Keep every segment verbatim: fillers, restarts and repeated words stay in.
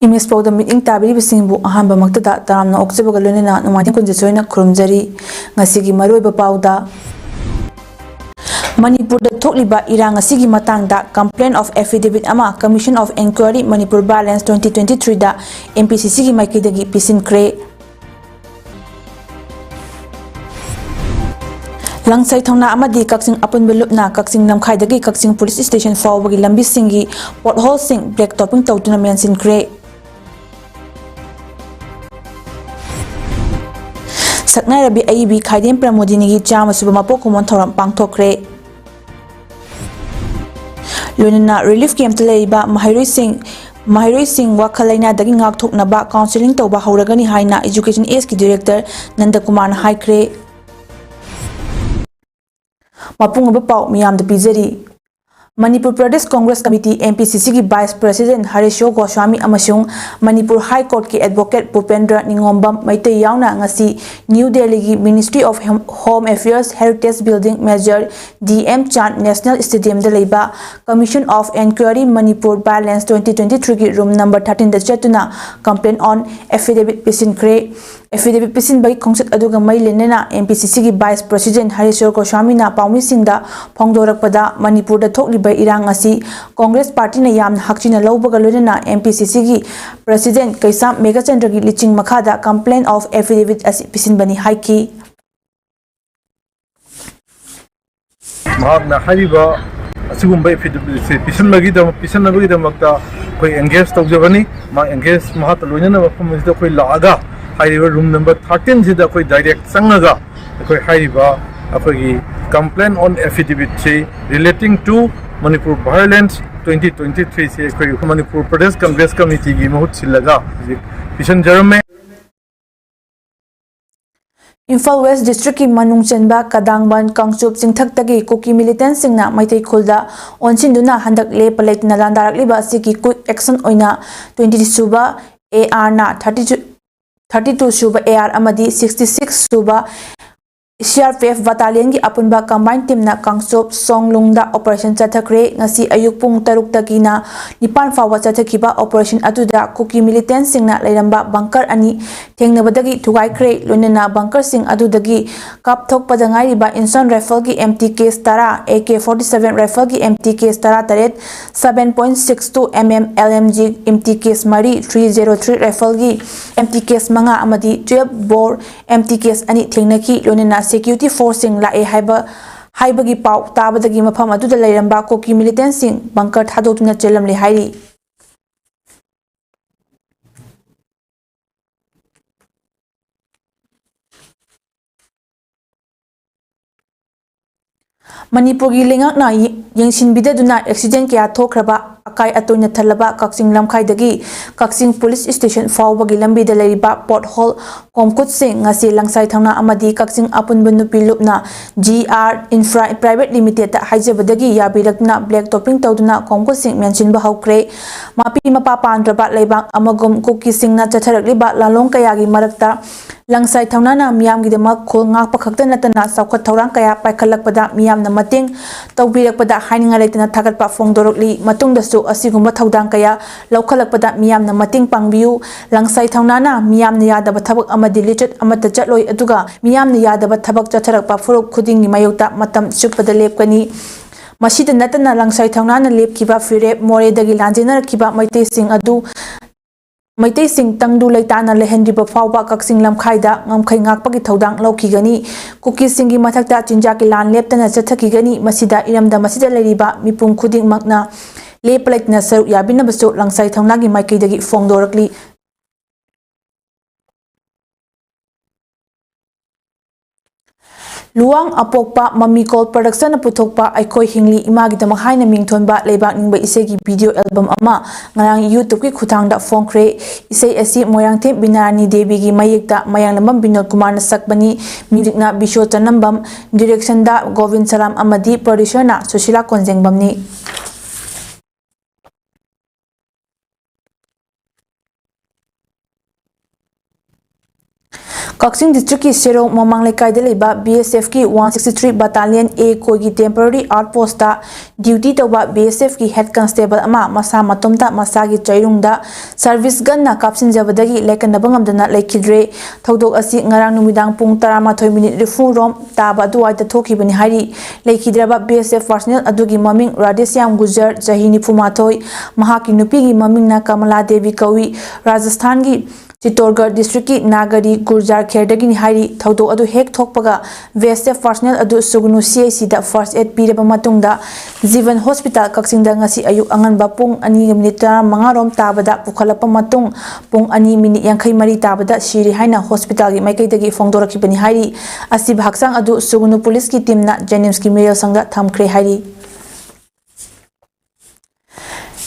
Image ꯄꯥꯎꯗ ꯃꯤꯠꯌꯦꯡ ꯇꯥꯕꯤꯔꯤꯕꯁꯤꯡꯕꯨ ꯑꯍꯥꯟꯕꯃꯛꯇꯗ ꯇꯔꯥꯝꯅ ꯑꯣꯛꯆꯕꯒ ꯂꯣꯏꯅꯅ ꯅꯨꯡꯉꯥꯏꯊꯦꯝ ꯀꯨꯟꯖꯦꯁꯣꯏꯅ ꯈꯨꯔꯨꯝꯖꯔꯤ꯫ ꯉꯁꯤꯒꯤ ꯃꯔꯨꯑꯣꯏꯕ ꯄꯥꯎꯗ, ꯃꯅꯤꯄꯨꯔꯗ ꯊꯣꯛꯂꯤꯕ ꯏꯔꯥꯡ ꯑꯁꯤꯒꯤ ꯃꯇꯥꯡꯗ Complaint of Affidavit ꯑꯃ Commission of Inquiry Manipur Violence twenty twenty-three the M P C C ꯒꯤ ꯃꯥꯏꯀꯩꯗꯒꯤ ꯄꯤꯁꯤꯟꯈ꯭ꯔꯦ꯫ ꯂꯪꯁꯥꯏ ꯊꯣꯡꯅꯥ ꯑꯃꯗꯤ ꯀꯛꯆꯤꯡ ꯑꯄꯨꯟꯕ ꯂꯨꯞꯅ ꯀꯛꯆꯤꯡ ꯂꯝꯈꯥꯏꯗꯒꯤ ꯀꯛꯆꯤꯡ ꯄꯨꯂꯤꯁ ꯁ꯭ꯇꯦꯁꯟ ꯐꯥꯎꯕꯒꯤ ꯂꯝꯕꯤꯁꯤꯡꯒꯤ ꯄꯣꯠꯍꯣꯜꯁꯤꯡ ꯕ꯭ꯂꯦꯛ ꯇꯣꯞꯄꯤꯡ ꯇꯧꯗꯨꯅ ꯃꯦꯟꯁꯤꯟꯈ꯭ꯔꯦ꯫ ꯁꯛꯅꯥꯏꯔꯕꯤ ꯑꯏꯕꯤ ꯈꯥꯏꯗꯦꯝ ꯄ꯭ꯔꯃꯣꯗꯤꯅꯤꯒꯤ ꯆꯥꯝꯃ ꯁꯨꯕ ꯃꯄꯣꯛ ꯀꯨꯝꯑꯣꯟ ꯊꯧꯔꯝ ꯄꯥꯡꯊꯣꯛꯈ꯭ꯔꯦ꯫ ꯂꯣꯏꯅꯅ ꯔꯤꯂꯤꯐ ꯀꯦꯝꯞꯇ ꯂꯩꯔꯤꯕ ꯃꯍꯩꯔꯣꯏꯁꯤꯡ ꯃꯍꯩꯔꯣꯏꯁꯤꯡ ꯋꯥꯈꯜ ꯂꯩꯅꯥꯗꯒꯤ ꯉꯥꯛꯊꯣꯛꯅꯕ ꯀꯥꯎꯟꯁꯦꯂꯤꯡ ꯇꯧꯕ ꯍꯧꯔꯒꯅꯤ ꯍꯥꯏꯅ ꯏꯖꯨꯀꯦꯁꯟ ꯑꯦꯁꯀꯤ ꯗꯤꯔꯦꯛꯇꯔ ꯅꯟꯗꯀꯨꯃꯥꯔꯅ ꯍꯥꯏꯈ꯭ꯔꯦ꯫ ꯃꯄꯨꯡ ꯑꯣꯏꯕ ꯄꯥꯎ ꯃꯤꯌꯥꯝꯗ ꯄꯤꯖꯔꯤ꯫ Manipur Pradesh Congress committee, M P C C ꯒꯤ ꯚꯥꯏꯁ ꯄ꯭ꯔꯦꯁꯤꯗꯦꯟꯠ ꯍꯔꯦꯁ꯭ꯋꯔ ꯒꯣꯁ꯭ꯋꯥꯃꯤ ꯑꯃꯁꯨꯡ ꯃꯅꯤꯄꯨꯔ ꯍꯥꯏ ꯀꯣꯔꯠꯀꯤ ꯑꯦꯗꯚꯣꯀꯦꯠ ꯚꯨꯄꯦꯟꯗ꯭ꯔ ꯅꯤꯉꯣꯝꯕꯝ ꯃꯩꯇꯩ ꯌꯥꯎꯅ ꯉꯁꯤ ꯅ꯭ꯌꯨ ꯗꯦꯜꯂꯤꯒꯤ Ministry of Home Affairs Heritage Building, Major D M Chand National Stadium ꯗ ꯂꯩꯕ Commission of Inquiry Manipur Violence twenty twenty-three ꯒꯤ room number thirteen ꯗ ꯆꯠꯇꯨꯅ Complaint on Affidavit ꯄꯤꯁꯤꯟꯈ꯭ꯔꯦ꯫ Affidavit ꯄꯤꯁꯤꯟꯕꯒꯤ ꯈꯣꯡꯆꯠ ꯑꯗꯨꯒ ꯃꯔꯤ ꯂꯩꯅꯅ M P C C ꯒꯤ vice president ꯍꯔꯦꯁ꯭ꯋꯔ ꯒꯣꯁ꯭ꯋꯥꯃꯤꯅ ꯄꯥꯎꯃꯤꯁꯤꯡꯗ ꯐꯣꯡꯗꯣꯔꯛꯄꯗ, ꯃꯅꯤꯄꯨꯔꯗ ꯊꯣꯛꯂꯤꯕ ꯏꯔꯥꯡ ꯑꯁꯤ ꯀꯣꯡꯒ꯭ꯔꯦꯁ ꯄꯥꯔꯇꯤꯅ ꯌꯥꯝꯅ ꯍꯛꯆꯤꯟꯅ ꯂꯧꯕꯒ ꯂꯣꯏꯅꯅ M P C C ꯒꯤ ꯄ꯭ꯔꯦꯁꯤꯗꯦꯟꯠ ꯀꯩꯁꯥꯝ ꯃꯦꯘꯆꯟꯗ꯭ꯔꯒꯤ ꯂꯨꯆꯤꯡ ꯃꯈꯥꯗ Complaint of Affidavit ꯑꯁꯤ ꯄꯤꯁꯤꯟꯕꯅꯤ ꯍꯥꯏꯈꯤ꯫ ꯃꯍꯥꯛꯅ ꯍꯥꯏꯔꯤꯕ ꯑꯁꯤꯒꯨꯝꯕ affidavit ꯁꯦ ꯄꯤꯁꯤꯟꯕꯒꯤꯗꯃꯛ, ꯄꯤꯁꯤꯟꯅꯕꯒꯤꯗꯃꯛꯇ ꯑꯩꯈꯣꯏ engage ꯇꯧꯖꯕꯅꯤ꯫ ꯃꯥ engage, ꯃꯍꯥꯛꯀ ꯂꯣꯏꯅꯅ ꯃꯐꯝ ꯑꯁꯤꯗ ꯑꯩꯈꯣꯏ ꯂꯥꯛꯑꯒ ꯍꯥꯏꯔꯤꯕ room number thirteen ꯁꯤꯗ ꯑꯩꯈꯣꯏ direct ꯆꯪꯉꯒ ꯑꯩꯈꯣꯏ ꯍꯥꯏꯔꯤꯕ ꯑꯩꯈꯣꯏꯒꯤ Complaint on Affidavit ꯁꯤ relating to Manipur Violence twenty twenty-three ꯁꯤ ꯑꯩꯈꯣꯏ ꯃꯅꯤꯄꯨꯔ ꯄ꯭ꯔꯗꯦꯁ ꯀꯪꯒ꯭ꯔꯦꯁ ꯀꯃꯤꯇꯤꯒꯤ ꯃꯍꯨꯠ ꯁꯤꯜꯂꯒ ꯍꯧꯖꯤꯛ ꯄꯤꯁꯤꯟꯖꯔꯝꯃꯦ꯫ ꯏꯝꯐꯥꯜ ꯋꯦꯁ꯭ꯠ ꯗꯤꯁꯇ꯭ꯔꯤꯛꯀꯤ ꯃꯅꯨꯡ ꯆꯟꯕ ꯀꯗꯥꯡꯕꯟ, ꯀꯥꯡꯆꯨꯞ ꯆꯤꯡꯊꯛꯇꯒꯤ ꯀꯨꯀꯤ ꯃꯤꯂꯤꯇꯦꯟꯠꯁꯤꯡꯅ ꯃꯩꯇꯩ ꯈꯨꯜꯗ ꯑꯣꯟꯁꯤꯟꯗꯨꯅ ꯍꯟꯗꯛ ꯂꯦꯞꯄ ꯂꯩꯇꯅ ꯂꯥꯟꯗꯥꯔꯛꯂꯤꯕ ꯑꯁꯤꯒꯤ quick action ꯑꯣꯏꯅ twenty ꯁꯨꯕ A R ꯅ thirty, thirty two ꯁꯨꯕ A R ꯑꯃꯗꯤ sixty six ꯁꯨꯕ ꯁꯤ ꯑꯥꯔ ꯄꯤ ꯑꯦꯐ ꯕꯇꯥꯂꯤꯌꯟꯒꯤ ꯑꯄꯨꯟꯕ ꯀꯝꯕꯥꯏꯟ ꯇꯤꯝꯅ ꯀꯥꯡꯆꯣꯞ ꯁꯣꯡꯂꯨꯡꯗ ꯑꯣꯄꯔꯦꯁꯟ ꯆꯠꯊꯈ꯭ꯔꯦ꯫ ꯉꯁꯤ ꯑꯌꯨꯛ ꯄꯨꯡ ꯇꯔꯨꯛꯇꯒꯤꯅ ꯅꯤꯄꯥꯟ ꯐꯥꯎꯕ ꯆꯠꯊꯈꯤꯕ ꯑꯣꯄꯔꯦꯁꯟ ꯑꯗꯨꯗ ꯀꯨꯀꯤ ꯃꯤꯂꯤꯇꯦꯟꯁꯤꯡꯅ ꯂꯩꯔꯝꯕ ꯕꯪꯀꯔ ꯑꯅꯤ ꯊꯦꯡꯅꯕꯗꯒꯤ ꯊꯨꯒꯥꯏꯈ꯭ꯔꯦ꯫ ꯂꯣꯏꯅꯅ ꯕꯪꯀꯔꯁꯤꯡ ꯑꯗꯨꯗꯒꯤ ꯀꯥꯞꯊꯣꯛꯄꯗ ꯉꯥꯏꯔꯤꯕ ꯏꯟꯁꯣꯟ ꯔꯥꯏꯐꯜꯒꯤ ꯑꯦꯝ ꯇꯤ ꯀꯦꯁ ꯇꯔꯥ, ꯑꯦ ꯀꯦ ꯐꯣꯔꯇꯤ ꯁꯚꯦꯟ ꯔꯥꯏꯐꯜꯒꯤ ꯑꯦꯝ ꯇꯤ ꯀꯦꯁ ꯇꯔꯥ ꯇꯔꯦꯠ, seven point six two M M L M G empty case ꯃꯔꯤ, three zero three ꯔꯥꯏꯐꯜꯒꯤ ꯑꯦꯝ ꯇꯤ ꯀꯦꯁ ꯃꯉꯥ ꯑꯃꯗꯤ twelve bore empty case ꯑꯅꯤ ꯊꯦꯡꯅꯈꯤ꯫ ꯂꯣꯏꯅꯅ ꯁꯦꯀ꯭ꯌꯨꯔꯤꯇꯤ ꯐꯣꯔꯁꯁꯤꯡ ꯂꯥꯛꯑꯦ ꯍꯥꯏꯕ, ꯍꯥꯏꯕꯒꯤ ꯄꯥꯎ ꯇꯥꯕꯗꯒꯤ ꯃꯐꯝ ꯑꯗꯨꯗ ꯂꯩꯔꯝꯕ ꯀꯨꯀꯤ ꯃꯤꯂꯤꯇꯦꯟꯁꯤꯡ ꯕꯪꯀꯔ ꯊꯥꯗꯣꯛꯇꯨꯅ ꯆꯦꯜꯂꯝꯂꯦ ꯍꯥꯏꯔꯤ꯫ ꯃꯅꯤꯄꯨꯔꯒꯤ ꯂꯩꯉꯥꯛꯅ ꯌꯦ-, ꯌꯦꯡꯁꯤꯟꯕꯤꯗꯗꯨꯅ ꯑꯦꯛꯁꯤꯗꯦꯟ ꯀꯌꯥ ꯊꯣꯛꯈ꯭ꯔꯕ ꯑꯀꯥꯏ ꯑꯇꯣꯏꯅ ꯊꯜꯂꯕ ꯀꯛꯆꯤꯡ ꯂꯝꯈꯥꯏꯗꯒꯤ ꯀꯛꯆꯤꯡ ꯄꯨꯂꯤꯁ ꯁ꯭ꯇꯦꯁꯟ ꯐꯥꯎꯕꯒꯤ ꯂꯝꯕꯤꯗ ꯂꯩꯔꯤꯕ ꯄꯣꯠꯍꯣꯜ, ꯀꯣꯝꯀꯨꯠꯁꯤꯡ ꯉꯁꯤ ꯂꯪꯁꯥꯏ ꯊꯧꯅꯥ ꯑꯃꯗꯤ ꯀꯛꯆꯤꯡ ꯑꯄꯨꯟꯕ ꯅꯨꯄꯤ ꯂꯨꯞꯅ ꯖꯤ ꯑꯥꯔ ꯏꯟꯐ꯭ꯔꯥ ꯄ꯭ꯔꯥꯏꯚꯦꯠ ꯂꯤꯃꯤꯇꯦꯗꯇ ꯍꯥꯏꯖꯕꯗꯒꯤ ꯌꯥꯕꯤꯔꯛꯇꯨꯅ ꯕ꯭ꯂꯦꯛ ꯇꯣꯞꯄꯤꯡ ꯇꯧꯗꯨꯅ ꯀꯣꯝꯀꯨꯠꯁꯤꯡ ꯃꯦꯟꯁꯤꯟꯕ ꯍꯧꯈ꯭ꯔꯦ꯫ ꯃꯄꯤ ꯃꯄꯥ ꯄꯥꯟꯗ꯭ꯔꯕ ꯂꯩꯕꯥꯛ ꯑꯃꯒꯨꯝ ꯀꯨꯀꯤꯁꯤꯡꯅ ꯆꯠꯊꯔꯛꯂꯤꯕ ꯂꯥꯂꯣꯡ ꯀꯌꯥꯒꯤ ꯃꯔꯛꯇ ꯂꯪꯁꯥꯏ ꯊꯧꯅꯥꯅ ꯃꯤꯌꯥꯝꯒꯤꯗꯃꯛ ꯈꯨꯜ ꯉꯥꯛꯄ ꯈꯛꯇ ꯅꯠꯇꯅ ꯆꯥꯎꯈꯠ ꯊꯧꯔꯥꯡ ꯀꯌꯥ ꯄꯥꯏꯈꯠꯂꯛꯄꯗ ꯃꯤꯌꯥꯝꯅ ꯃꯇꯦꯡ ꯇꯧꯕꯤꯔꯛꯄꯗ ꯍꯥꯏꯅꯤꯡꯉꯥꯏ ꯂꯩꯇꯅ ꯊꯥꯒꯠꯄ ꯐꯣꯡꯗꯣꯔꯛꯂꯤ꯫ ꯃꯇꯨꯡꯗꯁꯨ ꯑꯁꯤꯒꯨꯝꯕ ꯊꯧꯗꯥꯡ ꯀꯌꯥ ꯂꯧꯈꯠꯂꯛꯄꯗ ꯃꯤꯌꯥꯝꯅ ꯃꯇꯦꯡ ꯄꯥꯡꯕꯤꯌꯨ꯫ ꯂꯪꯁꯥꯏ ꯊꯧꯅꯥꯅ ꯃꯤꯌꯥꯝꯅ ꯌꯥꯗꯕ ꯊꯕꯛ ꯑꯃꯗꯤ ꯂꯤꯆꯠ ꯑꯃꯠꯇ ꯆꯠꯂꯣꯏ, ꯑꯗꯨꯒ ꯃꯤꯌꯥꯝꯅ ꯌꯥꯗꯕ ꯊꯕꯛ ꯆꯠꯊꯔꯛꯄ ꯐꯨꯔꯨꯞ ꯈꯨꯗꯤꯡꯒꯤ ꯃꯥꯌꯣꯛꯇ ꯃꯇꯝ ꯆꯨꯞꯄꯗ ꯂꯦꯞꯀꯅꯤ꯫ ꯃꯁꯤꯗ ꯅꯠꯇꯅ ꯂꯪꯁꯥꯏ ꯊꯧꯅꯥꯅ ꯂꯦꯞꯈꯤꯕ ꯐꯤꯔꯦꯞ ꯃꯣꯔꯦꯗꯒꯤ ꯂꯥꯟꯖꯦꯟꯅꯔꯛꯈꯤꯕ ꯃꯩꯇꯩꯁꯤꯡ ꯑꯗꯨ ꯃꯩꯇꯩꯁꯤꯡ ꯇꯪꯗꯨ ꯂꯩꯇꯥꯅ ꯂꯩꯍꯟꯗ꯭ꯔꯤꯕ ꯐꯥꯎꯕ ꯀꯛꯆꯤꯡ ꯂꯝꯈꯥꯏꯗ ꯉꯝꯈꯩ ꯉꯥꯛꯄꯒꯤ ꯊꯧꯗꯥꯡ ꯂꯧꯈꯤꯒꯅꯤ꯫ ꯀꯨꯀꯤꯁꯤꯡꯒꯤ ꯃꯊꯛꯇ ꯆꯤꯟꯖꯥꯛꯀꯤ ꯂꯥꯟ ꯂꯦꯞꯇꯅ ꯆꯠꯊꯈꯤꯒꯅꯤ꯫ ꯃꯁꯤꯗ ꯏꯔꯝꯗꯝ ꯑꯁꯤꯗ ꯂꯩꯔꯤꯕ ꯃꯤꯄꯨꯝ ꯈꯨꯗꯤꯡꯃꯛꯅ ꯂꯦꯞꯄ ꯂꯩꯇꯅ ꯁꯔꯨꯛ ꯌꯥꯕꯤꯅꯕꯁꯨ ꯂꯪꯁꯥꯏ ꯊꯧꯅꯥꯒꯤ ꯃꯥꯏꯀꯩꯗꯒꯤ ꯐꯣꯡꯗꯣꯔꯛꯂꯤ꯫ ꯂꯨꯋꯥꯡ ꯑꯄꯣꯛꯄ ꯃꯃꯤꯀꯣꯜ ꯄ꯭ꯔꯗꯛꯁꯟꯅ ꯄꯨꯊꯣꯛꯄ ꯑꯩꯈꯣꯏ ꯍꯤꯡꯂꯤ ꯏꯃꯥꯒꯤꯗꯃꯛ ꯍꯥꯏꯅ ꯃꯤꯡꯊꯣꯟꯕ ꯂꯩꯕꯥꯛ ꯅꯤꯡꯕ ꯏꯁꯩꯒꯤ ꯚꯤꯗꯤꯑꯣ ꯑꯦꯜꯕꯝ ꯑꯃ ꯉꯔꯥꯡ YouTubeꯀꯤ ꯈꯨꯠꯊꯥꯡꯗ ꯐꯣꯡꯈ꯭ꯔꯦ꯫ ꯏꯁꯩ ꯑꯁꯤ ꯃꯣꯏꯔꯥꯡꯊꯦꯝ ꯕꯤꯅꯥꯔꯥꯅꯤ ꯗꯦꯕꯤꯒꯤ ꯃꯌꯦꯛꯇ ꯃꯌꯥꯡꯂꯝꯕꯝ ꯕꯤꯅꯣꯗ ꯀꯨꯃꯥꯔꯅ ꯁꯛꯄꯅꯤ꯫ ꯃ꯭ꯌꯨꯖꯤꯛꯅ ꯕꯤꯁꯣ ꯆꯅꯝꯕꯝ, ꯗꯤꯔꯦꯛꯁꯟꯗ ꯒꯣꯕꯤꯟ ꯁꯂꯥꯝ ꯑꯃꯗꯤ ꯄ꯭ꯔꯣꯗ꯭ꯌꯨꯁꯔꯅ ꯁꯨꯁꯤꯂꯥ ꯀꯣꯟꯖꯦꯡꯕꯝꯅꯤ꯫ ꯀꯛꯆꯤꯡ ꯗꯤꯁꯇ꯭ꯔꯤꯛꯀꯤ ꯁꯦꯔꯧ ꯃꯃꯥꯡ ꯂꯩꯀꯥꯏꯗ ꯂꯩꯕ B S F ꯀꯤ one sixty three Battalion A ꯀꯣꯏꯒꯤ temporary outpost ꯇ duty ꯇꯧꯕ B S F ꯀꯤ head constable ꯑꯃ ꯃꯁꯥ ꯃꯇꯣꯝꯇ ꯃꯁꯥꯒꯤ ꯆꯩꯔꯨꯡꯗ service gun ꯅ ꯀꯥꯞꯁꯤꯟꯖꯕꯗꯒꯤ ꯂꯥꯏꯀꯠꯅꯕ ꯉꯝꯗꯅ ꯂꯩꯈꯤꯗ꯭ꯔꯦ꯫ ꯊꯧꯗꯣꯛ ꯑꯁꯤ ꯉꯔꯥꯡ ꯅꯨꯃꯤꯗꯥꯡ ꯄꯨꯡ ꯇꯔꯥꯃꯥꯊꯣꯏ minute ꯅꯤꯐꯨ ꯔꯣꯝ ꯇꯥꯕ ꯑꯗꯨꯋꯥꯏꯗ ꯊꯣꯛꯈꯤꯕꯅꯤ ꯍꯥꯏꯔꯤ꯫ ꯂꯩꯈꯤꯗ꯭ꯔꯕ B S F personnel ꯑꯗꯨꯒꯤ ꯃꯃꯤꯡ ꯔꯥꯙꯦꯁ꯭ꯌꯥꯝ ꯒꯨꯖꯔ, ꯆꯍꯤ ꯅꯤꯐꯨ ꯃꯥꯊꯣꯏ, ꯃꯍꯥꯛꯀꯤ ꯅꯨꯄꯤꯒꯤ ꯃꯃꯤꯡꯅ ꯀꯃꯂꯥ ꯗꯦꯕꯤ ꯀꯧꯏ꯫ ꯔꯥꯖꯁꯊꯥꯟꯒꯤ ꯆꯤꯇꯣꯔꯒꯔ ꯗꯤꯁꯇ꯭ꯔꯤꯛꯀꯤ ꯅꯥꯒꯔꯤ ꯒꯨꯔꯖꯥꯔ ꯈꯦꯔꯗꯒꯤꯅꯤ ꯍꯥꯏꯔꯤ꯫ ꯊꯧꯗꯣꯛ ꯑꯗꯨ ꯍꯦꯛ ꯊꯣꯛꯄꯒ B S F personnel ꯑꯗꯨ ꯁꯨꯒꯅꯨ C H C ꯗ first aid ꯄꯤꯔꯕ ꯃꯇꯨꯡꯗ ꯖꯤꯕꯟ ꯍꯣꯁꯄꯤꯇꯥꯜ ꯀꯛꯆꯤꯡꯗ ꯉꯁꯤ ꯑꯌꯨꯛ ꯑꯉꯟꯕ ꯄꯨꯡ ꯑꯅꯤꯒ minute ꯇꯔꯥꯃꯉꯥ ꯔꯣꯝ ꯇꯥꯕꯗ ꯄꯨꯈꯠꯂꯛꯄ ꯃꯇꯨꯡ ꯄꯨꯡ ꯑꯅꯤ minute ꯌꯥꯡꯈꯩ ꯃꯔꯤ ꯇꯥꯕꯗ ꯁꯤꯔꯦ ꯍꯥꯏꯅ ꯍꯣꯁꯄꯤꯇꯥꯜꯒꯤ ꯃꯥꯏꯀꯩꯗꯒꯤ ꯐꯣꯡꯗꯣꯔꯛꯈꯤꯕꯅꯤ ꯍꯥꯏꯔꯤ꯫ ꯑꯁꯤꯕ ꯍꯛꯆꯥꯡ ꯑꯗꯨ ꯁꯨꯒꯅꯨ ꯄꯨꯂꯤꯁꯀꯤ ꯇꯤꯝꯅ JNIMS ꯀꯤ ꯃꯤꯔꯦꯜ ꯁꯪꯗ ꯊꯝꯈ꯭ꯔꯦ ꯍꯥꯏꯔꯤ꯫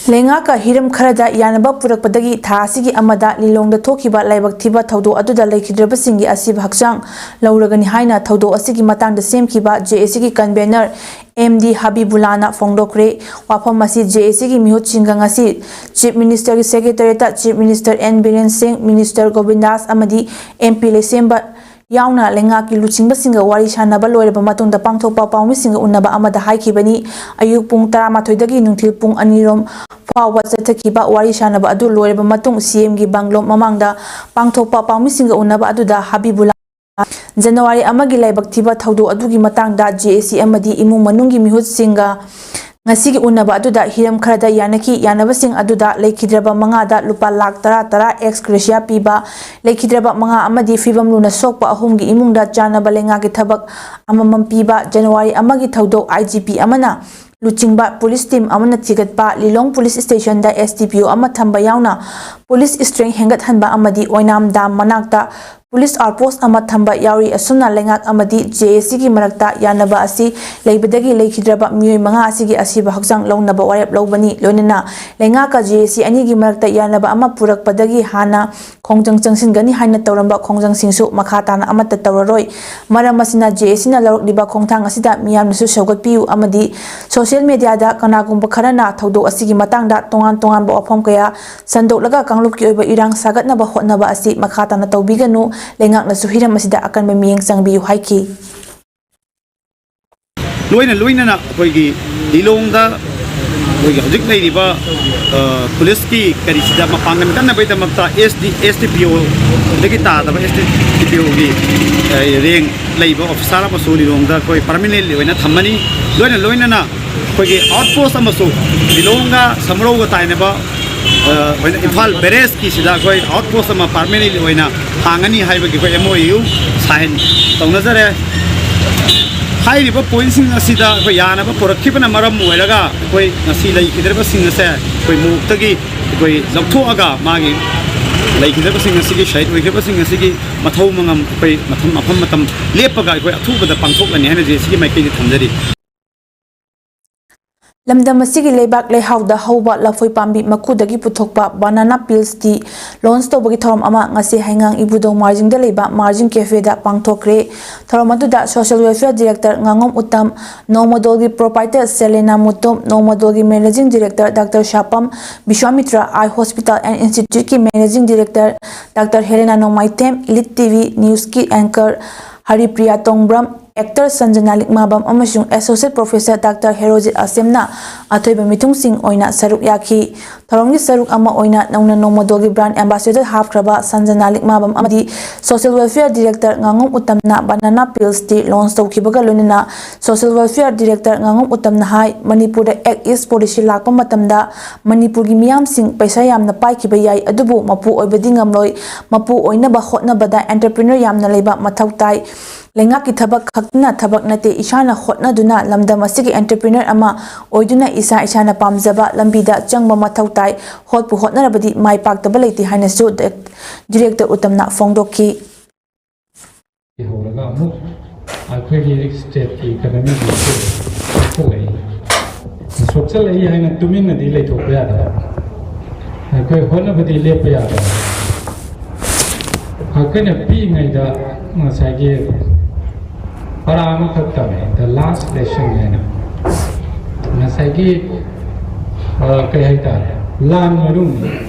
ꯂꯩꯉꯥꯛꯀ ꯍꯤꯔꯝ ꯈꯔꯗ ꯌꯥꯅꯕ ꯄꯨꯔꯛꯄꯗꯒꯤ ꯊꯥ ꯑꯁꯤꯒꯤ ꯑꯃꯗ ꯂꯤꯂꯣꯡꯗ ꯊꯣꯛꯈꯤꯕ ꯂꯥꯏꯕꯛ ꯊꯤꯕ ꯊꯧꯗꯣꯛ ꯑꯗꯨꯗ ꯂꯩꯈꯤꯗ꯭ꯔꯕꯁꯤꯡꯒꯤ ꯑꯁꯤꯕ ꯍꯛꯆꯥꯡ ꯂꯧꯔꯒꯅꯤ ꯍꯥꯏꯅ ꯊꯧꯗꯣꯛ ꯑꯁꯤꯒꯤ ꯃꯇꯥꯡꯗ ꯁꯦꯝꯈꯤꯕ JAC ꯒꯤ convener M D ꯍꯕꯤꯕꯨꯂꯥꯅ ꯐꯣꯡꯗꯣꯛꯈ꯭ꯔꯦ꯫ ꯋꯥꯐꯝ ꯑꯁꯤ JAC ꯒꯤ ꯃꯤꯍꯨꯠꯁꯤꯡꯒ ꯉꯁꯤ Chief Minister ꯒꯤ Secretariat ꯇ Chief Minister N ꯕꯤꯔꯦꯟ ꯁꯤꯡ, Minister ꯒꯣꯕꯤꯟꯗꯥꯁ ꯑꯃꯗꯤ MP ꯂꯩꯁꯦꯝꯕ ꯌꯥꯎꯅ ꯂꯩꯉꯥꯛꯀꯤ ꯂꯨꯆꯤꯡꯕꯁꯤꯡꯒ ꯋꯥꯔꯤ ꯁꯥꯟꯅꯕ ꯂꯣꯏꯔꯕ ꯃꯇꯨꯡꯗ ꯄꯥꯡꯊꯣꯛꯄ ꯄꯥꯎꯃꯤꯁꯤꯡꯒ ꯎꯅꯕ ꯑꯃꯗ ꯍꯥꯏꯈꯤꯕꯅꯤ꯫ ꯑꯌꯨꯛ ꯄꯨꯡ ꯇꯔꯥꯃꯥꯊꯣꯏꯗꯒꯤ ꯅꯨꯡꯊꯤꯜ ꯄꯨꯡ ꯑꯅꯤ ꯔꯣꯝ ꯐꯥꯎꯕ ꯆꯠꯊꯈꯤꯕ ꯋꯥꯔꯤ ꯁꯥꯟꯅꯕ ꯑꯗꯨ ꯂꯣꯏꯔꯕ ꯃꯇꯨꯡ CM ꯒꯤ ꯕꯪꯒ꯭ꯂꯣ ꯃꯃꯥꯡꯗ ꯄꯥꯡꯊꯣꯛꯄ ꯄꯥꯎꯃꯤꯁꯤꯡꯒ ꯎꯅꯕ ꯑꯗꯨꯗ ꯍꯕꯤꯕꯨꯂꯥ ꯖꯅꯋꯥꯔꯤ ꯑꯃꯒꯤ ꯂꯥꯏꯕꯛ ꯊꯤꯕ ꯊꯧꯗꯣꯛ ꯑꯗꯨꯒꯤ ꯃꯇꯥꯡꯗ JAC ꯑꯃꯗꯤ ꯏꯃꯨꯡ ꯃꯅꯨꯡꯒꯤ ꯃꯤꯍꯨꯠꯁꯤꯡꯒ ꯉꯁꯤꯒꯤ ꯎꯅꯕ ꯑꯗꯨꯗ ꯍꯤꯔꯝ ꯈꯔꯗ ꯌꯥꯅꯈꯤ꯫ ꯌꯥꯅꯕꯁꯤꯡ ꯑꯗꯨꯗ ꯂꯩꯈꯤꯗ꯭ꯔꯕ ꯃꯉꯥꯗ ꯂꯨꯄꯥ ꯂꯥꯈ ꯇꯔꯥ ꯇꯔꯥ ex gratia ꯄꯤꯕ, ꯂꯩꯈꯤꯗ꯭ꯔꯕ ꯃꯉꯥ ꯑꯃꯗꯤ ꯐꯤꯕꯝ ꯂꯨꯅ ꯁꯣꯛꯄ ꯑꯍꯨꯝꯒꯤ ꯏꯃꯨꯡꯗ ꯆꯥꯅꯕ ꯂꯩꯉꯥꯛꯀꯤ ꯊꯕꯛ ꯑꯃꯃꯝ ꯄꯤꯕ, ꯖꯅꯋꯥꯔꯤ ꯑꯃꯒꯤ ꯊꯧꯗꯣꯛ IGP ꯑꯃꯅ ꯂꯨꯆꯤꯡꯕ ꯄꯨꯂꯤꯁ ꯇꯤꯝ ꯑꯃꯅ ꯊꯤꯒꯠꯄ, ꯂꯤꯂꯣꯡ ꯄꯨꯂꯤꯁ ꯁ꯭ꯇꯦꯁꯟꯗ SDPO ꯑꯃ ꯊꯝꯕ ꯌꯥꯎꯅ ꯄꯨꯂꯤꯁ strength ꯍꯦꯟꯒꯠꯍꯟꯕ ꯑꯃꯗꯤ ꯑꯣꯏꯅꯥꯝ ꯗꯥꯝ ꯃꯅꯥꯛꯇ ꯄꯨꯂꯤꯁ outpost ꯑꯃ ꯊꯝꯕ ꯌꯥꯎꯔꯤ꯫ ꯑꯁꯨꯝꯅ ꯂꯩꯉꯥꯛ ꯑꯃꯗꯤ JAC ꯒꯤ ꯃꯔꯛꯇ ꯌꯥꯅꯕ ꯑꯁꯤ ꯂꯩꯕꯗꯒꯤ ꯂꯩꯈꯤꯗ꯭ꯔꯕ ꯃꯤꯑꯣꯏ ꯃꯉꯥ ꯑꯁꯤꯒꯤ ꯑꯁꯤꯕ ꯍꯛꯆꯥꯡ ꯂꯧꯅꯕ ꯋꯥꯔꯦꯞ ꯂꯧꯕꯅꯤ꯫ ꯂꯣꯏꯅꯅ ꯂꯩꯉꯥꯛꯀ JAC ꯑꯅꯤꯒꯤ ꯃꯔꯛꯇ ꯌꯥꯅꯕ ꯑꯃ ꯄꯨꯔꯛꯄꯗꯒꯤ ꯍꯥꯟꯅ ꯈꯣꯡꯖꯪ ꯆꯪꯁꯤꯟꯒꯅꯤ ꯍꯥꯏꯅ ꯇꯧꯔꯝꯕ ꯈꯣꯡꯖꯪꯁꯤꯡꯁꯨ ꯃꯈꯥ ꯇꯥꯅ ꯑꯃꯠꯇ ꯇꯧꯔꯔꯣꯏ꯫ ꯃꯔꯝ ꯑꯁꯤꯅ JAC ꯅ ꯂꯧꯔꯛꯂꯤꯕ ꯈꯣꯡꯊꯥꯡ ꯑꯁꯤꯗ ꯃꯤꯌꯥꯝꯅꯁꯨ ꯁꯧꯒꯠꯄꯤꯌꯨ ꯑꯃꯗꯤ social media ꯗ ꯀꯅꯥꯒꯨꯝꯕ ꯈꯔꯅ ꯊꯧꯗꯣꯛ ꯑꯁꯤꯒꯤ ꯃꯇꯥꯡꯗ ꯇꯣꯉꯥꯟ ꯇꯣꯉꯥꯟꯕ ꯋꯥꯐꯝ ꯀꯌꯥ ꯁꯟꯗꯣꯛꯂꯒ ꯀꯥꯡꯂꯨꯞꯀꯤ ꯑꯣꯏꯕ ꯏꯔꯥꯡ ꯁꯥꯒꯠꯅꯕ ꯍꯣꯠꯅꯕ ꯑꯁꯤ ꯃꯈꯥ ꯇꯥꯅ ꯇꯧꯕꯤꯒꯅꯨ꯫ ꯂꯩꯉꯥꯛꯅꯁꯨ ꯍꯤꯔꯝ ꯑꯁꯤꯗ ꯑꯀꯟꯕ ꯃꯤꯠꯌꯦꯡ ꯆꯪꯕꯤꯌꯨ ꯍꯥꯏꯈꯤ꯫ ꯂꯣꯏꯅ ꯂꯣꯏꯅꯅ ꯑꯩꯈꯣꯏꯒꯤ ꯂꯤꯂꯣꯡꯗ ꯑꯩꯈꯣꯏꯒꯤ ꯍꯧꯖꯤꯛ ꯂꯩꯔꯤꯕ ꯄꯨꯂꯤꯁꯀꯤ ꯀꯔꯤꯁꯤꯗ ꯃꯄꯥꯡꯒꯜ ꯀꯟꯅꯕꯒꯤꯗꯃꯛꯇ ꯑꯦꯁ ꯗꯤ ꯑꯦꯁ ꯗꯤ ꯄꯤ ꯑꯣꯗꯒꯤ ꯇꯥꯗꯕ ꯑꯦꯁ ꯗꯤ ꯄꯤ ꯑꯣꯒꯤ ꯔꯦꯡ ꯂꯩꯕ ꯑꯣꯐꯤꯁꯥꯔ ꯑꯃꯁꯨ ꯂꯤꯂꯣꯡꯗ ꯑꯩꯈꯣꯏ ꯄꯔꯃꯤꯅꯦꯟꯂꯤ ꯑꯣꯏꯅ ꯊꯝꯃꯅꯤ꯫ ꯂꯣꯏꯅ ꯂꯣꯏꯅꯅ ꯑꯩꯈꯣꯏꯒꯤ ꯑꯥꯎꯠ ꯄꯣꯁ ꯑꯃꯁꯨ ꯂꯤꯂꯣꯡꯒ ꯁꯃꯔꯧꯒ ꯇꯥꯏꯅꯕ ꯑꯩꯈꯣꯏꯅ ꯏꯝꯐꯥꯜ ꯕꯦꯔꯦꯖꯀꯤꯁꯤꯗ ꯑꯩꯈꯣꯏ ꯑꯥꯎꯠ ꯄꯣꯁ ꯑꯃ ꯄꯥꯔꯃꯤꯅꯦꯟꯂꯤ ꯑꯣꯏꯅ ꯍꯥꯡꯒꯅꯤ ꯍꯥꯏꯕꯒꯤ ꯑꯩꯈꯣꯏ ꯑꯦꯝ ꯑꯣ ꯌꯨ ꯁꯥꯏꯟ ꯇꯧꯅꯖꯔꯦ꯫ ꯍꯥꯏꯔꯤꯕ ꯄꯣꯏꯟꯁꯤꯡ ꯑꯁꯤꯗ ꯑꯩꯈꯣꯏ ꯌꯥꯅꯕ ꯄꯨꯔꯛꯈꯤꯕꯅ ꯃꯔꯝ ꯑꯣꯏꯔꯒ ꯑꯩꯈꯣꯏ ꯉꯁꯤ ꯂꯩꯈꯤꯗ꯭ꯔꯕꯁꯤꯡ ꯑꯁꯦ ꯑꯩꯈꯣꯏ ꯃꯣꯛꯇꯒꯤ ꯑꯩꯈꯣꯏ ꯂꯧꯊꯣꯛꯑꯒ ꯃꯥꯒꯤ ꯂꯩꯈꯤꯗ꯭ꯔꯕꯁꯤꯡ ꯑꯁꯤꯒꯤ ꯁꯍꯤꯗ ꯑꯣꯏꯈ꯭ꯔꯕꯁꯤꯡ ꯑꯁꯤꯒꯤ ꯃꯊꯧ ꯃꯉꯝ ꯑꯩꯈꯣꯏ ꯃꯐꯝ ꯃꯐꯝ ꯃꯇꯝ ꯂꯦꯞꯄꯒ ꯑꯩꯈꯣꯏ ꯑꯊꯨꯕꯗ ꯄꯥꯡꯊꯣꯛꯂꯅꯤ ꯍꯥꯏꯅ ꯖꯦ ꯑꯦ ꯁꯤꯒꯤ ꯃꯥꯏꯀꯩꯗꯒꯤ ꯊꯝꯖꯔꯤ꯫ ꯂꯝꯗꯝ ꯑꯁꯤꯒꯤ ꯂꯩꯕꯥꯛ ꯂꯩꯍꯥꯎꯗ ꯍꯧꯕ ꯂꯐꯣꯏ ꯄꯥꯝꯕꯤ ꯃꯀꯨꯗꯒꯤ ꯄꯨꯊꯣꯛꯄ ꯕꯅꯥꯅꯥ ꯄꯤꯜꯁ ꯇꯤ ꯂꯣꯟꯁ ꯇꯧꯕꯒꯤ ꯊꯧꯔꯝ ꯑꯃ ꯉꯁꯤ ꯍꯩꯉꯥꯡ ꯏꯕꯨꯙꯧ ꯃꯥꯔꯖꯤꯡꯗ ꯂꯩꯕ ꯃꯥꯔꯖꯤꯡ ꯀꯦꯐꯦꯗ ꯄꯥꯡꯊꯣꯛꯈ꯭ꯔꯦ꯫ ꯊꯧꯔꯝ ꯑꯗꯨꯗ ꯁꯣꯁꯤꯌꯦꯜ ꯋꯦꯜꯐꯤꯌꯔ ꯗꯤꯔꯦꯛꯇꯔ ꯉꯥꯉꯣꯝ ꯎꯇꯝ, ꯅꯣꯡꯃꯗꯣꯜꯒꯤ ꯄ꯭ꯔꯣꯄꯥꯏꯇꯔ ꯁꯦꯂꯦꯅꯥ ꯃꯨꯇꯨꯝ, ꯅꯣꯡꯃꯗꯣꯜꯒꯤ managing director doctor Sapam, Bishwamitra eye hospital and ꯏꯟꯁꯇꯤꯇ꯭ꯌꯨꯠꯀꯤ managing director doctor Helena Nongmaithem, elite T V ꯅ꯭ꯌꯨꯁꯀꯤ ꯑꯦꯡꯀꯔ ꯍꯔꯤꯄ꯭ꯔꯤꯌꯥ ꯇꯣꯡꯕ꯭ꯔꯝ, ꯑꯦꯛꯇꯔ ꯁꯟꯖꯅꯥ ꯂꯤꯛꯃꯥꯕꯝ ꯑꯃꯁꯨꯡ ꯑꯦꯁꯣꯁꯤꯌꯦꯠ ꯄ꯭ꯔꯣꯐꯦꯁꯔ ꯗꯥꯛꯇꯔ ꯍꯦꯔꯣꯖꯤꯠ ꯑꯁꯦꯝꯅ ꯑꯊꯣꯏꯕ ꯃꯤꯊꯨꯡꯁꯤꯡ ꯑꯣꯏꯅ ꯁꯔꯨꯛ ꯌꯥꯈꯤ꯫ ꯊꯧꯔꯝꯒꯤ ꯁꯔꯨꯛ ꯑꯃ ꯑꯣꯏꯅ ꯅꯧꯅ ꯅꯣꯡꯃꯗꯣꯜꯒꯤ ꯕ꯭ꯔꯥꯟꯗ ꯑꯦꯝꯕꯥꯁꯦꯗꯔ ꯍꯥꯞꯈ꯭ꯔꯕ ꯁꯟꯖꯅꯥ ꯂꯤꯛꯃꯥꯕꯝ ꯑꯃꯗꯤ ꯁꯣꯁꯤꯌꯦꯜ ꯋꯦꯜꯐꯤꯌꯔ ꯗꯤꯔꯦꯛꯇꯔ ꯉꯥꯉꯣꯝ ꯎꯇꯝꯅ ꯕꯅꯥꯅꯥ ꯄꯤꯜꯁ ꯇꯤ ꯂꯣꯟꯁ ꯇꯧꯈꯤꯕꯒ ꯂꯣꯏꯅꯅ ꯁꯣꯁꯤꯌꯦꯜ ꯋꯦꯜꯐꯤꯌꯔ ꯗꯤꯔꯦꯛꯇꯔ ꯉꯥꯉꯣꯝ ꯎꯇꯝꯅ ꯍꯥꯏ, ꯃꯅꯤꯄꯨꯔꯗ ꯑꯦꯛ ꯏꯁ ꯄꯣꯂꯤꯁꯤ ꯂꯥꯛꯄ ꯃꯇꯝꯗ ꯃꯅꯤꯄꯨꯔꯒꯤ ꯃꯤꯌꯥꯝꯁꯤꯡ ꯄꯩꯁꯥ ꯌꯥꯝꯅ ꯄꯥꯏꯈꯤꯕ ꯌꯥꯏ, ꯑꯗꯨꯕꯨ ꯃꯄꯨ ꯑꯣꯏꯕꯗꯤ ꯉꯝꯂꯣꯏ꯫ ꯃꯄꯨ ꯑꯣꯏꯅꯕ ꯍꯣꯠꯅꯕꯗ ꯑꯦꯟꯇꯔꯄ꯭ꯔꯤꯅꯔ ꯌꯥꯝꯅ ꯂꯩꯕ ꯃꯊꯧ ꯇꯥꯏ꯫ ꯂꯩꯉꯥꯛꯀꯤ ꯊꯕꯛ ꯈꯛꯇꯅ ꯊꯕꯛ ꯅꯠꯇꯦ, ꯏꯁꯥꯅ ꯍꯣꯠꯅꯗꯨꯅ ꯂꯝꯗꯝ ꯑꯁꯤꯒꯤ ꯑꯦꯟꯇꯔꯄ꯭ꯔꯤꯅꯔ ꯑꯃ ꯑꯣꯏꯗꯨꯅ ꯏꯁꯥ ꯏꯁꯥꯅ ꯄꯥꯝꯖꯕ ꯂꯝꯕꯤꯗ ꯆꯪꯕ ꯃꯊꯧ ꯇꯥꯏ꯫ ꯍꯣꯠꯄꯨ ꯍꯣꯠꯅꯔꯕꯗꯤ ꯃꯥꯏ ꯄꯥꯛꯇꯕ ꯂꯩꯇꯦ ꯍꯥꯏꯅꯁꯨ ꯗꯤꯔꯦꯛꯇꯔ ꯎꯇꯝꯅ ꯐꯣꯡꯗꯣꯛꯈꯤ꯫ ꯍꯧꯔꯒ ꯑꯃꯨꯛ ꯑꯩꯈꯣꯏꯒꯤ ꯁ꯭ꯇꯦꯠꯀꯤ ꯏꯀꯅꯃꯤꯁꯤ ꯁꯣꯛꯆꯜꯂꯛꯏ꯫ ꯁꯣꯛꯆꯜꯂꯛꯏ ꯍꯥꯏꯅ ꯇꯨꯃꯤꯟꯅꯗꯤ ꯂꯩꯊꯣꯛꯄ ꯌꯥꯗꯕ꯫ ꯑꯩꯈꯣꯏ ꯍꯣꯠꯅꯕꯗꯤ ꯂꯦꯞꯄ ꯌꯥꯗꯕ꯫ ꯑꯩꯈꯣꯏꯅ ꯄꯤꯛꯏꯉꯩꯗ ꯉꯁꯥꯏꯒꯤ ꯄꯔꯥ ꯑꯃꯈꯛ ꯇꯝꯃꯦ, The Last Lesson ꯍꯥꯏꯅ꯫ ꯉꯁꯥꯏꯒꯤ ꯀꯩ ꯍꯥꯏꯇꯥꯔꯦ, ꯂꯥꯟ ꯃꯅꯨꯡ,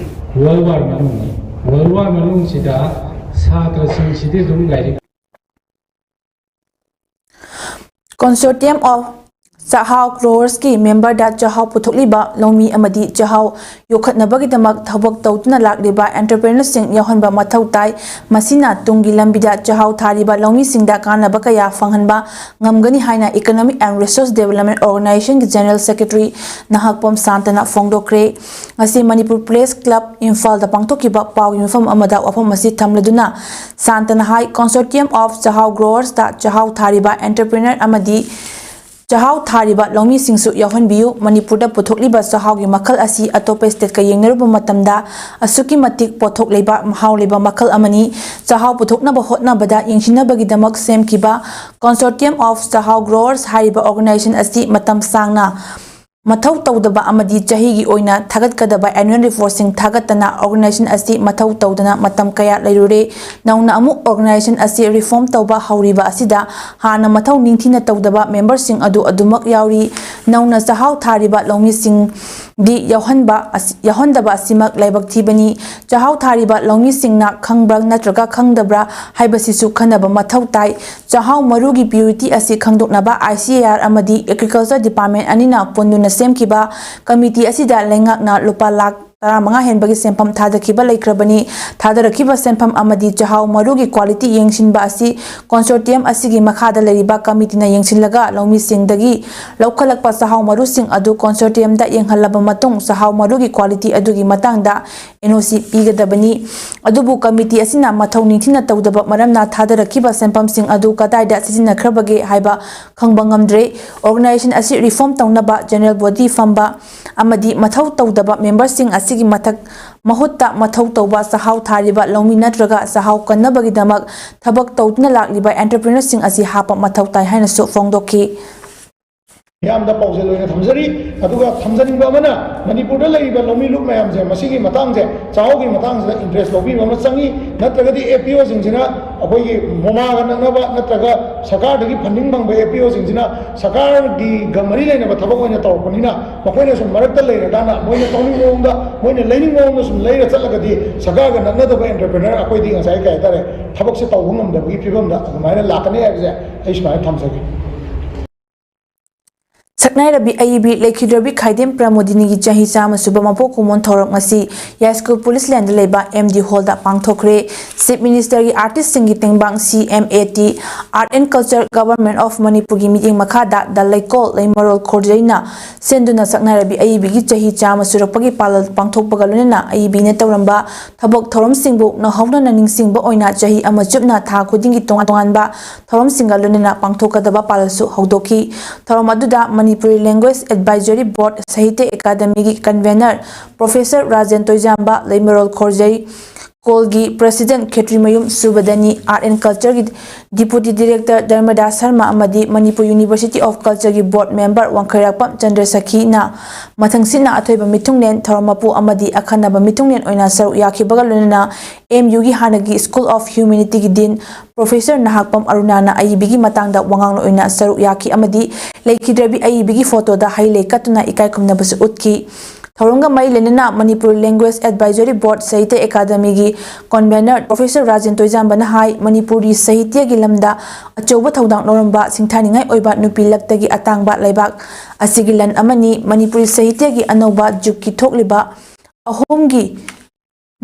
ꯋꯥꯔꯜ ꯋꯥꯔ ꯃꯅꯨꯡ, ꯋꯥꯔꯜ ꯋꯥꯔ ꯃꯅꯨꯡꯁꯤꯗ ꯁꯥꯇ꯭ꯔꯁꯤꯡꯁꯤꯗꯤ ꯑꯗꯨꯝ ꯂꯥꯏꯔꯤꯛ Consortium of Chahao Growers ꯀꯤ member ꯗ ꯆꯥꯛꯍꯥꯎ ꯄꯨꯊꯣꯛꯂꯤꯕ ꯂꯧꯃꯤ ꯑꯃꯗꯤ ꯆꯥꯛꯍꯥꯎ ꯌꯣꯛꯈꯠꯅꯕꯒꯤꯗꯃꯛ ꯊꯕꯛ ꯇꯧꯗꯨꯅ ꯂꯥꯛꯂꯤꯕ entrepreneur ꯁꯤꯡ ꯌꯥꯎꯍꯟꯕ ꯃꯊꯧ ꯇꯥꯏ꯫ ꯃꯁꯤꯅ ꯇꯨꯡꯒꯤ ꯂꯝꯕꯤꯗ ꯆꯥꯛꯍꯥꯎ ꯊꯥꯔꯤꯕ ꯂꯧꯃꯤꯁꯤꯡꯗ ꯀꯥꯟꯅꯕ ꯀꯌꯥ ꯐꯪꯍꯟꯕ ꯉꯝꯒꯅꯤ ꯍꯥꯏꯅ Economic and Resource Development Organization ꯒꯤ General Secretary ꯅꯍꯥꯛꯄꯝ ꯁꯥꯟꯇꯅ ꯐꯣꯡꯗꯣꯛꯈ꯭ꯔꯦ꯫ ꯉꯁꯤ ꯃꯅꯤꯄꯨꯔ Press Club ꯏꯝꯐꯥꯜꯗ ꯄꯥꯡꯊꯣꯛꯈꯤꯕ ꯄꯥꯎꯒꯤ ꯃꯤꯐꯝ ꯑꯃꯗ ꯋꯥꯐꯝ ꯑꯁꯤ ꯊꯝꯂꯗꯨꯅ ꯁꯥꯟꯇꯅ ꯍꯥꯏ, Consortium of Chahao Growers ꯇ ꯆꯥꯛꯍꯥꯎ ꯊꯥꯔꯤꯕ entrepreneur ꯑꯃꯗꯤ ꯆꯥꯛꯍꯥꯎ ꯊꯥꯔꯤꯕ ꯂꯧꯃꯤꯁꯤꯡꯁꯨ ꯌꯥꯎꯍꯟꯕꯤꯌꯨ꯫ ꯃꯅꯤꯄꯨꯔꯗ ꯄꯨꯊꯣꯛꯂꯤꯕ ꯆꯥꯛꯍꯥꯎꯒꯤ ꯃꯈꯜ ꯑꯁꯤ ꯑꯇꯣꯞꯄ state ꯀ ꯌꯦꯡꯅꯔꯨꯕ ꯃꯇꯝꯗ ꯑꯁꯨꯛꯀꯤ ꯃꯇꯤꯛ ꯄꯣꯠꯊꯣꯛ ꯂꯩꯕ, ꯃꯍꯥꯎ ꯂꯩꯕ ꯃꯈꯜ ꯑꯃꯅꯤ꯫ ꯆꯥꯛꯍꯥꯎ ꯄꯨꯊꯣꯛꯅꯕ ꯍꯣꯠꯅꯕꯗ ꯌꯦꯡꯁꯤꯟꯅꯕꯒꯤꯗꯃꯛ ꯁꯦꯝꯈꯤꯕ Consortium of Chahao Growers ꯍꯥꯏꯔꯤꯕ organization ꯑꯁꯤ ꯃꯇꯝ ꯁꯥꯡꯅ ꯃꯊꯧ ꯇꯧꯗꯕ ꯑꯃꯗꯤ ꯆꯍꯤꯒꯤ ꯑꯣꯏꯅ ꯊꯥꯒꯠꯀꯗꯕ annual report ꯁꯤꯡ ꯊꯥꯒꯠꯇꯅ organization ꯑꯁꯤ ꯃꯊꯧ ꯇꯧꯗꯅ ꯃꯇꯝ ꯀꯌꯥ ꯂꯩꯔꯨꯔꯦ꯫ ꯅꯧꯅ ꯑꯃꯨꯛ organization ꯑꯁꯤ reform ꯇꯧꯕ ꯍꯧꯔꯤꯕ ꯑꯁꯤꯗ ꯍꯥꯟꯅ ꯃꯊꯧ ꯅꯤꯡꯊꯤꯅ ꯇꯧꯗꯕ member ꯁꯤꯡ ꯑꯗꯨ ꯑꯗꯨꯃꯛ ꯌꯥꯎꯔꯤ꯫ ꯅꯧꯅ ꯆꯥꯛꯍꯥꯎ ꯊꯥꯔꯤꯕ ꯂꯧꯃꯤꯁꯤꯡꯗꯤ ꯌꯥꯎꯍꯟꯕ ꯑꯁꯤ, ꯌꯥꯎꯍꯟꯗꯕ ꯑꯁꯤꯃꯛ ꯂꯥꯏꯕꯛ ꯊꯤꯕꯅꯤ꯫ ꯆꯥꯛꯍꯥꯎ ꯊꯥꯔꯤꯕ ꯂꯧꯃꯤꯁꯤꯡꯅ ꯈꯪꯕ꯭ꯔꯥ ꯅꯠꯇ꯭ꯔꯒ ꯈꯪꯗꯕ꯭ꯔꯥ ꯍꯥꯏꯕꯁꯤꯁꯨ ꯈꯟꯅꯕ ꯃꯊꯧ ꯇꯥꯏ꯫ ꯆꯥꯛꯍꯥꯎ ꯃꯔꯨꯒꯤ purity ꯑꯁꯤ ꯈꯪꯗꯣꯛꯅꯕ I C A R ꯑꯃꯗꯤ Agriculture Department ꯑꯅꯤꯅ ꯄꯨꯟꯗꯨꯅ ꯁꯦꯝꯈꯤꯕ committee ꯑꯁꯤꯗ ꯂꯩꯉꯥꯛꯅ ꯂꯨꯄꯥ ꯂꯥꯈ ꯇꯔꯥꯃꯉꯥ ꯍꯦꯟꯕꯒꯤ ꯁꯦꯟꯐꯝ ꯊꯥꯗꯈꯤꯕ ꯂꯩꯈ꯭ꯔꯕꯅꯤ꯫ ꯊꯥꯗꯔꯛꯈꯤꯕ ꯁꯦꯟꯐꯝ ꯑꯃꯗꯤ ꯆꯥꯛꯍꯥꯎ ꯃꯔꯨꯒꯤ quality ꯌꯦꯡꯁꯤꯟꯕ ꯑꯁꯤ consortium ꯑꯁꯤꯒꯤ ꯃꯈꯥꯗ ꯂꯩꯔꯤꯕ committee ꯅ ꯌꯦꯡꯁꯤꯜꯂꯒ ꯂꯧꯃꯤꯁꯤꯡꯗꯒꯤ ꯂꯧꯈꯠꯂꯛꯄ ꯆꯥꯛꯍꯥꯎ ꯃꯔꯨꯁꯤꯡ ꯑꯗꯨ consortium ꯗ ꯌꯦꯡꯍꯜꯂꯕ ꯃꯇꯨꯡ ꯆꯥꯛꯍꯥꯎ ꯃꯔꯨꯒꯤ quality ꯑꯗꯨꯒꯤ ꯃꯇꯥꯡꯗ N O C ꯄꯤꯒꯗꯕꯅꯤ꯫ ꯑꯗꯨꯕꯨ committee ꯑꯁꯤꯅ ꯃꯊꯧ ꯅꯤꯡꯊꯤꯅ ꯇꯧꯗꯕ ꯃꯔꯝꯅ ꯊꯥꯗꯔꯛꯈꯤꯕ ꯁꯦꯟꯐꯝꯁꯤꯡ ꯑꯗꯨ ꯀꯗꯥꯏꯗ ꯁꯤꯖꯤꯟꯅꯈ꯭ꯔꯕꯒꯦ ꯍꯥꯏꯕ ꯈꯪꯕ ꯉꯝꯗ꯭ꯔꯦ꯫ Organization ꯑꯁꯤ reform ꯇꯧꯅꯕ general body ꯐꯝꯕ ꯑꯃꯗꯤ ꯃꯊꯧ ꯇꯧꯗꯕ member ꯁꯤꯡ ꯑꯁꯤꯒꯤ ꯃꯊꯛ, ꯃꯍꯨꯠꯇ ꯃꯊꯧ ꯇꯧꯕ ꯆꯥꯛꯍꯥꯎ ꯊꯥꯔꯤꯕ ꯂꯧꯃꯤ ꯅꯠꯇ꯭ꯔꯒ ꯆꯥꯛꯍꯥꯎ ꯀꯟꯅꯕꯒꯤꯗꯃꯛ ꯊꯕꯛ ꯇꯧꯗꯨꯅ ꯂꯥꯛꯂꯤꯕ entrepreneur ꯁꯤꯡ ꯑꯁꯤ ꯍꯥꯞꯄ ꯃꯊꯧ ꯇꯥꯏ ꯍꯥꯏꯅꯁꯨ ꯐꯣꯡꯗꯣꯛꯈꯤ꯫ ꯃꯤꯌꯥꯝꯗ ꯄꯥꯎꯖꯦꯜ ꯑꯣꯏꯅ ꯊꯝꯖꯔꯤ꯫ ꯑꯗꯨꯒ ꯊꯝꯖꯅꯤꯡꯕ ꯑꯃꯅ, ꯃꯅꯤꯄꯨꯔꯗ ꯂꯩꯔꯤꯕ ꯂꯧꯃꯤ ꯂꯨꯞ ꯃꯌꯥꯝꯁꯦ ꯃꯁꯤꯒꯤ ꯃꯇꯥꯡꯁꯦ, ꯆꯥꯛꯍꯥꯎꯒꯤ ꯃꯇꯥꯡꯁꯤꯗ interest ꯂꯧꯕꯤꯕ ꯑꯃ ꯆꯪꯉꯤ꯫ ꯅꯠꯇ꯭ꯔꯒꯗꯤ ꯑꯦꯐ ꯄꯤ ꯑꯣꯁꯤꯡꯁꯤꯅ ꯑꯩꯈꯣꯏꯒꯤ ꯃꯣꯃꯥꯒ ꯅꯛꯅꯕ ꯅꯠꯇ꯭ꯔꯒ ꯁꯔꯀꯥꯔꯗꯒꯤ funding ꯐꯪꯕ ꯑꯦꯐ ꯄꯤ ꯑꯣꯁꯤꯡꯁꯤꯅ ꯁꯔꯀꯥꯔꯒꯤꯒ ꯃꯔꯤ ꯂꯩꯅꯕ ꯊꯕꯛ ꯑꯣꯏꯅ ꯇꯧꯔꯛꯄꯅꯤꯅ, ꯃꯈꯣꯏꯅ ꯁꯨꯝ ꯃꯔꯛꯇ ꯂꯩꯔꯀꯥꯟꯗ ꯃꯣꯏꯅ ꯇꯧꯅꯤꯡꯕ ꯃꯑꯣꯡꯗ, ꯃꯣꯏꯅ ꯂꯩꯅꯤꯡꯕ ꯃꯑꯣꯡꯗ ꯁꯨꯝ ꯂꯩꯔ ꯆꯠꯂꯒꯗꯤ ꯁꯔꯀꯥꯔꯒ ꯅꯛꯅꯗꯕ entrepreneur ꯑꯩꯈꯣꯏꯗꯤ ꯉꯁꯥꯏ ꯀꯩ ꯍꯥꯏꯇꯥꯔꯦ, ꯊꯕꯛꯁꯦ ꯇꯧꯕ ꯉꯝꯗꯕꯒꯤ ꯐꯤꯕꯝꯗ ꯑꯗꯨꯃꯥꯏꯅ ꯂꯥꯛꯀꯅꯤ ꯍꯥꯏꯕꯁꯦ ꯑꯩ ꯁꯨꯃꯥꯏꯅ ꯊꯝꯖꯒꯦ꯫ ꯁꯛꯅꯥꯏꯔꯕꯤ ꯑꯏꯕꯤ ꯂꯩꯈꯤꯗ꯭ꯔꯕꯤ ꯈꯥꯏꯗꯦꯝ ꯄ꯭ꯔꯃꯣꯗꯤꯅꯤꯒꯤ ꯆꯍꯤ ꯆꯥꯝꯃ ꯁꯨꯕ ꯃꯄꯣꯛ ꯀꯨꯝꯑꯣꯟ ꯊꯧꯔꯝ ꯉꯁꯤ ꯌꯥꯏꯁ꯭ꯀꯨꯜ ꯄꯨꯂꯤꯁ ꯂꯦꯟꯗ ꯂꯩꯕ ꯑꯦꯝ ꯗꯤ ꯍꯣꯜꯗ ꯄꯥꯡꯊꯣꯛꯈ꯭ꯔꯦ꯫ ꯆꯤꯐ ꯃꯤꯅꯤꯁꯇꯔꯒꯤ ꯑꯥꯔꯇꯤꯁꯁꯤꯡꯒꯤ ꯇꯦꯡꯕꯥꯡ ꯁꯤ M A T, Art and Culture, Government of ꯃꯅꯤꯄꯨꯔꯒꯤ ꯃꯤꯠꯌꯦꯡ ꯃꯈꯥꯗ ꯗ ꯂꯩꯀꯣꯜ ꯂꯩꯃꯔꯣꯜ ꯈꯣꯔꯖꯩꯅ ꯁꯦꯟꯗꯨꯅ ꯁꯛꯅꯥꯏꯔꯕꯤ ꯑꯏꯕꯤꯒꯤ ꯆꯍꯤ ꯆꯥꯝꯃ ꯁꯨꯔꯛꯄꯒꯤ ꯄꯥꯂꯟ ꯄꯥꯡꯊꯣꯛꯄꯒ ꯂꯣꯏꯅꯅ ꯑꯏꯕꯤꯅ ꯇꯧꯔꯝꯕ ꯊꯕꯛ ꯊꯧꯔꯝꯁꯤꯡꯕꯨ ꯅꯧꯍꯧꯅꯅ ꯅꯤꯡꯁꯤꯡꯕ ꯑꯣꯏꯅ ꯆꯍꯤ ꯑꯃ ꯆꯨꯞꯅ ꯊꯥ ꯈꯨꯗꯤꯡꯒꯤ ꯇꯣꯉꯥꯟ ꯇꯣꯉꯥꯟꯕ ꯊꯧꯔꯝꯁꯤꯡꯒ ꯂꯣꯏꯅꯅ ꯄꯥꯡꯊꯣꯛꯀꯗꯕ ꯄꯥꯂꯟꯁꯨ ꯍꯧꯗꯣꯛꯈꯤ꯫ ꯊꯧꯔꯝ ꯑꯗꯨꯗ Manipuri Language Advisory Board Sahitya ꯑꯦꯀꯥꯗꯃꯤꯒꯤ convenor Professor Rajen ꯇꯣꯏꯖꯥꯝꯕ, ꯂꯩꯃꯔꯣꯜ ꯈꯣꯔꯖꯩ ꯀꯣꯜꯒꯤ president Khetrimayum ꯁꯨꯕꯗꯅꯤ, Art and Cultureꯒꯤ deputy director ꯙꯔꯃꯗꯥꯁ Sharma ꯑꯃꯗꯤ Manipur University of Cultureꯒꯤ board member ꯋꯥꯡꯈꯩꯔꯥꯛꯄꯝ ꯆꯟꯗ꯭ꯔꯁꯈꯤꯅ ꯃꯊꯪꯁꯤꯠꯅ ꯑꯊꯣꯏꯕ ꯃꯤꯊꯨꯡꯂꯦꯟ, ꯊꯧꯔꯝ ꯃꯄꯨ ꯑꯃꯗꯤ ꯑꯈꯟꯅꯕ ꯃꯤꯊꯨꯡꯂꯦꯟ ꯑꯣꯏꯅ ꯁꯔꯨꯛ ꯌꯥꯈꯤꯕꯒ ꯂꯣꯏꯅꯅ ꯑꯦꯝ ꯌꯨꯒꯤ ꯍꯥꯟꯅꯒꯤ School of Humanityꯒꯤ dean Professor Nahakpam ꯑꯔꯨꯅꯥꯅ ꯑꯏꯕꯤꯒꯤ ꯃꯇꯥꯡꯗ ꯋꯥꯉꯥꯡꯂꯣꯏ ꯑꯣꯏꯅ ꯁꯔꯨꯛ ꯌꯥꯈꯤ ꯑꯃꯗꯤ ꯂꯩꯈꯤꯗ꯭ꯔꯕꯤ ꯑꯏꯕꯤꯒꯤ photoꯗ ꯍꯩ ꯂꯩ ꯀꯠꯇꯨꯅ ꯏꯀꯥꯏ ꯈꯨꯝꯅꯕꯁꯨ ꯎꯠꯈꯤ꯫ ꯊꯧꯔꯝꯒ ꯃꯔꯤ ꯂꯩꯅꯅ Manipur Language Advisory Board ꯁꯥꯍꯤꯇ꯭ꯌ ꯑꯦꯀꯥꯗꯃꯤꯒꯤ convenor Professor ꯔꯥꯖꯦꯟ ꯇꯣꯏꯖꯥꯝꯕꯅ ꯍꯥꯏ, ꯃꯅꯤꯄꯨꯔꯤ ꯁꯥꯍꯤꯇ꯭ꯌꯒꯤ ꯂꯝꯗ ꯑꯆꯧꯕ ꯊꯧꯗꯥꯡ ꯂꯧꯔꯝꯕ ꯁꯤꯡꯊꯥꯅꯤꯡꯉꯥꯏ ꯑꯣꯏꯕ ꯅꯨꯄꯤ ꯂꯛꯇꯒꯤ ꯑꯇꯥꯡꯕ ꯂꯩꯕꯥꯛ ꯑꯁꯤꯒꯤ ꯂꯟ ꯑꯃꯅꯤ꯫ ꯃꯅꯤꯄꯨꯔꯤ ꯁꯥꯍꯤꯇ꯭ꯌꯒꯤ ꯑꯅꯧꯕ ꯖꯨꯒꯀꯤ ꯊꯣꯛꯂꯤꯕ ꯑꯍꯨꯝꯒꯤ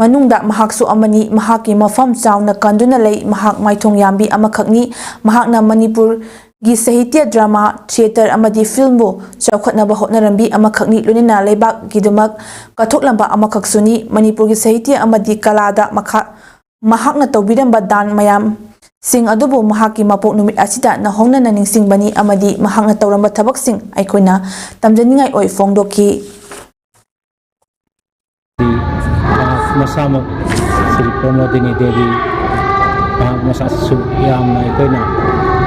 ꯃꯅꯨꯡꯗ ꯃꯍꯥꯛꯁꯨ ꯑꯃꯅꯤ꯫ ꯃꯍꯥꯛꯀꯤ ꯃꯐꯝ ꯆꯥꯎꯅ ꯀꯟꯗꯨꯅ ꯂꯩ꯫ ꯃꯍꯥꯛ ꯃꯥꯏꯊꯣꯡ ꯌꯥꯝꯕꯤ ꯑꯃꯈꯛꯅꯤ꯫ ꯃꯍꯥꯛꯅ ꯃꯅꯤꯄꯨꯔꯒꯤ ꯁꯥꯍꯤꯇ꯭ꯌ, drama, theatre ꯑꯃꯗꯤ filmꯕꯨ ꯆꯥꯎꯈꯠꯅꯕ ꯍꯣꯠꯅꯔꯝꯕꯤ ꯑꯃꯈꯛꯅꯤ, ꯂꯣꯏꯅꯅ ꯂꯩꯕꯥꯛꯀꯤꯗꯃꯛ ꯀꯠꯊꯣꯛꯂꯝꯕ ꯑꯃꯈꯛꯁꯨꯅꯤ꯫ ꯃꯅꯤꯄꯨꯔꯒꯤ ꯁꯥꯍꯤꯇ꯭ꯌ ꯑꯃꯗꯤ ꯀꯂꯥꯗ ꯃꯈꯥ, ꯃꯍꯥꯛꯅ ꯇꯧꯕꯤꯔꯝꯕ ꯗꯥꯟ ꯃꯌꯥꯝꯁꯤꯡ ꯑꯗꯨꯕꯨ ꯃꯍꯥꯛꯀꯤ ꯃꯄꯣꯛ ꯅꯨꯃꯤꯠ ꯑꯁꯤꯗ ꯅꯧꯍꯧꯅꯅ ꯅꯤꯡꯁꯤꯡꯕꯅꯤ ꯑꯃꯗꯤ ꯃꯍꯥꯛꯅ ꯇꯧꯔꯝꯕ ꯊꯕꯛꯁꯤꯡ ꯑꯩꯈꯣꯏꯅ ꯇꯝꯖꯅꯤꯡꯉꯥꯏ ꯑꯣꯏ ꯐꯣꯡꯗꯣꯛꯈꯤ꯫ ꯃꯍꯥꯛ ꯃꯁꯥꯃꯛ ꯁ꯭ꯔꯤ ꯄ꯭ꯔꯃꯣꯗꯤꯅꯤ ꯗꯦꯕꯤ, ꯃꯍꯥꯛ ꯃꯁꯥꯁꯨ ꯌꯥꯝꯅ ꯑꯩꯈꯣꯏꯅ,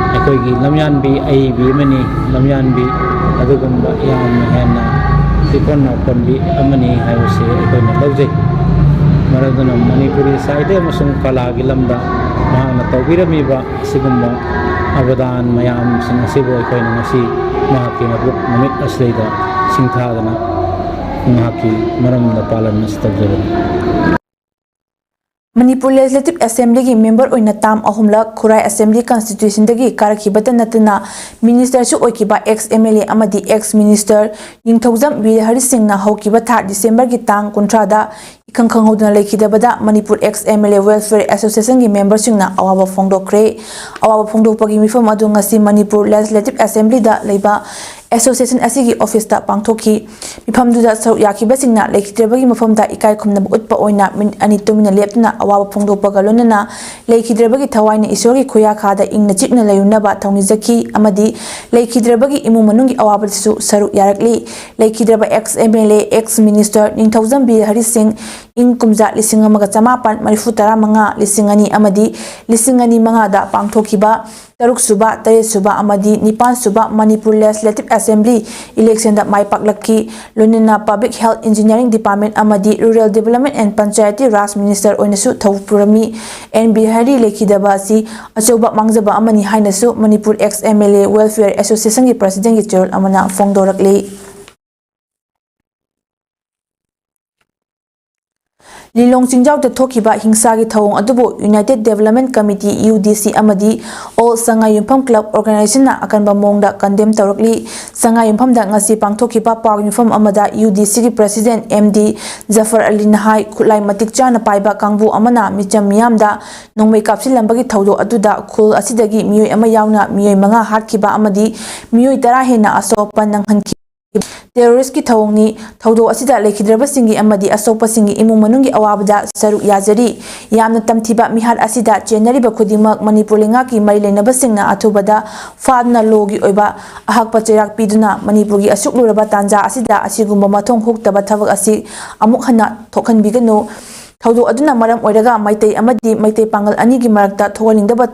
ꯑꯩꯈꯣꯏꯒꯤ ꯂꯝꯌꯥꯟꯕꯤ ꯑꯏꯕꯤ ꯑꯃꯅꯤ꯫ ꯂꯝꯌꯥꯟꯕꯤ ꯑꯗꯨꯒꯨꯝꯕ ꯌꯥꯝꯅ ꯍꯦꯟꯅ ꯏꯀꯣꯟ ꯅꯥꯀꯣꯟꯕꯤ ꯑꯃꯅꯤ ꯍꯥꯏꯕꯁꯤ ꯑꯩꯈꯣꯏꯅ ꯂꯧꯖꯩ꯫ ꯃꯔꯝ ꯑꯗꯨꯅ ꯃꯅꯤꯄꯨꯔꯤ ꯁꯥꯍꯤꯇ꯭ꯌ ꯑꯃꯁꯨꯡ ꯀꯂꯥꯒꯤ ꯂꯝꯗ ꯃꯍꯥꯛꯅ ꯇꯧꯕꯤꯔꯝꯃꯤꯕ ꯑꯁꯤꯒꯨꯝꯕ ꯑꯕꯗꯥꯟ ꯃꯌꯥꯝꯁꯤꯡ ꯑꯁꯤꯕꯨ ꯑꯩꯈꯣꯏꯅ ꯉꯁꯤ ꯃꯍꯥꯛꯀꯤ ꯃꯄꯣꯛ ꯅꯨꯃꯤꯠ ꯑꯁꯤꯗꯩꯗ ꯁꯤꯡꯊꯥꯗꯅ ꯃꯍꯥꯛꯀꯤ ꯃꯔꯝꯗ ꯄꯥꯂꯟ ꯑꯁꯤ ꯇꯧꯖꯕꯅꯤ꯫ ꯃꯅꯤꯄꯨꯔ ꯂꯦꯖꯤꯁꯂꯦꯇꯤꯚ ꯑꯦꯁꯦꯝꯕ꯭ꯂꯤꯒꯤ ꯃꯦꯝꯕꯔ ꯑꯣꯏꯅ ꯇꯥꯝ ꯑꯍꯨꯝꯂꯛ ꯈꯨꯔꯥꯏ ꯑꯦꯁꯦꯝꯕ꯭ꯂꯤ ꯀꯟꯁꯇꯤꯇ꯭ꯌꯨꯁꯟꯗꯒꯤ ꯀꯥꯔꯛꯈꯤꯕꯇ ꯅꯠꯇꯅ ꯃꯤꯅꯤꯁꯇꯔꯁꯨ ꯑꯣꯏꯈꯤꯕ ꯑꯦꯛꯁ ꯑꯦꯝ ꯑꯦꯜ ꯑꯦ ꯑꯃꯗꯤ ꯑꯦꯛꯁ ꯃꯤꯅꯤꯁꯇꯔ ꯅꯤꯡꯊꯧꯖꯝ ꯕꯤꯔ ꯍꯔꯤꯁꯤꯡꯅ ꯍꯧꯈꯤꯕ ꯊꯥ ꯗꯤꯁꯦꯝꯕꯔꯒꯤ ꯇꯥꯡ ꯀꯨꯟꯊ꯭ꯔꯥꯗ ꯏꯈꯪ ꯈꯪꯍꯧꯗꯅ ꯂꯩꯈꯤꯗꯕꯗ Manipur ex M L A welfare ꯑꯦꯁꯣꯁꯤꯌꯦꯁꯟꯒꯤ ꯃꯦꯝꯕꯔꯁꯤꯡꯅ ꯑꯋꯥꯕ ꯐꯣꯡꯗꯣꯛꯈ꯭ꯔꯦ꯫ ꯑꯋꯥꯕ ꯐꯣꯡꯗꯣꯛꯄꯒꯤ ꯃꯤꯐꯝ ꯑꯗꯨ ꯉꯁꯤ ꯃꯅꯤꯄꯨꯔ ꯂꯦꯖꯤꯁꯂꯦꯇꯤꯚ ꯑꯦꯁꯦꯝꯕ꯭ꯂꯤꯗ ꯂꯩꯕ ꯑꯦꯁꯣꯁꯤꯌꯦꯁꯟ ꯑꯁꯤꯒꯤ ꯑꯣꯐꯤꯁꯇ ꯄꯥꯡꯊꯣꯛꯈꯤ꯫ ꯃꯤꯐꯝꯗꯨꯗ ꯁꯔꯨꯛ ꯌꯥꯈꯤꯕꯁꯤꯡꯅ ꯂꯩꯈꯤꯗ꯭ꯔꯕꯒꯤ ꯃꯐꯝꯗ ꯏꯀꯥꯏ ꯈꯨꯝꯅꯕ ꯎꯠꯄ ꯑꯣꯏꯅ ꯃꯤꯅꯤꯠ ꯑꯅꯤ ꯇꯨꯃꯤꯟꯅ ꯂꯦꯞꯇꯨꯅ ꯑꯋꯥꯕ ꯐꯣꯡꯗꯣꯛꯄꯒ ꯂꯣꯏꯅꯅ ꯂꯩꯈꯤꯗ꯭ꯔꯕꯒꯤ ꯊꯋꯥꯏꯅ ꯏꯁꯣꯔꯒꯤ ꯈꯨꯌꯥꯈꯥꯗ ꯏꯪꯅ ꯆꯤꯛꯅ ꯂꯩꯔꯨꯅꯕ ꯊꯧꯅꯤꯖꯈꯤ ꯑꯃꯗꯤ ꯂꯩꯈꯤꯗ꯭ꯔꯕꯒꯤ ꯏꯃꯨꯡ ꯃꯅꯨꯡꯒꯤ ꯑꯋꯥꯕꯗꯁꯨ ꯁꯔꯨꯛ ꯌꯥꯔꯛꯂꯤ꯫ ꯂꯩꯈꯤꯗ꯭ꯔꯕ ex M L A, ex minister Ningthoujam Bir Harising ꯏꯪ ꯀꯨꯝꯖꯥ ꯂꯤꯁꯤꯡ ꯑꯃꯒ ꯆꯃꯥꯄꯟ ꯃꯔꯤꯐꯨ ꯇꯔꯥ ꯃꯉꯥ, ꯂꯤꯁꯤꯡ ꯑꯅꯤ ꯑꯃꯗꯤ ꯂꯤꯁꯤꯡ ꯑꯅꯤ ꯃꯉꯥꯗ ꯄꯥꯡꯊꯣꯛꯈꯤꯕ ꯇꯔꯨꯛ ꯁꯨꯕ, ꯇꯔꯦꯠ ꯁꯨꯕ ꯑꯃꯗꯤ ꯅꯤꯄꯥꯟ ꯁꯨꯕ ꯃꯅꯤꯄꯨꯔ ꯂꯦꯖꯤꯁꯂꯦꯇꯤꯚ ꯑꯦꯁꯦꯝꯕ꯭ꯂꯤ ꯏꯂꯦꯛꯁꯟꯗ ꯃꯥꯏ ꯄꯥꯛꯂꯛꯈꯤ꯫ ꯂꯣꯏꯅꯅ ꯄꯕ꯭ꯂꯤꯛ ꯍꯦꯜꯊ ꯏꯟꯖꯤꯅꯤꯌꯥꯔꯤꯡ ꯗꯤꯄꯥꯔꯠꯃꯦꯟꯠ ꯑꯃꯗꯤ rural development and panchayati raj minister ꯑꯣꯏꯅꯁꯨ ꯊꯧ ꯄꯨꯔꯝꯃꯤ꯫ ꯑꯦꯟ ꯕꯤꯍꯥꯔꯤ ꯂꯩꯈꯤꯗꯕ ꯑꯁꯤ ꯑꯆꯧꯕ ꯃꯥꯡꯖꯕ ꯑꯃꯅꯤ ꯍꯥꯏꯅꯁꯨ Manipur ex M L A welfare ꯑꯦꯁꯣꯁꯤꯌꯦꯁꯟꯒꯤ ꯄ꯭ꯔꯁꯤꯗꯦꯟꯠꯀꯤ ꯆꯦꯔꯣꯜ ꯑꯃꯅ ꯐꯣꯡꯗꯣꯔꯛꯂꯤ꯫ ꯂꯤꯂꯣꯡ ꯆꯤꯡꯖꯥꯎꯗ ꯊꯣꯛꯈꯤꯕ ꯍꯤꯡꯁꯥꯒꯤ ꯊꯧꯑꯣꯡ ꯑꯗꯨꯕꯨ united development committee, U D C, ꯑꯃꯗꯤ ꯑꯣꯜ ꯁꯉꯥꯏ ꯌꯨꯝꯐꯝ ꯀ꯭ꯂꯕ ꯑꯣꯔꯒꯅꯥꯏꯖꯦꯁꯟꯅ ꯑꯀꯟꯕ ꯃꯑꯣꯡꯗ ꯀꯟꯗꯦꯝ ꯇꯧꯔꯛꯂꯤ꯫ ꯁꯉꯥꯏ ꯌꯨꯝꯐꯝꯗ ꯉꯁꯤ ꯄꯥꯡꯊꯣꯛꯈꯤꯕ ꯄꯥꯎ ꯌꯨꯝꯐꯝ ꯑꯃꯗ ꯌꯨ ꯗꯤ ꯁꯤꯒꯤ ꯄ꯭ꯔꯁꯤꯗꯦꯟꯠ ꯑꯦꯝ ꯗꯤ ꯖꯐꯔ ꯑꯂꯤ ꯅꯍꯥꯏ ꯈꯨꯠꯂꯥꯏ ꯃꯇꯤꯛ ꯆꯥꯅ ꯄꯥꯏꯕ ꯀꯥꯡꯕꯨ ꯑꯃꯅ ꯃꯤꯆꯝ ꯃꯤꯌꯥꯝꯗ ꯅꯣꯡꯃꯩ ꯀꯥꯞꯁꯤꯜꯂꯝꯕꯒꯤ ꯊꯧꯗꯣꯛ ꯑꯗꯨꯗ ꯈꯨꯜ ꯑꯁꯤꯗꯒꯤ ꯃꯤꯑꯣꯏ ꯑꯃ ꯌꯥꯎꯅ ꯃꯤꯑꯣꯏ ꯃꯉꯥ ꯍꯥꯠꯈꯤꯕ ꯑꯃꯗꯤ ꯃꯤꯑꯣꯏ ꯇꯔꯥ ꯍꯦꯟꯅ ꯑꯁꯣꯛ ꯑꯄꯟ ꯅꯪꯍꯟꯈꯤ꯫ ꯇꯦꯔꯣꯔꯤꯁ꯭ꯠꯀꯤ ꯊꯧꯑꯣꯡꯅꯤ꯫ ꯊꯧꯗꯣꯛ ꯑꯁꯤꯗ ꯂꯩꯈꯤꯗ꯭ꯔꯕꯁꯤꯡꯒꯤ ꯑꯃꯗꯤ ꯑꯁꯣꯛꯄꯁꯤꯡꯒꯤ ꯏꯃꯨꯡ ꯃꯅꯨꯡꯒꯤ ꯑꯋꯥꯕꯗ ꯁꯔꯨꯛ ꯌꯥꯖꯔꯤ꯫ ꯌꯥꯝꯅ ꯇꯝꯊꯤꯕ ꯃꯤꯍꯥꯠ ꯑꯁꯤꯗ ꯆꯦꯟꯅꯔꯤꯕ ꯈꯨꯗꯤꯡꯃꯛ ꯃꯅꯤꯄꯨꯔ ꯂꯩꯉꯥꯛꯀꯤ ꯃꯔꯤ ꯂꯩꯅꯕꯁꯤꯡꯅ ꯑꯊꯨꯕꯗ ꯐꯥꯗꯨꯅ ꯂꯣꯒꯤ ꯑꯣꯏꯕ ꯑꯍꯛꯄ ꯆꯩꯔꯥꯛ ꯄꯤꯗꯨꯅ ꯃꯅꯤꯄꯨꯔꯒꯤ ꯑꯁꯨꯛ ꯂꯨꯔꯕ ꯇꯥꯟꯖꯥ ꯑꯁꯤꯗ ꯑꯁꯤꯒꯨꯝꯕ ꯃꯊꯣꯡ ꯍꯨꯛꯇꯕ ꯊꯕꯛ ꯑꯁꯤ ꯑꯃꯨꯛ ꯍꯟꯅ ꯊꯣꯛꯍꯟꯕꯤꯒꯅꯨ꯫ ꯊꯧꯗꯣꯛ ꯑꯗꯨꯅ ꯃꯔꯝ ꯑꯣꯏꯔꯒ ꯃꯩꯇꯩ ꯑꯃꯗꯤ ꯃꯩꯇꯩ ꯄꯥꯉꯜ ꯑꯅꯤꯒꯤ ꯃꯔꯛꯇ ꯊꯣꯛꯍꯟꯅꯤꯡꯗꯕ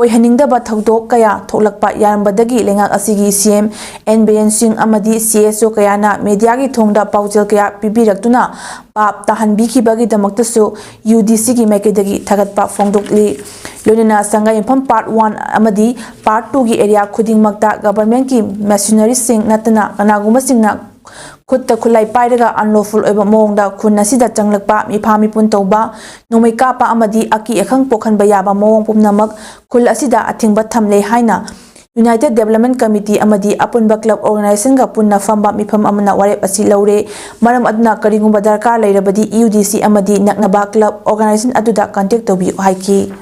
ꯑꯣꯏꯍꯟꯅꯤꯡꯗꯕ ꯊꯧꯗꯣꯛ ꯀꯌꯥ ꯊꯣꯛꯂꯛꯄ ꯌꯥꯔꯝꯕꯗꯒꯤ ꯂꯩꯉꯥꯛ ꯑꯁꯤꯒꯤ ꯁꯤ ꯑꯦꯝ ꯑꯦꯟ ꯕꯤꯔꯦꯟ ꯁꯤꯡ ꯑꯃꯗꯤ ꯁꯤ ꯑꯦꯁ ꯑꯣ ꯀꯌꯥꯅ ꯃꯦꯗꯤꯌꯥꯒꯤ ꯊꯣꯡꯗ ꯄꯥꯎꯖꯦꯜ ꯀꯌꯥ ꯄꯤꯕꯤꯔꯛꯇꯨꯅ ꯄꯥꯞ ꯇꯥꯍꯟꯕꯤꯈꯤꯕꯒꯤꯗꯃꯛꯇꯁꯨ ꯌꯨ ꯗꯤ ꯁꯤꯒꯤ ꯃꯥꯏꯀꯩꯗꯒꯤ ꯊꯥꯒꯠꯄ ꯐꯣꯡꯗꯣꯛꯂꯤ꯫ ꯂꯣꯏꯅꯅ ꯁꯉꯥꯏꯌꯨꯝꯐꯝ ꯄꯥꯔꯠ ꯋꯥꯟ ꯑꯃꯗꯤ ꯄꯥꯔꯠ ꯇꯨꯒꯤ ꯑꯦꯔꯤꯌꯥ ꯈꯨꯗꯤꯡꯃꯛꯇ ꯒꯚꯔꯟꯃꯦꯟꯠꯀꯤ ꯃꯦꯁꯤꯅꯔꯤꯁꯤꯡ ꯅꯠꯇꯅ ꯀꯅꯥꯒꯨꯝꯕꯁꯤꯡꯅ ꯈꯨꯠꯇ ꯈꯨꯠꯂꯥꯏ ꯄꯥꯏꯔꯒ ꯑꯟꯂꯣꯐꯨꯜ ꯑꯣꯏꯕ ꯃꯑꯣꯡꯗ ꯈꯨꯟ ꯑꯁꯤꯗ ꯆꯪꯂꯛꯄ, ꯃꯤꯐꯥ ꯃꯤꯄꯨꯟ ꯇꯧꯕ, ꯅꯣꯡꯃꯩ ꯀꯥꯞꯄ ꯑꯃꯗꯤ ꯑꯀꯤ ꯑꯈꯪ ꯄꯣꯛꯍꯟꯕ ꯌꯥꯕ ꯃꯑꯣꯡ ꯄꯨꯝꯅꯃꯛ ꯈꯨꯜ ꯑꯁꯤꯗ ꯑꯊꯤꯡꯕ ꯊꯝꯂꯦ ꯍꯥꯏꯅ ꯌꯨꯅꯥꯏꯇꯦꯗ ꯗꯦꯕꯂꯞꯃꯦꯟꯠ ꯀꯃꯤꯇꯤ ꯑꯃꯗꯤ ꯑꯄꯨꯟꯕ ꯀ꯭ꯂꯕ ꯑꯣꯔꯒꯅꯥꯏꯖꯦꯁꯟꯒ ꯄꯨꯟꯅ ꯐꯝꯕ ꯃꯤꯐꯝ ꯑꯃꯅ ꯋꯥꯔꯦꯞ ꯑꯁꯤ ꯂꯧꯔꯦ꯫ ꯃꯔꯝ ꯑꯗꯨꯅ ꯀꯔꯤꯒꯨꯝꯕ ꯗꯔꯀꯥꯔ ꯂꯩꯔꯕꯗꯤ ꯌꯨ ꯗꯤ ꯁꯤ ꯑꯃꯗꯤ ꯅꯛꯅꯕ ꯀ꯭ꯂꯕ ꯑꯣꯔꯒꯅꯥꯏꯖꯦꯁꯟ ꯑꯗꯨꯗ ꯀꯟꯇꯦꯛ ꯇꯧꯕꯤꯌꯨ ꯍꯥꯏꯈꯤ꯫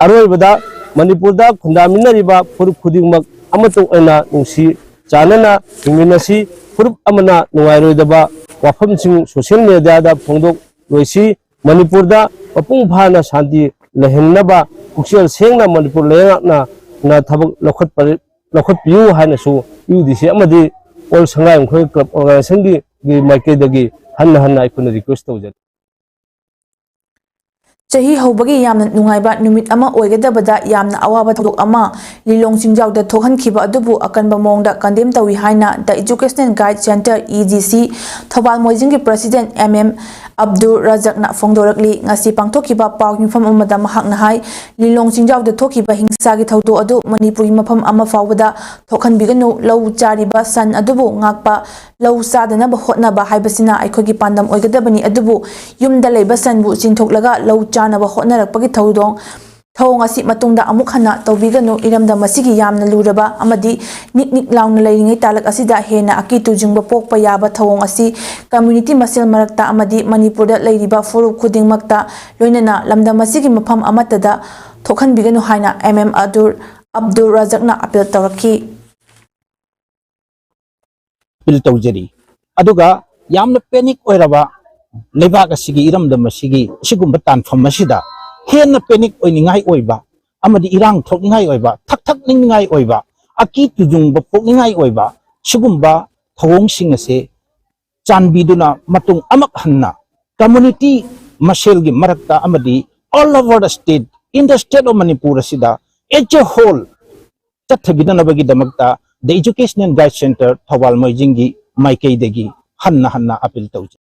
ꯑꯔꯣꯏꯕꯗ, ꯃꯅꯤꯄꯨꯔꯗ ꯈꯨꯟꯗꯥꯃꯤꯟꯅꯔꯤꯕ ꯐꯨꯔꯨꯞ ꯈꯨꯗꯤꯡꯃꯛ ꯑꯃꯠꯇ ꯑꯣꯏꯅ ꯅꯨꯡꯁꯤ ꯆꯥꯟꯅꯅ ꯍꯤꯡꯃꯤꯟꯅꯁꯤ꯫ ꯐꯨꯔꯨꯞ ꯑꯃꯅ ꯅꯨꯡꯉꯥꯏꯔꯣꯏꯗꯕ ꯋꯥꯐꯝꯁꯤꯡ ꯁꯣꯁꯤꯌꯦꯜ ꯃꯦꯗꯤꯌꯥꯗ ꯐꯣꯡꯗꯣꯛꯂꯣꯏꯁꯤ꯫ ꯃꯅꯤꯄꯨꯔꯗ ꯃꯄꯨꯡ ꯐꯥꯅ ꯁꯥꯟꯇꯤ ꯂꯩꯍꯟꯅꯕ ꯄꯨꯛꯆꯦꯜ ꯁꯦꯡꯅ ꯃꯅꯤꯄꯨꯔ ꯂꯩꯉꯥꯛꯅ ꯊꯕꯛ ꯂꯧꯈꯠꯄ-, ꯂꯧꯈꯠꯄꯤꯌꯨ ꯍꯥꯏꯅꯁꯨ ꯌꯨ ꯗꯤ ꯁꯤ ꯑꯃꯗꯤ ꯑꯣꯜ ꯁꯉꯥꯏ ꯌꯨꯝꯈꯣꯏ ꯀ꯭ꯂꯕ ꯑꯣꯔꯒꯅꯥꯏꯖꯦꯁꯟꯒꯤ, ꯒꯤ ꯃꯥꯏꯀꯩꯗꯒꯤ ꯍꯟꯅ ꯍꯟꯅ ꯑꯩꯈꯣꯏꯅ ꯔꯤꯀ꯭ꯋꯦꯁ ꯇꯧꯖꯔꯤ꯫ ꯆꯍꯤ ꯍꯧꯕꯒꯤ ꯌꯥꯝꯅ ꯅꯨꯡꯉꯥꯏꯕ ꯅꯨꯃꯤꯠ ꯑꯃ ꯑꯣꯏꯒꯗꯕꯗ ꯌꯥꯝꯅ ꯑꯋꯥꯕ ꯊꯧꯗꯣꯛ ꯑꯃ ꯂꯤꯂꯣꯡ ꯆꯤꯡꯖꯥꯎꯗ ꯊꯣꯛꯍꯟꯈꯤꯕ ꯑꯗꯨꯕꯨ ꯑꯀꯟꯕ ꯃꯑꯣꯡꯗ ꯀꯟꯗꯦꯝ ꯇꯧꯏ ꯍꯥꯏꯅ The Educational Guide Centre, E G C, Thoubal ꯃꯣꯏꯖꯤꯡꯒꯤ ꯄ꯭ꯔꯁꯤꯗꯦꯟꯠ ꯑꯦꯝ ꯑꯦꯝ ꯑꯕꯗꯨꯜ ꯔꯖꯛꯅ ꯐꯣꯡꯗꯣꯔꯛꯂꯤ꯫ ꯉꯁꯤ ꯄꯥꯡꯊꯣꯛꯈꯤꯕ ꯄꯥꯎ ꯃꯤꯐꯝ ꯑꯃꯗ ꯃꯍꯥꯛꯅ ꯍꯥꯏ, ꯂꯤꯂꯣꯡ ꯆꯤꯡꯖꯥꯎꯗ ꯊꯣꯛꯈꯤꯕ ꯍꯤꯡꯁꯥꯒꯤ ꯊꯧꯗꯣꯛ ꯑꯗꯨ ꯃꯅꯤꯄꯨꯔꯒꯤ ꯃꯐꯝ ꯑꯃ ꯐꯥꯎꯕꯗ ꯊꯣꯛꯍꯟꯕꯤꯒꯅꯨ, ꯂꯧ ꯆꯥꯔꯤꯕ ꯁꯟ ꯑꯗꯨꯕꯨ ꯉꯥꯛꯄ, ꯂꯧ ꯆꯥꯗꯅꯕ ꯍꯣꯠꯅꯕ ꯍꯥꯏꯕꯁꯤꯅ ꯑꯩꯈꯣꯏꯒꯤ ꯄꯥꯟꯗꯝ ꯑꯣꯏꯒꯗꯕꯅꯤ, ꯑꯗꯨꯕꯨ ꯌꯨꯝꯗ ꯂꯩꯕ ꯁꯟꯕꯨ ꯆꯤꯡꯊꯣꯛꯂꯒ ꯂꯧ ꯆꯥꯅꯕ ꯍꯣꯠꯅꯔꯛꯄꯒꯤ ꯊꯧꯗꯣꯡ, ꯊꯧꯑꯣꯡ ꯑꯁꯤ ꯃꯇꯨꯡꯗ ꯑꯃꯨꯛ ꯍꯟꯅ ꯇꯧꯕꯤꯒꯅꯨ꯫ ꯏꯔꯝꯗꯝ ꯑꯁꯤꯒꯤ ꯌꯥꯝꯅ ꯂꯨꯔꯕ ꯑꯃꯗꯤ ꯅꯤꯛ ꯅꯤꯛ ꯂꯥꯎꯅ ꯂꯩꯔꯤꯉꯩ ꯇꯥꯂꯛ ꯑꯁꯤꯗ ꯍꯦꯟꯅ ꯑꯀꯤ ꯇꯨꯖꯨꯡꯕ ꯄꯣꯛꯄ ꯌꯥꯕ ꯊꯧꯑꯣꯡ ꯑꯁꯤ ꯀꯝꯃ꯭ꯌꯨꯅꯤꯇꯤ ꯃꯁꯦꯜ ꯃꯔꯛꯇ ꯑꯃꯗꯤ ꯃꯅꯤꯄꯨꯔꯗ ꯂꯩꯔꯤꯕ ꯐꯨꯔꯨꯞ ꯈꯨꯗꯤꯡꯃꯛꯇ, ꯂꯣꯏꯅꯅ ꯂꯝꯗꯝ ꯑꯁꯤꯒꯤ ꯃꯐꯝ ꯑꯃꯠꯇꯗ ꯊꯣꯛꯍꯟꯕꯤꯒꯅꯨ ꯍꯥꯏꯅ ꯑꯦꯝ ꯑꯦꯝ ꯑꯗꯨꯔ ꯑꯕꯗꯨꯜ ꯔꯖꯛꯅ ꯑꯄꯤꯜ ꯇꯧꯔꯛꯈꯤ꯫ ꯑꯄꯤꯜ ꯇꯧꯖꯔꯤ꯫ ꯑꯗꯨꯒ ꯌꯥꯝꯅ ꯄꯦꯅꯤꯛ ꯑꯣꯏꯔꯕ ꯂꯩꯕꯥꯛ ꯑꯁꯤꯒꯤ, ꯏꯔꯝꯗꯝ ꯑꯁꯤꯒꯤ ꯑꯁꯤꯒꯨꯝꯕ ꯇꯥꯟꯐꯝ ꯑꯁꯤꯗ ꯍꯦꯟꯅ ꯄꯦꯅꯤꯛ ꯑꯣꯏꯅꯤꯡꯉꯥꯏ ꯑꯣꯏꯕ ꯑꯃꯗꯤ ꯏꯔꯥꯡ ꯊꯣꯛꯅꯤꯡꯉꯥꯏ ꯑꯣꯏꯕ, ꯊꯛ ꯊꯛꯅꯤꯡꯅꯤꯡꯉꯥꯏ ꯑꯣꯏꯕ, ꯑꯀꯤ ꯇꯨꯖꯨꯡꯕ ꯄꯣꯛꯅꯤꯡꯉꯥꯏ ꯑꯣꯏꯕ ꯁꯤꯒꯨꯝꯕ ꯊꯧꯑꯣꯡꯁꯤꯡ ꯑꯁꯦ ꯆꯥꯟꯕꯤꯗꯨꯅ ꯃꯇꯨꯡ ꯑꯃꯨꯛ ꯍꯟꯅ ꯀꯝꯃ꯭ꯌꯨꯅꯤꯇꯤ ꯃꯁꯦꯜꯒꯤ ꯃꯔꯛꯇ ꯑꯃꯗꯤ all over the state in the state of Manipur ꯑꯁꯤꯗ as a whole ꯆꯠꯊꯕꯤꯗꯅꯕꯒꯤꯗꯃꯛꯇ The Educational Guide Center Thoubal ꯃꯣꯏꯖꯤꯡꯒꯤ ꯃꯥꯏꯀꯩꯗꯒꯤ ꯍꯟꯅ ꯍꯟꯅ ꯑꯄꯤꯜ ꯇꯧꯖꯩ꯫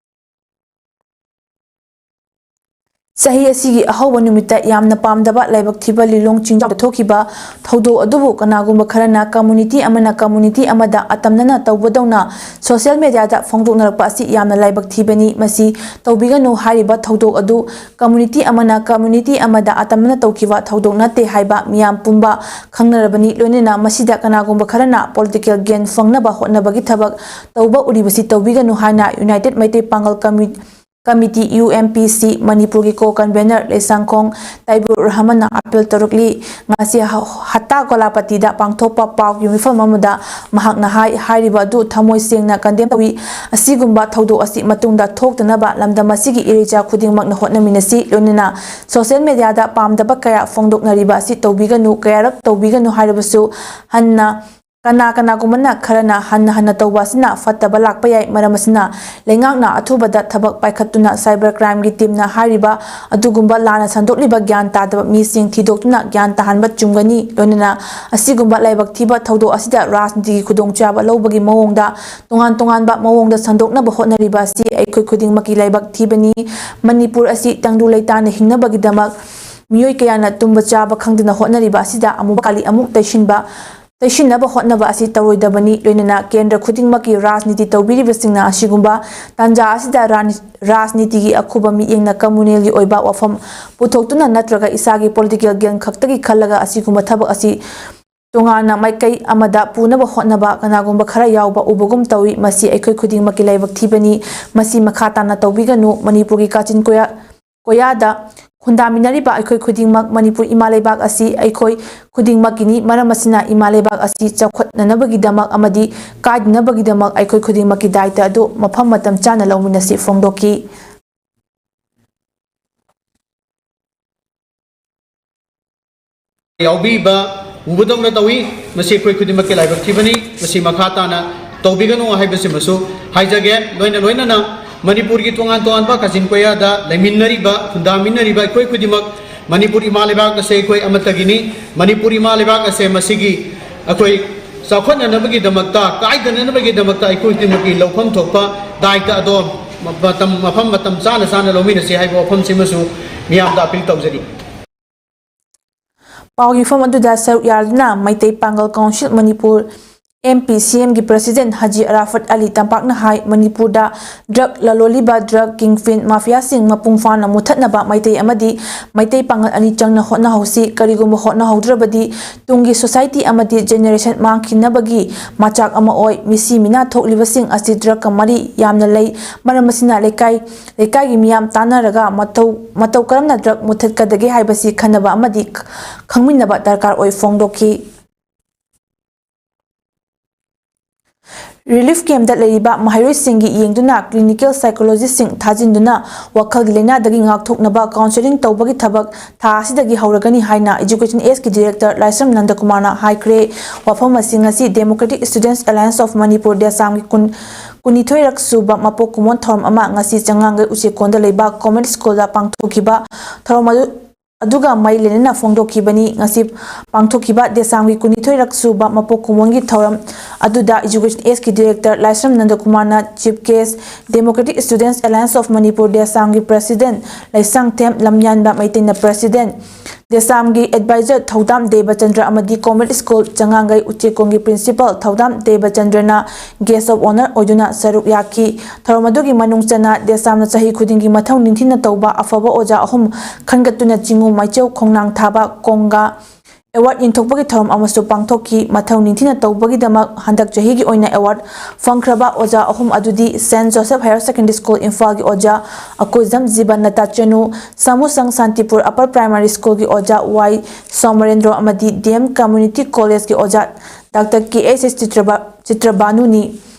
ꯆꯍꯤ ꯑꯁꯤꯒꯤ ꯑꯍꯧꯕ ꯅꯨꯃꯤꯠꯇ ꯌꯥꯝꯅ ꯄꯥꯝꯗꯕ ꯂꯥꯏꯕꯛ ꯊꯤꯕ ꯂꯤꯂꯣꯡ ꯆꯤꯡꯖꯥꯎꯗ ꯊꯣꯛꯈꯤꯕ ꯊꯧꯗꯣꯛ ꯑꯗꯨꯕꯨ ꯀꯅꯥꯒꯨꯝꯕ ꯈꯔꯅ community ꯑꯃꯅ community ꯑꯃꯗ ꯑꯇꯝꯅꯅ ꯇꯧꯕꯗꯧꯅ social media ꯗ ꯐꯣꯡꯗꯣꯛꯅꯔꯛꯄ ꯑꯁꯤ ꯌꯥꯝꯅ ꯂꯥꯏꯕꯛ ꯊꯤꯕꯅꯤ꯫ ꯃꯁꯤ ꯇꯧꯕꯤꯒꯅꯨ ꯍꯥꯏꯔꯤꯕ ꯊꯧꯗꯣꯛ ꯑꯗꯨ community ꯑꯃꯅ community ꯑꯃꯗ ꯑꯇꯝꯅꯅ ꯇꯧꯈꯤꯕ ꯊꯧꯗꯣꯛ ꯅꯠꯇꯦ ꯍꯥꯏꯕ ꯃꯤꯌꯥꯝ ꯄꯨꯝꯕ ꯈꯪꯅꯔꯕꯅꯤ꯫ ꯂꯣꯏꯅꯅ ꯃꯁꯤꯗ ꯀꯅꯥꯒꯨꯝꯕ ꯈꯔꯅ political gain ꯐꯪꯅꯕ ꯍꯣꯠꯅꯕꯒꯤ ꯊꯕꯛ ꯇꯧꯕ ꯎꯔꯤꯕꯁꯤ ꯇꯧꯕꯤꯒꯅꯨ ꯍꯥꯏꯅ United ꯃꯩꯇꯩ ꯄꯥꯉꯜ ꯀꯃꯤ-, Committee, U M P C, ꯃꯅꯤꯄꯨꯔꯒꯤ co-convenor ꯂꯩꯁꯥꯡꯈꯣꯡ ꯇꯥꯏꯕꯨꯔ ꯔꯍꯃꯟꯅ ꯑꯄꯤꯜ ꯇꯧꯔꯛꯂꯤ꯫ ꯉꯁꯤ ꯍ-, ꯍꯠꯇꯥ ꯀꯣꯂꯥꯄꯇꯤꯗ ꯄꯥꯡꯊꯣꯛꯄ ꯄꯥꯎꯒꯤ ꯃꯤꯐꯝ ꯑꯃꯗ ꯃꯍꯥꯛꯅ ꯍꯥꯏ, ꯍꯥꯏꯔꯤꯕ ꯑꯗꯨ ꯊꯃꯣꯏ ꯁꯦꯡꯅ condemn ꯇꯧꯏ꯫ ꯑꯁꯤꯒꯨꯝꯕ ꯊꯧꯗꯣꯛ ꯑꯁꯤ ꯃꯇꯨꯡꯗ ꯊꯣꯛꯇꯅꯕ ꯂꯝꯗꯝ ꯑꯁꯤꯒꯤ ꯏꯔꯩꯆꯥ ꯈꯨꯗꯤꯡꯃꯛꯅ ꯍꯣꯠꯅꯃꯤꯟꯅꯁꯤ꯫ ꯂꯣꯏꯅꯅ social media ꯗ ꯄꯥꯝꯗꯕ ꯀꯌꯥ ꯐꯣꯡꯗꯣꯛꯅꯔꯤꯕ ꯑꯁꯤ ꯇꯧꯕꯤꯒꯅꯨ, ꯀꯌꯥꯔꯛ ꯇꯧꯕꯤꯒꯅꯨ ꯍꯥꯏꯔꯕꯁꯨ ꯍꯟꯅ ꯀꯅꯥ ꯀꯅꯥꯒꯨꯝꯕꯅ ꯈꯔꯅ ꯍꯟꯅ ꯍꯟꯅ ꯇꯧꯕ ꯑꯁꯤꯅ ꯐꯠꯇꯕ ꯂꯥꯛꯄ ꯌꯥꯏ꯫ ꯃꯔꯝ ꯑꯁꯤꯅ ꯂꯩꯉꯥꯛꯅ ꯑꯊꯨꯕꯗ ꯊꯕꯛ ꯄꯥꯏꯈꯠꯇꯨꯅ cyber crime ꯒꯤ team ꯅ ꯍꯥꯏꯔꯤꯕ ꯑꯗꯨꯒꯨꯝꯕ ꯂꯥꯟꯅ ꯁꯟꯗꯣꯛꯂꯤꯕ ꯒ꯭ꯌꯥꯟ ꯇꯥꯗꯕ ꯃꯤꯁꯤꯡ ꯊꯤꯗꯣꯛꯇꯨꯅ ꯒ꯭ꯌꯥꯟ ꯇꯥꯍꯟꯕ ꯆꯨꯝꯒꯅꯤ꯫ ꯂꯣꯏꯅꯅ ꯑꯁꯤꯒꯨꯝꯕ ꯂꯥꯏꯕꯛ ꯊꯤꯕ ꯊꯧꯗꯣꯛ ꯑꯁꯤꯗ ꯔꯥꯖꯅꯤꯇꯤꯒꯤ ꯈꯨꯗꯣꯡꯆꯥꯕ ꯂꯧꯕꯒꯤ ꯃꯑꯣꯡꯗ ꯇꯣꯉꯥꯟ ꯇꯣꯉꯥꯟꯕ ꯃꯑꯣꯡꯗ ꯁꯟꯗꯣꯛꯅꯕ ꯍꯣꯠꯅꯔꯤꯕ ꯑꯁꯤ ꯑꯩꯈꯣꯏ ꯈꯨꯗꯤꯡꯃꯛꯀꯤ ꯂꯥꯏꯕꯛ ꯊꯤꯕꯅꯤ꯫ ꯃꯅꯤꯄꯨꯔ ꯑꯁꯤ ꯇꯪꯗꯨ ꯂꯩꯇꯥꯅ ꯍꯤꯡꯅꯕꯒꯤꯗꯃꯛ ꯃꯤꯑꯣꯏ ꯀꯌꯥꯅ ꯇꯨꯝꯕ ꯆꯥꯕ ꯈꯪꯗꯅ ꯍꯣꯠꯅꯔꯤꯕ ꯑꯁꯤꯗ ꯑꯃꯨꯕ ꯀꯥꯂꯤ ꯑꯃꯨꯛ ꯇꯩꯁꯤꯟꯕ ꯇꯩꯁꯤꯟꯅꯕ ꯍꯣꯠꯅꯕ ꯑꯁꯤ ꯇꯧꯔꯣꯏꯗꯕꯅꯤ꯫ ꯂꯣꯏꯅꯅ ꯀꯦꯟꯗ꯭ꯔ ꯈꯨꯗꯤꯡꯃꯛꯀꯤ ꯔꯥꯖꯅꯤꯇꯤ ꯇꯧꯕꯤꯔꯤꯕꯁꯤꯡꯅ ꯑꯁꯤꯒꯨꯝꯕ ꯇꯥꯟꯖꯥ ꯑꯁꯤꯗ ꯔꯥꯅꯤ-, ꯔꯥꯖꯅꯤꯇꯤꯒꯤ ꯑꯈꯨꯕ ꯃꯤꯠꯌꯦꯡꯅ communal ꯒꯤ ꯑꯣꯏꯕ ꯋꯥꯐꯝ ꯄꯨꯊꯣꯛꯇꯨꯅ ꯅꯠꯇ꯭ꯔꯒ ꯏꯁꯥꯒꯤ political gain ꯈꯛꯇꯒꯤ ꯈꯜꯂꯒ ꯑꯁꯤꯒꯨꯝꯕ ꯊꯕꯛ ꯑꯁꯤ ꯇꯣꯉꯥꯟꯅ ꯃꯥꯏꯀꯩ ꯑꯃꯗ ꯄꯨꯅꯕ ꯍꯣꯠꯅꯕ ꯀꯅꯥꯒꯨꯝꯕ ꯈꯔ ꯌꯥꯎꯕ ꯎꯕꯒꯨꯝ ꯇꯧꯏ꯫ ꯃꯁꯤ ꯑꯩꯈꯣꯏ ꯈꯨꯗꯤꯡꯃꯛꯀꯤ ꯂꯥꯏꯕꯛ ꯊꯤꯕꯅꯤ꯫ ꯃꯁꯤ ꯃꯈꯥ ꯇꯥꯅ ꯇꯧꯕꯤꯒꯅꯨ꯫ ꯃꯅꯤꯄꯨꯔꯒꯤ ꯀꯥꯆꯤꯟ ꯀꯣꯌꯥ ꯀꯣꯌꯥꯗ ꯈꯨꯟꯗꯥꯃꯤꯟꯅꯔꯤꯕ ꯑꯩꯈꯣꯏ ꯈꯨꯗꯤꯡꯃꯛ, ꯃꯅꯤꯄꯨꯔ ꯏꯃꯥ ꯂꯩꯕꯥꯛ ꯑꯁꯤ ꯑꯩꯈꯣꯏ ꯈꯨꯗꯤꯡꯃꯛꯀꯤꯅꯤ꯫ ꯃꯔꯝ ꯑꯁꯤꯅ ꯏꯃꯥ ꯂꯩꯕꯥꯛ ꯑꯁꯤ ꯆꯥꯎꯈꯠꯅꯅꯕꯒꯤꯗꯃꯛ ꯑꯃꯗꯤ ꯀꯥꯏꯗꯅꯕꯒꯤꯗꯃꯛ ꯑꯩꯈꯣꯏ ꯈꯨꯗꯤꯡꯃꯛꯀꯤ ꯗꯥꯏꯇ ꯑꯗꯨ ꯃꯐꯝ ꯃꯇꯝ ꯆꯥꯅ ꯂꯧꯃꯤꯟꯅꯁꯤ ꯐꯣꯡꯗꯣꯛꯈꯤ꯫ ꯌꯥꯎꯕꯤꯕ ꯎꯕꯗꯧꯅ ꯇꯧꯏ꯫ ꯃꯁꯤ ꯑꯩꯈꯣꯏ ꯈꯨꯗꯤꯡꯃꯛꯀꯤ ꯂꯥꯏꯕꯛ ꯊꯤꯕꯅꯤ꯫ ꯃꯁꯤ ꯃꯈꯥ ꯇꯥꯅ ꯇꯧꯕꯤꯒꯅꯨ ꯍꯥꯏꯕꯁꯤꯃꯁꯨ ꯍꯥꯏꯖꯒꯦ꯫ ꯂꯣꯏꯅ ꯂꯣꯏꯅꯅ ꯃꯅꯤꯄꯨꯔꯒꯤ ꯇꯣꯉꯥꯟ ꯇꯣꯉꯥꯟꯕ ꯀꯥꯆꯤꯟ ꯀꯣꯌꯥꯗ ꯂꯩꯃꯤꯟꯅꯔꯤꯕ, ꯈꯨꯟꯗꯥꯃꯤꯟꯅꯔꯤꯕ ꯑꯩꯈꯣꯏ ꯈꯨꯗꯤꯡꯃꯛ ꯃꯅꯤꯄꯨꯔ ꯏꯃꯥ ꯂꯩꯕꯥꯛ ꯑꯁꯦ ꯑꯩꯈꯣꯏ ꯑꯃꯠꯇꯒꯤꯅꯤ꯫ ꯃꯅꯤꯄꯨꯔ ꯏꯃꯥ ꯂꯩꯕꯥꯛ ꯑꯁꯦ ꯃꯁꯤꯒꯤ ꯑꯩꯈꯣꯏ ꯆꯥꯎꯈꯠꯅꯅꯕꯒꯤꯗꯃꯛꯇ, ꯀꯥꯏꯗꯅꯅꯕꯒꯤꯗꯃꯛꯇ ꯑꯩꯈꯣꯏ ꯈꯨꯗꯤꯡꯃꯛꯀꯤ ꯂꯧꯐꯝ ꯊꯣꯛꯄ ꯗꯥꯏꯇ ꯑꯗꯣ ꯃꯇꯝ, ꯃꯐꯝ ꯃꯇꯝ ꯆꯥꯅ ꯆꯥꯅ ꯂꯧꯃꯤꯟꯅꯁꯤ ꯍꯥꯏꯕ ꯋꯥꯐꯝꯁꯤꯃꯁꯨ ꯃꯤꯌꯥꯝꯗ ꯑꯥꯄꯤꯜ ꯇꯧꯖꯔꯤ꯫ ꯄꯥꯎꯒꯤ ꯃꯐꯝ ꯑꯗꯨꯗ ꯁꯔꯨꯛ ꯌꯥꯗꯨꯅ ꯃꯩꯇꯩ ꯄꯥꯡꯒꯜ ꯀꯥꯎꯟꯁꯤꯜ ꯃꯅꯤꯄꯨꯔ, ꯑꯦꯝ ꯄꯤ ꯁꯤ ꯑꯦꯝꯒꯤ ꯄ꯭ꯔꯁꯤꯗꯦꯟ ꯍꯥꯖꯤ ꯑꯔꯥꯐꯠ ꯑꯂꯤ ꯇꯝꯄꯥꯛꯅ ꯍꯥꯏ, ꯃꯅꯤꯄꯨꯔꯗ ꯗ꯭ꯔꯒ ꯂꯂꯣꯜꯂꯤꯕ, ꯗ꯭ꯔꯒ ꯀꯤꯡꯐꯤꯟ ꯃꯥꯐꯤꯌꯥꯁꯤꯡ ꯃꯄꯨꯡ ꯐꯥꯅ ꯃꯨꯊꯠꯅꯕ ꯃꯩꯇꯩ ꯑꯃꯗꯤ ꯃꯩꯇꯩ ꯄꯥꯡꯒꯜ ꯑꯅꯤ ꯆꯪꯅ ꯍꯣꯠꯅꯍꯧꯁꯤ꯫ ꯀꯔꯤꯒꯨꯝꯕ ꯍꯣꯠꯅꯍꯧꯗ꯭ꯔꯕꯗꯤ ꯇꯨꯡꯒꯤ ꯁꯣꯁꯥꯏꯇꯤ ꯑꯃꯗꯤ ꯖꯦꯅꯦꯔꯦꯁꯟ ꯃꯥꯡꯈꯤꯅꯕꯒꯤ ꯃꯆꯥꯛ ꯑꯃ ꯑꯣꯏ꯫ ꯃꯤꯁꯤ ꯃꯤꯅꯥ ꯊꯣꯛꯂꯤꯕꯁꯤꯡ ꯑꯁꯤ ꯗ꯭ꯔꯒꯀ ꯃꯔꯤ ꯌꯥꯝꯅ ꯂꯩ꯫ ꯃꯔꯝ ꯑꯁꯤꯅ ꯂꯩꯀꯥꯏ, ꯂꯩꯀꯥꯏꯒꯤ ꯃꯤꯌꯥꯝ ꯇꯥꯟꯅꯔꯒ ꯃꯇꯧ, ꯃꯇꯧ ꯀꯔꯝꯅ ꯗ꯭ꯔꯒ ꯃꯨꯊꯠꯀꯗꯒꯦ ꯍꯥꯏꯕꯁꯤ ꯈꯟꯅꯕ ꯑꯃꯗꯤ ꯈꯪꯃꯤꯟꯅꯕ ꯗꯔꯀꯥꯔ ꯑꯣꯏ ꯐꯣꯡꯗꯣꯛꯈꯤ꯫ ꯔꯤꯂꯤꯐ ꯀꯦꯝꯞꯇ ꯂꯩꯔꯤꯕ ꯃꯍꯩꯔꯣꯏꯁꯤꯡꯒꯤ ꯌꯦꯡꯗꯨꯅ ꯀ꯭ꯂꯤꯅꯤꯀꯦꯜ ꯁꯥꯏꯀꯣꯂꯣꯖꯤꯁꯁꯤꯡ ꯊꯥꯖꯤꯟꯗꯨꯅ ꯋꯥꯈꯜꯒꯤ ꯂꯥꯏꯅꯥꯗꯒꯤ ꯉꯥꯛꯊꯣꯛꯅꯕ ꯀꯥꯎꯟꯁꯦꯂꯤꯡ ꯇꯧꯕꯒꯤ ꯊꯕꯛ ꯊꯥ ꯑꯁꯤꯗꯒꯤ ꯍꯧꯔꯒꯅꯤ ꯍꯥꯏꯅ ꯏꯖꯨꯀꯦꯁꯟ ꯑꯦꯁꯀꯤ ꯗꯤꯔꯦꯛꯇꯔ ꯂꯥꯏꯁ꯭ꯔꯝ ꯅꯟꯗꯀꯨꯃꯥꯔꯅ ꯍꯥꯏꯈ꯭ꯔꯦ꯫ ꯋꯥꯐꯝ ꯑꯁꯤꯡ ꯑꯁꯤ democratic students alliance of Manipur, ꯗꯦꯁꯥꯝꯒꯤ ꯀꯨꯟ, ꯀꯨꯟꯅꯤꯊꯣꯏꯔꯛ ꯁꯨꯕ ꯃꯄꯣꯛ ꯀꯨꯝꯑꯣꯟ ꯊꯧꯔꯝ ꯑꯃ ꯉꯁꯤ ꯆꯉꯥꯡꯒꯩ ꯎꯆꯦꯛꯀꯣꯟꯗ ꯂꯩꯕ ꯀꯣꯃꯟ ꯁ꯭ꯀꯨꯜꯗ ꯄꯥꯡꯊꯣꯛꯈꯤꯕ ꯊꯧꯔꯝ ꯑꯗꯨ ꯑꯗꯨꯒ ꯃꯔꯤ ꯂꯩꯅꯅ ꯐꯣꯡꯗꯣꯛꯈꯤꯕꯅꯤ꯫ ꯉꯁꯤ ꯄꯥꯡꯊꯣꯛꯈꯤꯕ ꯗꯦꯁꯥꯝꯒꯤ ꯀꯨꯟꯅꯤꯊꯣꯏꯔꯛ ꯁꯨꯕ ꯃꯄꯣꯛ ꯀꯨꯝꯑꯣꯟꯒꯤ ꯊꯧꯔꯝ ꯑꯗꯨꯗ ꯏꯖꯨꯀꯦꯁꯟ ꯑꯦꯁꯀꯤ ꯗꯤꯔꯦꯛꯇꯔ ꯂꯥꯏꯁ꯭ꯔꯝ ꯅꯟꯗꯀꯨꯃꯥꯔꯅ chief guest, democratic students alliance of Manipur, ꯗꯦꯁꯥꯝꯒꯤ ꯄ꯭ꯔꯁꯤꯗꯦꯟꯠ ꯂꯩꯁꯥꯡꯊꯦꯝ ꯂꯝꯌꯥꯟꯕ ꯃꯩꯇꯩꯅ ꯄ꯭ꯔꯁꯤꯗꯦꯟꯠ, ꯗꯦꯁꯥꯝꯒꯤ ꯑꯦꯗꯚꯥꯏꯖꯔ ꯊꯧꯗꯥꯝ ꯗꯦꯕꯆꯟꯗ꯭ꯔ ꯑꯃꯗꯤ ꯀꯣꯃꯟ ꯁ꯭ꯀꯨꯜ ꯆꯉꯥꯡꯒꯩ ꯎꯆꯦꯛꯀꯣꯟꯒꯤ ꯄ꯭ꯔꯤꯟꯁꯤꯄꯥꯜ ꯊꯧꯗꯥꯝ ꯗꯦꯕꯆꯟꯗ꯭ꯔꯅ ꯒꯦꯁ꯭ꯠ ꯑꯣꯐ ꯑꯣꯅꯔ ꯑꯣꯏꯗꯨꯅ ꯁꯔꯨꯛ ꯌꯥꯈꯤ꯫ ꯊꯧꯔꯝ ꯑꯗꯨꯒꯤ ꯃꯅꯨꯡ ꯆꯟꯅ ꯗꯦꯁꯥꯝꯅ ꯆꯍꯤ ꯈꯨꯗꯤꯡꯒꯤ ꯃꯊꯧ ꯅꯤꯡꯊꯤꯅ ꯇꯧꯕ ꯑꯐꯕ ꯑꯣꯖꯥ ꯑꯍꯨꯝ ꯈꯟꯒꯠꯇꯨꯅ ꯆꯤꯡꯉꯨ ꯃꯩꯆꯧ ꯈꯣꯡꯅꯥꯡ ꯊꯥꯕ ꯀꯣꯡꯒꯥ ꯑꯦꯋꯥꯔꯗ ꯌꯦꯟꯊꯣꯛꯄꯒꯤ ꯊꯧꯔꯝ ꯑꯃꯁꯨ ꯄꯥꯡꯊꯣꯛꯈꯤ꯫ ꯃꯊꯧ ꯅꯤꯡꯊꯤꯅ ꯇꯧꯕꯒꯤꯗꯃꯛ ꯍꯟꯗꯛ ꯆꯍꯤꯒꯤ ꯑꯣꯏꯅ ꯑꯦꯋꯥꯔꯗ ꯐꯪꯈ꯭ꯔꯕ ꯑꯣꯖꯥ ꯑꯍꯨꯝ ꯑꯗꯨꯗꯤ saint Joseph higher secondary school ꯏꯝꯐꯥꯜꯒꯤ ꯑꯣꯖꯥ ꯑꯀꯣꯏꯖꯝ ꯖꯤꯕꯟꯅꯇ ꯆꯅꯨ, ꯁꯥꯃꯨꯁꯪ ꯁꯥꯟꯇꯤꯄꯨꯔ ꯑꯄꯔ ꯄ꯭ꯔꯥꯏꯃꯥꯔꯤ ꯁ꯭ꯀꯨꯜꯒꯤ ꯑꯣꯖꯥ ꯋꯥꯏ ꯁꯣꯃꯔꯦꯟꯗ꯭ꯔꯣ ꯑꯃꯗꯤ ꯗꯤ ꯑꯦꯝ ꯀꯝꯃ꯭ꯌꯨꯅꯤꯇꯤ ꯀꯣꯂꯦꯖꯀꯤ ꯑꯣꯖꯥ ꯗꯥꯛꯇꯔ ꯀꯦ ꯑꯦꯁ ꯑꯦꯁ ꯆꯤꯇ꯭ꯔꯕꯥ-, ꯆꯤꯇ꯭ꯔꯕꯥꯅꯨꯅꯤ꯫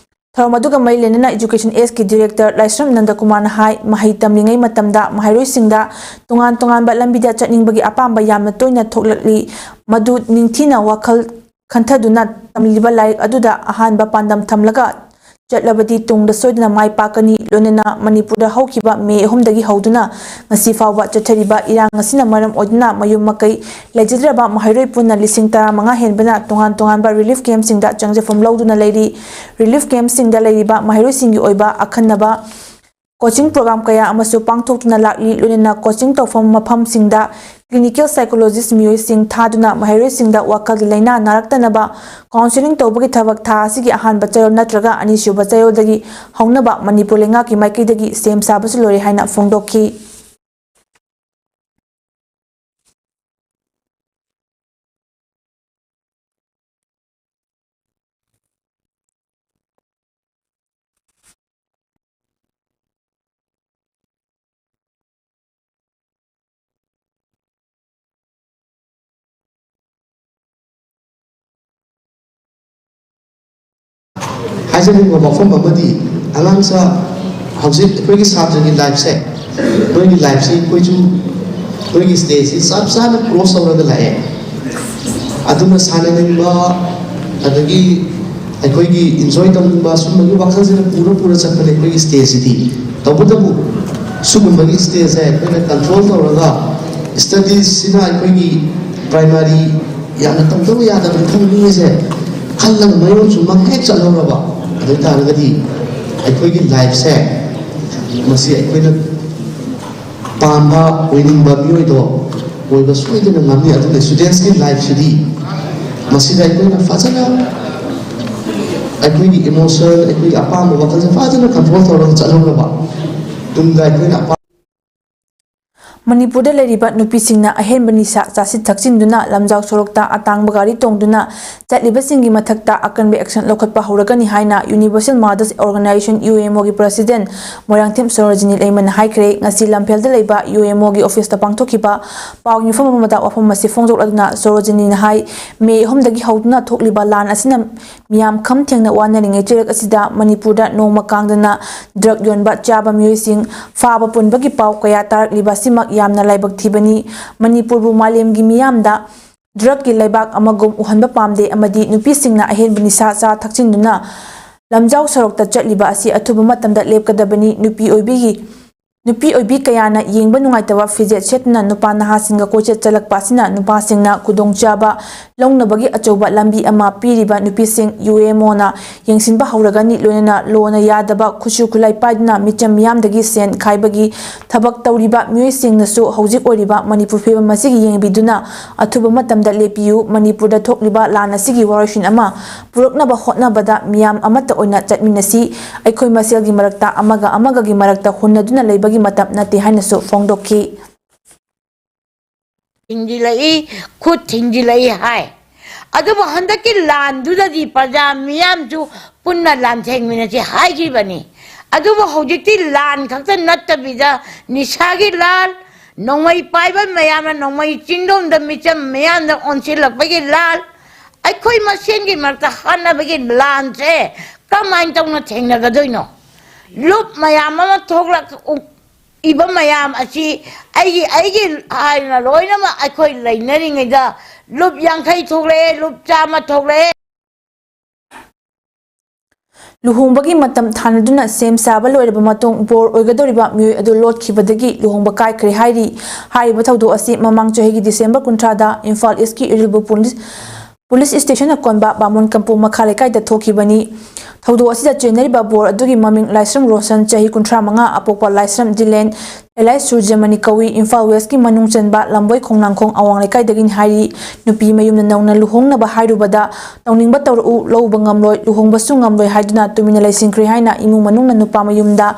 ꯊꯧꯔꯝ ꯑꯗꯨꯒ ꯃꯔꯤ ꯂꯩꯅꯅ ꯏꯖꯨꯀꯦꯁꯟ ꯑꯦꯁꯀꯤ ꯗꯤꯔꯦꯛꯇꯔ ꯂꯥꯏꯁ꯭ꯔꯝ ꯅꯟꯗꯀꯨꯃꯥꯔꯅ ꯍꯥꯏ, ꯃꯍꯩ ꯇꯝꯂꯤꯉꯩ ꯃꯇꯝꯗ ꯃꯍꯩꯔꯣꯏꯁꯤꯡꯗ ꯇꯣꯉꯥꯟ ꯇꯣꯉꯥꯟꯕ ꯂꯝꯕꯤꯗ ꯆꯠꯅꯤꯡꯕꯒꯤ ꯑꯄꯥꯝꯕ ꯌꯥꯝꯅ ꯇꯣꯏꯅ ꯊꯣꯛꯂꯛꯂꯤ꯫ ꯃꯗꯨ ꯅꯤꯡꯊꯤꯅ ꯋꯥꯈꯜ ꯈꯟꯊꯗꯨꯅ ꯇꯝꯂꯤꯕ ꯂꯥꯏꯔꯤꯛ ꯑꯗꯨꯗ ꯑꯍꯥꯟꯕ ꯄꯥꯟꯗꯝ ꯊꯝꯂꯒ ꯆꯠꯂꯕꯗꯤ ꯇꯨꯡꯗ ꯁꯣꯏꯗꯅ ꯃꯥꯏ ꯄꯥꯛꯀꯅꯤ꯫ ꯂꯣꯏꯅꯅ ꯃꯅꯤꯄꯨꯔꯗ ꯍꯧꯈꯤꯕ ꯃꯦ ꯑꯍꯨꯝꯗꯒꯤ ꯍꯧꯗꯨꯅ ꯉꯁꯤ ꯐꯥꯎꯕ ꯆꯠꯊꯔꯤꯕ ꯏꯔꯥꯡ ꯑꯁꯤꯅ ꯃꯔꯝ ꯑꯣꯏꯗꯨꯅ ꯃꯌꯨꯝ ꯃꯀꯩ ꯂꯩꯖꯗ꯭ꯔꯕ ꯃꯍꯩꯔꯣꯏ ꯄꯨꯟꯅ ꯂꯤꯁꯤꯡ ꯇꯔꯥꯃꯉꯥ ꯍꯦꯟꯕꯅ ꯇꯣꯉꯥꯟ ꯇꯣꯉꯥꯟꯕ ꯔꯤꯂꯤꯐ ꯀꯦꯝꯞꯁꯤꯡꯗ ꯆꯪꯖꯐꯝ ꯂꯧꯗꯨꯅ ꯂꯩꯔꯤ꯫ ꯔꯤꯂꯤꯐ ꯀꯦꯝꯞꯁꯤꯡꯗ ꯂꯩꯔꯤꯕ ꯃꯍꯩꯔꯣꯏꯁꯤꯡꯒꯤ ꯑꯣꯏꯕ ꯑꯈꯟꯅꯕ ꯀꯣꯆꯤꯡ ꯄ꯭ꯔꯣꯒ꯭ꯔꯥꯝ ꯀꯌꯥ ꯑꯃꯁꯨ ꯄꯥꯡꯊꯣꯛꯇꯨꯅ ꯂꯥꯛꯂꯤ꯫ ꯂꯣꯏꯅꯅ ꯀꯣꯆꯤꯡ ꯇꯧꯐꯝ ꯃꯐꯝꯁꯤꯡꯗ ꯀ꯭ꯂꯤꯅꯤꯀꯦꯜ ꯁꯥꯏꯀꯣꯂꯣꯖꯤꯁ꯭ꯠ ꯃꯤꯑꯣꯏꯁꯤꯡ ꯊꯥꯗꯨꯅ ꯃꯍꯩꯔꯣꯏꯁꯤꯡꯗ ꯋꯥꯈꯜꯒꯤ ꯂꯥꯏꯅꯥ ꯅꯥꯔꯛꯇꯅꯕ ꯀꯥꯎꯟꯁꯦꯂꯤꯡ ꯇꯧꯕꯒꯤ ꯊꯕꯛ ꯊꯥ ꯑꯁꯤꯒꯤ ꯑꯍꯥꯟꯕ ꯆꯌꯣꯜ ꯅꯠꯇ꯭ꯔꯒ ꯑꯅꯤꯁꯨꯕ ꯆꯌꯣꯜꯗꯒꯤ ꯍꯧꯅꯕ ꯃꯅꯤꯄꯨꯔ ꯂꯩꯉꯥꯛꯀꯤ ꯃꯥꯏꯀꯩꯗꯒꯤ ꯁꯦꯝ ꯁꯥꯕꯁꯨ ꯂꯣꯏꯔꯦ ꯍꯥꯏꯅ ꯐꯣꯡꯗꯣꯛꯈꯤ꯫ ꯍꯥꯏꯖꯅꯤꯡꯕ ꯋꯥꯐꯝ ꯑꯃꯗꯤ, ꯑꯉꯥꯡꯁꯥ, ꯍꯧꯖꯤꯛ ꯑꯩꯈꯣꯏꯒꯤ ꯁꯥꯇ꯭ꯔꯒꯤ ꯂꯥꯏꯐꯁꯦ, ꯅꯣꯏꯒꯤ ꯂꯥꯏꯐꯁꯤ ꯑꯩꯈꯣꯏꯁꯨ ꯅꯣꯏꯒꯤ ꯁ꯭ꯇꯦꯖꯁꯤ ꯆꯞ ꯆꯥꯅ ꯀ꯭ꯔꯣꯁ ꯇꯧꯔꯒ ꯂꯥꯛꯑꯦ꯫ ꯑꯗꯨꯅ ꯁꯥꯟꯅꯅꯤꯡꯕ, ꯑꯗꯒꯤ ꯑꯩꯈꯣꯏꯒꯤ ꯏꯟꯖꯣꯏ ꯇꯧꯅꯤꯡꯕ ꯁꯨꯝꯕꯒꯤ ꯋꯥꯈꯜꯁꯤꯅ ꯄꯨꯔ ꯄꯨꯔ ꯆꯠꯄꯅꯦ ꯑꯩꯈꯣꯏꯒꯤ ꯁ꯭ꯇꯦꯖꯁꯤꯗꯤ꯫ ꯇꯧꯕꯇꯕꯨ ꯁꯤꯒꯨꯝꯕꯒꯤ ꯁ꯭ꯇꯦꯖꯁꯦ ꯑꯩꯈꯣꯏꯅ ꯀꯟꯇ꯭ꯔꯣꯜ ꯇꯧꯔꯒ, ꯁ꯭ꯇꯗꯤꯁꯁꯤꯅ ꯑꯩꯈꯣꯏꯒꯤ ꯄ꯭ꯔꯥꯏꯃꯥꯔꯤ ꯌꯥꯝꯅ ꯇꯧꯗꯕ ꯌꯥꯗꯕ ꯃꯐꯝꯅꯤꯁꯦ ꯈꯜꯂꯒ ꯃꯌꯣꯟ ꯆꯨꯝꯕ ꯍꯦꯛ ꯆꯠꯍꯧꯔꯕ, ꯑꯗꯨ ꯑꯣꯏ ꯇꯥꯔꯒꯗꯤ ꯑꯩꯈꯣꯏꯒꯤ ꯂꯥꯏꯐꯁꯦ, ꯃꯁꯤ ꯑꯩꯈꯣꯏꯅ ꯄꯥꯝꯕ, ꯑꯣꯏꯅꯤꯡꯕ ꯃꯤꯑꯣꯏꯗꯣ ꯑꯣꯏꯕ ꯁꯣꯏꯗꯅ ꯉꯝꯅꯤ꯫ ꯑꯗꯨꯅ ꯁ꯭ꯇꯨꯗꯦꯟꯠꯁꯀꯤ ꯂꯥꯏꯐꯁꯤꯗꯤ ꯃꯁꯤꯗ ꯑꯩꯈꯣꯏꯅ ꯐꯖꯅ ꯑꯩꯈꯣꯏꯒꯤ ꯏꯃꯣꯁꯟ, ꯑꯩꯈꯣꯏꯒꯤ ꯑꯄꯥꯝꯕ ꯋꯥꯈꯜꯁꯦ ꯐꯖꯅ ꯀꯟꯇ꯭ꯔꯣꯜ ꯇꯧꯔꯒ ꯆꯠꯍꯧꯔꯕ ꯇꯨꯡꯗ ꯑꯩꯈꯣꯏꯅ ꯑꯄꯥꯝꯕ ꯃꯅꯤꯄꯨꯔꯗ ꯂꯩꯔꯤꯕ ꯅꯨꯄꯤꯁꯤꯡꯅ ꯑꯍꯦꯟꯕ ꯅꯤꯁꯥ ꯆꯥꯁꯤꯟ ꯊꯛꯆꯤꯟꯗꯨꯅ ꯂꯝꯖꯥꯎ ꯁꯣꯔꯣꯛꯇ ꯑꯇꯥꯡꯕ ꯒꯥꯔꯤ ꯇꯣꯡꯗꯨꯅ ꯆꯠꯂꯤꯕꯁꯤꯡꯒꯤ ꯃꯊꯛꯇ ꯑꯀꯟꯕ ꯑꯦꯛꯁꯟ ꯂꯧꯈꯠꯄ ꯍꯧꯔꯒꯅꯤ ꯍꯥꯏꯅ universal mothers organisation, U M ꯑꯣꯒꯤ ꯄ꯭ꯔꯁꯤꯗꯦꯟꯠ ꯃꯣꯏꯔꯥꯡꯊꯦꯝ ꯁꯣꯔꯣꯖꯤꯅꯤ ꯂꯩꯃꯅ ꯍꯥꯏꯈ꯭ꯔꯦ꯫ ꯉꯁꯤ ꯂꯝꯐꯦꯜꯗ ꯂꯩꯕ ꯌꯨ ꯑꯦꯝ ꯑꯣꯒꯤ ꯑꯣꯐꯤꯁꯇ ꯄꯥꯡꯊꯣꯛꯈꯤꯕ ꯄꯥꯎ ꯃꯤꯐꯝ ꯑꯃꯗ ꯋꯥꯐꯝ ꯑꯁꯤ ꯐꯣꯡꯗꯣꯛꯂꯗꯨꯅ ꯁꯣꯔꯣꯖꯤꯅꯤꯅ ꯍꯥꯏ, ꯃꯦ ꯑꯍꯨꯝꯗꯒꯤ ꯍꯧꯗꯨꯅ ꯊꯣꯛꯂꯤꯕ ꯂꯥꯟ ꯑꯁꯤꯅ ꯃꯤꯌꯥꯝ ꯈꯝ ꯊꯦꯡꯅ ꯋꯥꯅꯔꯤꯉꯩ ꯆꯩꯔꯛ ꯑꯁꯤꯗ ꯃꯅꯤꯄꯨꯔꯗ ꯅꯣꯡꯃ ꯀꯥꯡꯗꯅ ꯗ꯭ꯔꯒ ꯌꯣꯟꯕ ꯆꯥꯕ ꯃꯤꯑꯣꯏꯁꯤꯡ ꯐꯥꯕ ꯄꯨꯟꯕꯒꯤ ꯄꯥꯎ ꯀꯌꯥ ꯇꯥꯔꯛꯂꯤꯕ ꯑꯁꯤꯃꯛ ꯌꯥꯝꯅ ꯂꯥꯏꯕꯛ ꯊꯤꯕꯅꯤ꯫ ꯃꯅꯤꯄꯨꯔꯕꯨ ꯃꯥꯂꯦꯝꯒꯤ ꯃꯤꯌꯥꯝꯗ ꯗ꯭ꯔꯒꯀꯤ ꯂꯩꯕꯥꯛ ꯑꯃꯒꯨꯝ ꯎꯍꯟꯕ ꯄꯥꯝꯗꯦ ꯑꯃꯗꯤ ꯅꯨꯄꯤꯁꯤꯡꯅ ꯑꯍꯦꯟꯕ ꯅꯤꯁꯥ ꯆꯥ ꯊꯛꯆꯤꯟꯗꯨꯅ ꯂꯝꯖꯥꯎ ꯁꯣꯔꯣꯛꯇ ꯆꯠꯂꯤꯕ ꯑꯁꯤ ꯑꯊꯨꯕ ꯃꯇꯝꯗ ꯂꯦꯞꯀꯗꯕꯅꯤ꯫ ꯅꯨꯄꯤ ꯑꯣꯏꯕꯤꯒꯤ ꯅꯨꯄꯤ ꯑꯣꯏꯕꯤ ꯀꯌꯥꯅ ꯌꯦꯡꯕ ꯅꯨꯡꯉꯥꯏꯇꯕ ꯐꯤꯖꯦꯠ ꯁꯦꯠꯇꯨꯅ ꯅꯨꯄꯥ ꯅꯍꯥꯁꯤꯡꯒ ꯀꯣꯏꯆꯠ ꯆꯠꯂꯛꯄ ꯑꯁꯤꯅ ꯅꯨꯄꯥꯁꯤꯡꯅ ꯈꯨꯗꯣꯡꯆꯥꯕ ꯂꯧꯅꯕꯒꯤ ꯑꯆꯧꯕ ꯂꯝꯕꯤ ꯑꯃ ꯄꯤꯔꯤꯕ ꯅꯨꯄꯤꯁꯤꯡ ꯌꯨ ꯑꯦꯝ ꯑꯣꯅ ꯌꯦꯡꯁꯤꯟꯕ ꯍꯧꯔꯒꯅꯤ꯫ ꯂꯣꯏꯅꯅ ꯂꯣꯅ ꯌꯥꯗꯕ ꯈꯨꯠꯁꯨ ꯈꯨꯠꯂꯥꯏ ꯄꯥꯏꯗꯨꯅ ꯃꯤꯆꯝ ꯃꯤꯌꯥꯝꯗꯒꯤ ꯁꯦꯟ ꯈꯥꯏꯕꯒꯤ ꯊꯕꯛ ꯇꯧꯔꯤꯕ ꯃꯤꯑꯣꯏꯁꯤꯡꯅꯁꯨ ꯍꯧꯖꯤꯛ ꯑꯣꯏꯔꯤꯕ ꯃꯅꯤꯄꯨꯔ ꯐꯤꯕꯝ ꯑꯁꯤꯒꯤ ꯌꯦꯡꯕꯤꯗꯨꯅ ꯑꯊꯨꯕ ꯃꯇꯝꯗ ꯂꯦꯞꯄꯤꯌꯨ꯫ ꯃꯅꯤꯄꯨꯔꯗ ꯊꯣꯛꯂꯤꯕ ꯂꯥꯟ ꯑꯁꯤꯒꯤ ꯋꯥꯔꯣꯏꯁꯤꯟ ꯑꯃ ꯄꯨꯔꯛꯅꯕ ꯍꯣꯠꯅꯕꯗ ꯃꯤꯌꯥꯝ ꯑꯃꯠꯇ ꯑꯣꯏꯅ ꯆꯠꯃꯤꯟꯅꯁꯤ꯫ ꯑꯩꯈꯣꯏ ꯃꯁꯦꯜꯒꯤ ꯃꯔꯛꯇ ꯑꯃꯒ ꯑꯃꯒꯒꯤ ꯃꯔꯛꯇ ꯍꯨꯟꯅꯗꯨꯅ ꯂꯩꯕꯒꯤ ꯃꯇꯝ ꯅꯠꯇꯦ ꯍꯥꯏꯅꯁꯨ ꯐꯣꯡꯗꯣꯛꯈꯤ꯫ ꯊꯤꯡꯖꯤꯜꯂꯛꯏ, ꯈꯨꯠ ꯊꯤꯡꯖꯤꯜꯂꯛꯏ ꯍꯥꯏ꯫ ꯑꯗꯨꯕꯨ ꯍꯟꯗꯛꯀꯤ ꯂꯥꯟꯗꯨꯗꯗꯤ ꯄ꯭ꯔꯖꯥ ꯃꯤꯌꯥꯝꯁꯨ ꯄꯨꯟꯅ ꯂꯥꯟꯊꯦꯡꯃꯤꯟꯅꯁꯤ ꯍꯥꯏꯈꯤꯕꯅꯤ꯫ ꯑꯗꯨꯕꯨ ꯍꯧꯖꯤꯛꯇꯤ ꯂꯥꯟ ꯈꯛꯇ ꯅꯠꯇꯕꯤꯗ ꯅꯤꯁꯥꯒꯤ ꯂꯥꯟ, ꯅꯣꯡꯃꯩ ꯄꯥꯏꯕ ꯃꯌꯥꯝꯅ ꯅꯣꯡꯃꯩ ꯆꯤꯡꯗꯣꯟꯗ ꯃꯤꯆꯝ ꯃꯤꯌꯥꯝꯗ ꯑꯣꯟꯁꯤꯜꯂꯛꯄꯒꯤ ꯂꯥꯟ, ꯑꯩꯈꯣꯏ ꯃꯁꯦꯟꯒꯤ ꯃꯔꯛꯇ ꯍꯥꯠꯅꯕꯒꯤ ꯂꯥꯟꯁꯦ ꯀꯃꯥꯏꯅ ꯇꯧꯅ ꯊꯦꯡꯅꯒꯗꯣꯏꯅꯣ? ꯂꯨꯞ ꯃꯌꯥꯝ ꯑꯃ ꯊꯣꯛꯂꯛ ꯏꯕ ꯃꯌꯥꯝ ꯑꯁꯤ ꯑꯩꯒꯤ ꯑꯩꯒꯤ ꯍꯥꯏꯅ ꯂꯣꯏꯅꯃꯛ ꯑꯩꯈꯣꯏ ꯂꯩꯅꯔꯤꯉꯩꯗ ꯂꯨꯞ ꯌꯥꯡꯈꯩ ꯊꯣꯛꯂꯛꯑꯦ, ꯂꯨꯞ ꯆꯥꯝꯃ ꯊꯣꯛꯂꯛꯑꯦ꯫ ꯂꯨꯍꯣꯡꯕꯒꯤ ꯃꯇꯝ ꯊꯥꯅꯗꯨꯅ ꯁꯦꯝ ꯁꯥꯕ ꯂꯣꯏꯔꯕ ꯃꯇꯨꯡ ꯕꯣꯔ ꯑꯣꯏꯒꯗꯧꯔꯤꯕ ꯃꯤꯑꯣꯏ ꯑꯗꯨ ꯂꯣꯠꯈꯤꯕꯗꯒꯤ ꯂꯨꯍꯣꯡꯕ ꯀꯥꯏꯈ꯭ꯔꯦ ꯍꯥꯏꯔꯤ꯫ ꯍꯥꯏꯔꯤꯕ ꯊꯧꯗꯣꯛ ꯑꯁꯤ ꯃꯃꯥꯡ ꯆꯍꯤꯒꯤ ꯗꯤꯁꯦꯝꯕꯔ ꯀꯨꯟꯊ꯭ꯔꯥꯗ ꯏꯝꯐꯥꯜ ꯏꯁꯀꯤ ꯏꯔꯤꯜꯕꯨ ꯄꯨꯂꯤꯁ ꯄꯨꯂꯤꯁ ꯁ꯭ꯇꯦꯁꯟ ꯑꯀꯣꯟꯕ ꯕꯥꯃꯣꯟ ꯀꯝꯄꯨ ꯃꯈꯥ ꯂꯩꯀꯥꯏꯗ ꯊꯣꯛꯈꯤꯕꯅꯤ꯫ ꯊꯧꯗꯣꯛ ꯑꯁꯤꯗ ꯆꯦꯟꯅꯔꯤꯕ ꯕꯣꯔ ꯑꯗꯨꯒꯤ ꯃꯃꯤꯡ ꯂꯥꯏꯁ꯭ꯔꯝ ꯔꯣꯁꯟ, ꯆꯍꯤ ꯀꯨꯟꯊ꯭ꯔꯥ ꯃꯉꯥ, ꯑꯄꯣꯛꯄ ꯂꯥꯏꯁ꯭ꯔꯝ ꯗꯤꯂꯦꯟ, ꯑꯦꯂꯥꯏꯁ ꯁꯨꯔꯖꯃꯅꯤ ꯀꯧꯏ꯫ ꯏꯝꯐꯥꯜ ꯋꯦꯁꯀꯤ ꯃꯅꯨꯡ ꯆꯟꯕ ꯂꯝꯕꯣꯏ ꯈꯣꯡꯅꯥꯡꯈꯣꯡ ꯑꯋꯥꯡ ꯂꯩꯀꯥꯏꯗꯒꯤꯅꯤ ꯍꯥꯏꯔꯤ꯫ ꯅꯨꯄꯤ ꯃꯌꯨꯝꯅ ꯅꯧꯅ ꯂꯨꯍꯣꯡꯅꯕ ꯍꯥꯏꯔꯨꯕꯗ ꯇꯧꯅꯤꯡꯕ ꯇꯧꯔꯛꯎ, ꯂꯧꯕ ꯉꯝꯂꯣꯏ, ꯂꯨꯍꯣꯡꯕꯁꯨ ꯉꯝꯂꯣꯏ ꯍꯥꯏꯗꯨꯅ ꯇꯨꯃꯤꯟꯅ ꯂꯩꯁꯤꯟꯈ꯭ꯔꯦ ꯍꯥꯏꯅ ꯏꯃꯨꯡ ꯃꯅꯨꯡꯅ ꯅꯨꯄꯥ ꯃꯌꯨꯝꯗ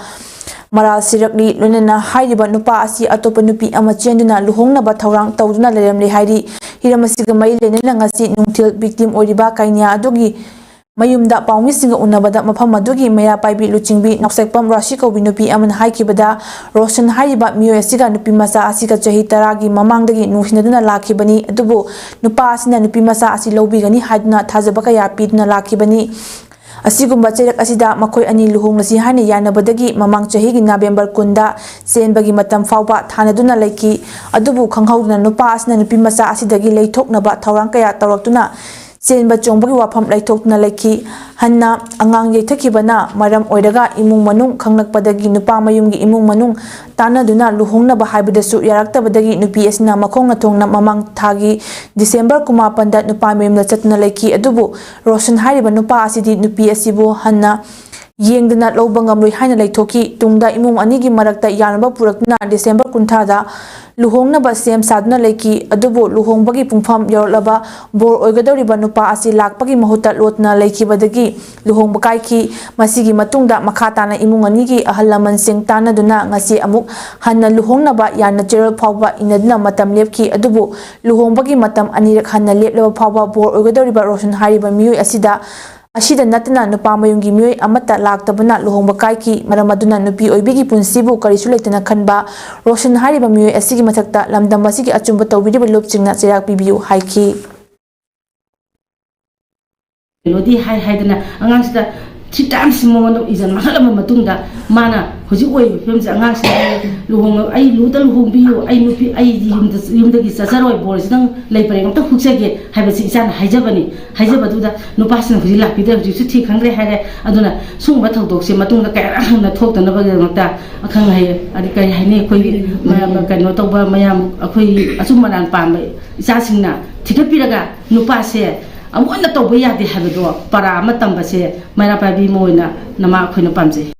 ꯃꯔꯥꯜ ꯁꯤꯔꯛꯂꯤ꯫ ꯂꯣꯏꯅꯅ ꯍꯥꯏꯔꯤꯕ ꯅꯨꯄꯥ ꯑꯁꯤ ꯑꯇꯣꯞꯄ ꯅꯨꯄꯤ ꯑꯃ ꯆꯦꯟꯗꯨꯅ ꯂꯨꯍꯣꯡꯅꯕ ꯊꯧꯔꯥꯡ ꯇꯧꯗꯨꯅ ꯂꯩꯔꯝꯂꯦ ꯍꯥꯏꯔꯤ꯫ ꯍꯤꯔꯝ ꯑꯁꯤꯒ ꯃꯔꯤ ꯂꯩꯅꯅ ꯉꯁꯤ ꯅꯨꯡꯊꯤꯜ victim ꯑꯣꯏꯔꯤꯕ ꯀꯩꯅ꯭ꯌꯥ ꯑꯗꯨꯒꯤ ꯃꯌꯨꯝꯗ ꯄꯥꯎꯃꯤꯁꯤꯡꯒ ꯎꯅꯕꯗ ꯃꯐꯝ ꯑꯗꯨꯒꯤ ꯃꯩꯔꯥ ꯄꯥꯏꯕꯤ ꯂꯨꯆꯤꯡꯕꯤ ꯅꯥꯎꯁꯦꯛꯄꯝ ꯔꯥꯁꯤ ꯀꯧꯕꯤ ꯅꯨꯄꯤ ꯑꯃꯅ ꯍꯥꯏꯈꯤꯕꯗ, ꯔꯣꯁꯟ ꯍꯥꯏꯔꯤꯕ ꯃꯤꯑꯣꯏ ꯑꯁꯤꯒ ꯅꯨꯄꯤ ꯃꯆꯥ ꯑꯁꯤꯒ ꯆꯍꯤ ꯇꯔꯥꯒꯤ ꯃꯃꯥꯡꯗꯒꯤ ꯅꯨꯡꯁꯤꯅꯗꯨꯅ ꯂꯥꯛꯈꯤꯕꯅꯤ, ꯑꯗꯨꯕꯨ ꯅꯨꯄꯥ ꯑꯁꯤꯅ ꯅꯨꯄꯤ ꯃꯆꯥ ꯑꯁꯤ ꯂꯧꯕꯤꯒꯅꯤ ꯍꯥꯏꯗꯨꯅ ꯊꯥꯖꯕ ꯀꯌꯥ ꯄꯤꯗꯨꯅ ꯂꯥꯛꯈꯤꯕꯅꯤ꯫ ꯑꯁꯤꯒꯨꯝꯕ ꯆꯩꯔꯛ ꯑꯁꯤꯗ ꯃꯈꯣꯏ ꯑꯅꯤ ꯂꯨꯍꯣꯡꯂꯁꯤ ꯍꯥꯏꯅ ꯌꯥꯅꯕꯗꯒꯤ ꯃꯃꯥꯡ ꯆꯍꯤꯒꯤ ꯅꯕꯦꯝꯕꯔ ꯀꯨꯟꯗ ꯆꯦꯟꯕꯒꯤ ꯃꯇꯝ ꯐꯥꯎꯕ ꯊꯥꯅꯗꯨꯅ ꯂꯩꯈꯤ꯫ ꯑꯗꯨꯕꯨ ꯈꯪꯍꯧꯗꯅ ꯅꯨꯄꯥ ꯑꯁꯤꯅ ꯅꯨꯄꯤ ꯃꯆꯥ ꯑꯁꯤꯗꯒꯤ ꯂꯩꯊꯣꯛꯅꯕ ꯊꯧꯔꯥꯡ ꯀꯌꯥ ꯇꯧꯔꯛꯇꯨꯅ ꯆꯦꯟꯕ ꯆꯣꯡꯕꯒꯤ ꯋꯥꯐꯝ ꯂꯩꯊꯣꯛꯇꯨꯅ ꯂꯩꯈꯤ꯫ ꯍꯟꯅ ꯑꯉꯥꯡ ꯌꯩꯊꯈꯤꯕꯅ ꯃꯔꯝ ꯑꯣꯏꯔꯒ ꯏꯃꯨꯡ ꯃꯅꯨꯡ ꯈꯪꯂꯛꯄꯗꯒꯤ ꯅꯨꯄꯥ ꯃꯌꯨꯝꯒꯤ ꯏꯃꯨꯡ ꯃꯅꯨꯡ ꯇꯥꯟꯅꯗꯨꯅ ꯂꯨꯍꯣꯡꯅꯕ ꯍꯥꯏꯕꯗꯁꯨ ꯌꯥꯔꯛꯇꯕꯗꯒꯤ ꯅꯨꯄꯤ ꯑꯁꯤꯅ ꯃꯈꯣꯡꯅ ꯊꯣꯡꯅ ꯃꯃꯥꯡ ꯊꯥꯒꯤ ꯗꯤꯁꯦꯝꯕꯔ ꯀꯨꯟꯃꯥꯄꯟꯗ ꯅꯨꯄꯥ ꯃꯌꯨꯝꯗ ꯆꯠꯇꯨꯅ ꯂꯩꯈꯤ꯫ ꯑꯗꯨꯕꯨ ꯔꯣꯁꯟ ꯍꯥꯏꯔꯤꯕ ꯅꯨꯄꯥ ꯑꯁꯤꯗꯤ ꯅꯨꯄꯤ ꯑꯁꯤꯕꯨ ꯍꯟꯅ ꯌꯦꯡꯗꯅ ꯂꯧꯕ ꯉꯝꯂꯣꯏ ꯍꯥꯏꯅ ꯂꯩꯊꯣꯛꯈꯤ꯫ ꯇꯨꯡꯗ ꯏꯃꯨꯡ ꯑꯅꯤꯒꯤ ꯃꯔꯛꯇ ꯌꯥꯅꯕ ꯄꯨꯔꯛꯇꯨꯅ ꯗꯤꯁꯦꯝꯕꯔ ꯀꯨꯟꯊ꯭ꯔꯥꯗ ꯂꯨꯍꯣꯡꯅꯕ ꯁꯦꯝ ꯁꯥꯗꯨꯅ ꯂꯩꯈꯤ꯫ ꯑꯗꯨꯕꯨ ꯂꯨꯍꯣꯡꯕꯒꯤ ꯄꯨꯡꯐꯝ ꯌꯧꯔꯛꯂꯕ ꯕꯣꯔ ꯑꯣꯏꯒꯗꯧꯔꯤꯕ ꯅꯨꯄꯥ ꯑꯁꯤ ꯂꯥꯛꯄꯒꯤ ꯃꯍꯨꯠꯇ ꯂꯣꯠꯇꯨꯅ ꯂꯩꯈꯤꯕꯗꯒꯤ ꯂꯨꯍꯣꯡꯕ ꯀꯥꯏꯈꯤ꯫ ꯃꯁꯤꯒꯤ ꯃꯇꯨꯡꯗ ꯃꯈꯥ ꯇꯥꯅ ꯏꯃꯨꯡ ꯑꯅꯤꯒꯤ ꯑꯍꯜ ꯂꯃꯟꯁꯤꯡ ꯇꯥꯟꯅꯗꯨꯅ ꯉꯁꯤ ꯑꯃꯨꯛ ꯍꯟꯅ ꯂꯨꯍꯣꯡꯅꯕ ꯌꯥꯅ ꯆꯦꯔꯣꯜ ꯐꯥꯎꯕ ꯏꯟꯅꯗꯨꯅ ꯃꯇꯝ ꯂꯦꯞꯈꯤ꯫ ꯑꯗꯨꯕꯨ ꯂꯨꯍꯣꯡꯕꯒꯤ ꯃꯇꯝ ꯑꯅꯤꯔꯛ ꯍꯟꯅ ꯂꯦꯞꯂꯕ ꯐꯥꯎꯕ ꯕꯣꯔ ꯑꯣꯏꯒꯗꯧꯔꯤꯕ ꯔꯣꯁꯟ ꯍꯥꯏꯔꯤꯕ ꯃꯤꯑꯣꯏ ꯑꯁꯤꯗ ꯑꯁꯤꯗ ꯅꯠꯇꯅ ꯅꯨꯄꯥ ꯃꯌꯨꯝꯒꯤ ꯃꯤꯑꯣꯏ ꯑꯃꯠꯇ ꯂꯥꯛꯇꯕꯅ ꯂꯨꯍꯣꯡꯕ ꯀꯥꯏꯈꯤ꯫ ꯃꯔꯝ ꯑꯗꯨꯅ ꯅꯨꯄꯤ ꯑꯣꯏꯕꯤꯒꯤ ꯄꯨꯟꯁꯤꯕꯨ ꯀꯔꯤꯁꯨ ꯂꯩꯇꯅ ꯈꯟꯕ ꯔꯣꯁꯟ ꯍꯥꯏꯔꯤꯕ ꯃꯤꯑꯣꯏ ꯑꯁꯤꯒꯤ ꯃꯊꯛꯇ ꯂꯝꯗꯝ ꯑꯁꯤꯒꯤ ꯑꯆꯨꯝꯕ ꯇꯧꯕꯤꯔꯤꯕ ꯂꯨꯞꯁꯤꯡꯅ ꯆꯩꯔꯥꯛ ꯄꯤꯕꯤꯌꯨ ꯍꯥꯏꯈꯤ꯫ ꯀꯩꯅꯣꯗꯤ ꯍꯥꯏ ꯍꯥꯏꯗꯅ ꯑꯉꯥꯡꯁꯤꯗ ꯊ꯭ꯔꯤ ꯇꯥꯏꯝꯁ ꯃꯉꯣꯟꯗ ꯏꯖꯟ ꯃꯥꯡꯍꯜꯂꯕ ꯃꯇꯨꯡꯗ ꯃꯥꯅ ꯍꯧꯖꯤꯛ ꯑꯣꯏꯔꯤꯕ ꯐꯤꯕꯝꯁꯦ ꯑꯉꯥꯡꯁꯤꯗ ꯂꯨꯍꯣꯡ ꯑꯩ ꯂꯨꯗ ꯂꯨꯍꯣꯡꯕꯤꯌꯨ, ꯑꯩ ꯅꯨꯄꯤ ꯑꯩ ꯌꯨꯝꯗ ꯌꯨꯝꯗꯒꯤ ꯆꯠꯆꯔꯣꯏ, ꯕꯣꯔꯁꯤꯗꯪ ꯂꯩ ꯄꯔꯦꯡ ꯑꯝꯇ ꯍꯨꯛꯆꯒꯦ ꯍꯥꯏꯕꯁꯤ ꯏꯆꯥꯅ ꯍꯥꯏꯖꯕꯅꯤ꯫ ꯍꯥꯏꯖꯕꯗꯨꯗ ꯅꯨꯄꯥꯁꯤꯅ ꯍꯧꯖꯤꯛ ꯂꯥꯛꯄꯤꯗ꯭ꯔꯦ, ꯍꯧꯖꯤꯛꯁꯨ ꯊꯤ ꯈꯪꯗ꯭ꯔꯦ ꯍꯥꯏꯔꯦ꯫ ꯑꯗꯨꯅ ꯁꯤꯒꯨꯝꯕ ꯊꯧꯗꯣꯛꯁꯦ ꯃꯇꯨꯡꯗ ꯀꯌꯥꯔꯛ ꯍꯟꯅ ꯊꯣꯛꯇꯅꯕꯒꯤꯗꯃꯛꯇ ꯑꯈꯪ ꯑꯍꯩ, ꯑꯗꯩ ꯀꯔꯤ ꯍꯥꯏꯅꯤ, ꯑꯩꯈꯣꯏꯒꯤ ꯃ-, ꯀꯩꯅꯣ ꯇꯧꯕ ꯃꯌꯥꯝ, ꯑꯩꯈꯣꯏꯒꯤ ꯑꯆꯨꯝ ꯑꯔꯥꯟ ꯄꯥꯝꯕ ꯏꯆꯥꯁꯤꯡꯅ ꯊꯤꯒꯠꯄꯤꯔꯒ ꯅꯨꯄꯥꯁꯦ ꯑꯃꯨꯛ ꯍꯟꯅ ꯇꯧꯕ ꯌꯥꯗꯦ ꯍꯥꯏꯕꯗꯣ ꯄꯔꯥ ꯑꯃ ꯇꯝꯕꯁꯦ ꯃꯩꯔꯥ ꯄꯥꯏꯕꯤ ꯑꯃ ꯑꯣꯏꯅ ꯅꯃꯥ ꯑꯩꯈꯣꯏꯅ ꯄꯥꯝꯖꯩ꯫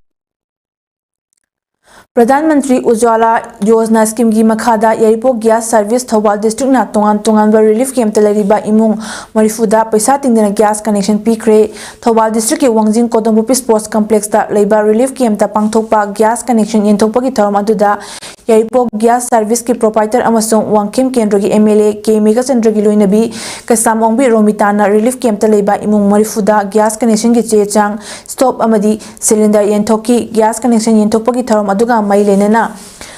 ꯄ꯭ꯔꯙꯥꯟ ꯃꯟꯇ꯭ꯔꯤ ꯎꯖ꯭ꯋꯥꯂꯥ ꯌꯣꯖꯅꯥ ꯁ꯭ꯀꯤꯝꯒꯤ ꯃꯈꯥꯗ ꯌꯥꯏꯔꯤꯄꯣꯛ ꯒ꯭ꯌꯥꯁ ꯁꯔꯚꯤꯁ ꯊꯧꯕꯥꯜ ꯗꯤꯁꯇ꯭ꯔꯤꯛꯅ ꯇꯣꯉꯥꯟ ꯇꯣꯉꯥꯟꯕ ꯔꯤꯂꯤꯐ ꯀꯦꯝꯞꯇ ꯂꯩꯔꯤꯕ ꯏꯃꯨꯡ ꯃꯔꯤꯐꯨꯗ ꯄꯩꯁꯥ ꯇꯤꯡꯗꯅ ꯒ꯭ꯌꯥꯁ ꯀꯅꯦꯛꯁꯟ ꯄꯤꯈ꯭ꯔꯦ꯫ ꯊꯧꯕꯥꯜ ꯗꯤꯁꯇ꯭ꯔꯤꯛꯀꯤ ꯋꯥꯡꯖꯤꯡ ꯀꯣꯗꯣꯝꯕꯣꯄꯤ ꯁ꯭ꯄꯣꯔꯠꯁ ꯀꯝꯄ꯭ꯂꯦꯛꯁꯇ ꯂꯩꯕ ꯔꯤꯂꯤꯐ ꯀꯦꯝꯞꯇ ꯄꯥꯡꯊꯣꯛꯄ ꯒ꯭ꯌꯥꯁ ꯀꯅꯦꯛꯁꯟ ꯌꯦꯟꯊꯣꯛꯄꯒꯤ ꯊꯧꯔꯝ ꯑꯗꯨꯗ ꯌꯥꯏꯔꯤꯄꯣꯛ ꯒ꯭ꯌꯥꯁ ꯁꯔꯚꯤꯁꯀꯤ ꯄ꯭ꯔꯣꯄꯥꯏꯇꯔ ꯑꯃꯁꯨꯡ ꯋꯥꯡꯈꯦꯝ ꯀꯦꯟꯗ꯭ꯔꯒꯤ ꯑꯦꯝ ꯑꯦꯜ ꯑꯦ ꯀꯦ ꯃꯦꯘꯆꯟꯗ꯭ꯔꯒꯤ ꯂꯣꯏꯅꯕꯤ ꯀꯩꯁꯥꯝ ꯑꯣꯡꯕꯤ ꯔꯣꯃꯤꯇꯥꯅ ꯔꯤꯂꯤꯐ ꯀꯦꯝꯞꯇ ꯂꯩꯕ ꯏꯃꯨꯡ ꯃꯔꯤꯐꯨꯗ ꯒ꯭ꯌꯥꯁ ꯀꯅꯦꯛꯁꯟꯒꯤ ꯆꯦ ꯆꯥꯡ, ꯁ꯭ꯇꯣꯞ ꯑꯃꯗꯤ ꯁꯤꯂꯤꯟꯗꯔ ꯌꯦꯟꯊꯣꯛꯈꯤ꯫ ꯒ꯭ꯌꯥꯁ ꯀꯅꯦꯛꯁꯟ ꯌꯦꯟꯊꯣꯛꯄꯒꯤ ꯊꯧꯔꯝ ꯑꯗꯨꯒ ꯃꯔꯤ ꯂꯩꯅꯅ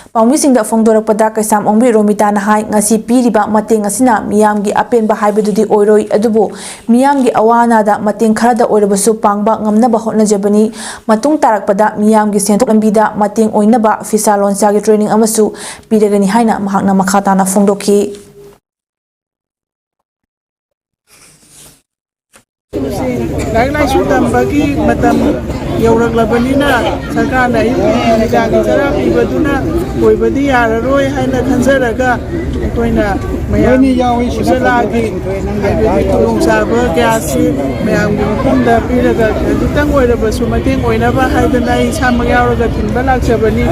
ꯄꯥꯎꯃꯤꯁꯤꯡꯗ ꯐꯣꯡꯗꯣꯔꯛꯄꯗ, ꯀꯩꯁꯥꯝ ꯑꯣꯡꯕꯤ ꯔꯣꯃꯤꯇꯥꯅ ꯍꯥꯏ, ꯉꯁꯤ ꯄꯤꯔꯤꯕ ꯃꯇꯦꯡ ꯑꯁꯤꯅ ꯃꯤꯌꯥꯝꯒꯤ ꯑꯄꯦꯟꯕ ꯍꯥꯏꯕꯗꯨꯗꯤ ꯑꯣꯏꯔꯣꯏ, ꯑꯗꯨꯕꯨ ꯃꯤꯌꯥꯝꯒꯤ ꯑꯋꯥ ꯑꯅꯥꯗ ꯃꯇꯦꯡ ꯈꯔꯗ ꯑꯣꯏꯔꯕꯁꯨ ꯄꯥꯡꯕ ꯉꯝꯅꯕ ꯍꯣꯠꯅꯖꯕꯅꯤ꯫ ꯃꯇꯨꯡ ꯇꯥꯔꯛꯄꯗ ꯃꯤꯌꯥꯝꯒꯤ ꯁꯦꯟꯊꯣꯛ ꯂꯝꯕꯤꯗ ꯃꯇꯦꯡ ꯑꯣꯏꯅꯕ ꯐꯤꯁꯥ ꯂꯣꯟꯁꯥꯒꯤ ꯇ꯭ꯔꯦꯅꯤꯡ ꯑꯃꯁꯨ ꯄꯤꯔꯒꯅꯤ ꯍꯥꯏꯅ ꯃꯍꯥꯛꯅ ꯃꯈꯥ ꯇꯥꯅ ꯐꯣꯡꯗꯣꯛꯈꯤ꯫ ꯂꯥꯏꯔꯤꯛ ꯂꯥꯏꯁꯨ ꯇꯝꯕꯒꯤ ꯃꯇꯝ ꯌꯧꯔꯛꯂꯕꯅꯤꯅ, ꯁꯔꯀꯥꯔꯅ ꯑꯌꯨꯛꯀꯤ ꯅꯨꯃꯤꯗꯥꯡꯒꯤ ꯆꯔꯥ ꯄꯤꯕꯗꯨꯅ ꯑꯣꯏꯕꯗꯤ ꯌꯥꯔꯔꯣꯏ ꯍꯥꯏꯅ ꯈꯟꯖꯔꯒ, ꯑꯩꯈꯣꯏꯅ ꯃꯌꯥꯝ ꯎꯖꯂꯥꯒꯤ ꯍꯥꯏꯕꯗꯤ ꯈꯨꯗꯣꯡꯆꯥꯕ ꯀꯌꯥꯁꯤ ꯃꯌꯥꯝꯒꯤ ꯃꯐꯝꯗ ꯄꯤꯔꯒ, ꯈꯖꯤꯛꯇꯪ ꯑꯣꯏꯔꯕꯁꯨ ꯃꯇꯦꯡ ꯑꯣꯏꯅꯕ ꯍꯥꯏꯗꯅ ꯑꯩ ꯏꯁꯥꯃꯛ ꯌꯥꯎꯔꯒ ꯊꯤꯟꯕ ꯂꯥꯛꯆꯕꯅꯤ꯫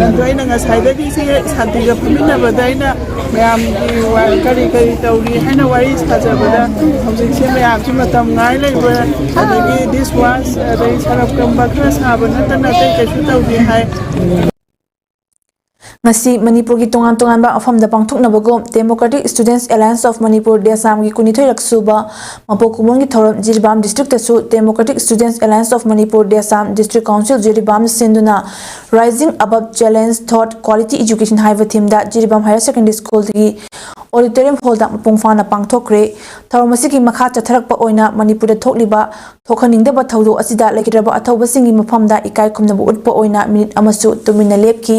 ꯑꯗꯣ ꯑꯩꯅ ꯉꯁꯥꯏꯗꯒꯤ ꯁꯤ ꯁꯥꯟꯇꯤꯒ ꯐꯝꯃꯤꯟꯅꯕꯗ ꯑꯩꯅ ꯃꯌꯥꯝꯒꯤ ꯋꯥ-, ꯀꯔꯤ ꯀꯔꯤ ꯇꯧꯔꯤ ꯍꯥꯏꯅ ꯋꯥꯔꯤ ꯁꯥꯖꯕꯗ, ꯍꯧꯖꯤꯛꯁꯦ ꯃꯌꯥꯝꯁꯤ ꯃꯇꯝ ꯉꯥꯏ ꯂꯩꯕ, ꯑꯗꯒꯤ ꯗꯤꯁ ꯋꯥꯁ, ꯑꯗꯩ ꯁꯔꯞ ꯀꯝꯕ ꯈꯔ ꯁꯥꯕ ꯅꯠꯇꯅ ꯑꯇꯩ ꯀꯩꯁꯨ ꯇꯧꯗꯦ ꯍꯥꯏ꯫ ꯉꯁꯤ ꯃꯅꯤꯄꯨꯔꯒꯤ ꯇꯣꯉꯥꯟ ꯇꯣꯉꯥꯟꯕ ꯃꯐꯝꯗ ꯄꯥꯡꯊꯣꯛꯅꯕꯒꯨꯝ Democratic Students Alliance of Manipur, ꯗꯦꯁꯥꯝꯒꯤ ꯀꯨꯟꯅꯤꯊꯣꯏꯔꯛ ꯁꯨꯕ ꯃꯄꯣꯛ ꯀꯨꯝꯑꯣꯟꯒꯤ ꯊꯧꯔꯝ ꯖꯤꯔꯤꯕꯥꯝ ꯗꯤꯁꯇ꯭ꯔꯤꯛꯇꯁꯨ Democratic Students Alliance of Manipur, DESAM district council Jiribam ꯁꯤꯟꯗꯨꯅ Rising Above Challenge Thought Quality Education ꯍꯥꯏꯕ ꯊꯤꯝꯗ ꯖꯤꯔꯤꯕꯥꯝ ꯍꯥꯌꯔ ꯁꯦꯀꯦꯟꯗꯔꯤ ꯁ꯭ꯀꯨꯜꯒꯤ ꯑꯣꯗꯤꯇꯣꯔꯤꯌꯝ ꯍꯣꯜꯗ ꯃꯄꯨꯡ ꯐꯥꯅ ꯄꯥꯡꯊꯣꯛꯈ꯭ꯔꯦ꯫ ꯊꯧꯔꯝ ꯑꯁꯤꯒꯤ ꯃꯈꯥ ꯆꯠꯊꯔꯛꯄ ꯑꯣꯏꯅ ꯃꯅꯤꯄꯨꯔꯗ ꯊꯣꯛꯂꯤꯕ ꯊꯣꯛꯍꯟꯅꯤꯡꯗꯕ ꯊꯧꯗꯣꯛ ꯑꯁꯤꯗ ꯂꯩꯈꯤꯗ꯭ꯔꯕ ꯑꯊꯧꯕꯁꯤꯡꯒꯤ ꯃꯐꯝꯗ ꯏꯀꯥꯏ ꯈꯨꯝꯅꯕ ꯎꯠꯄ ꯑꯣꯏꯅ ꯃꯤꯅꯤꯠ ꯑꯃꯁꯨ ꯇꯨꯃꯤꯟꯅ ꯂꯦꯞꯈꯤ꯫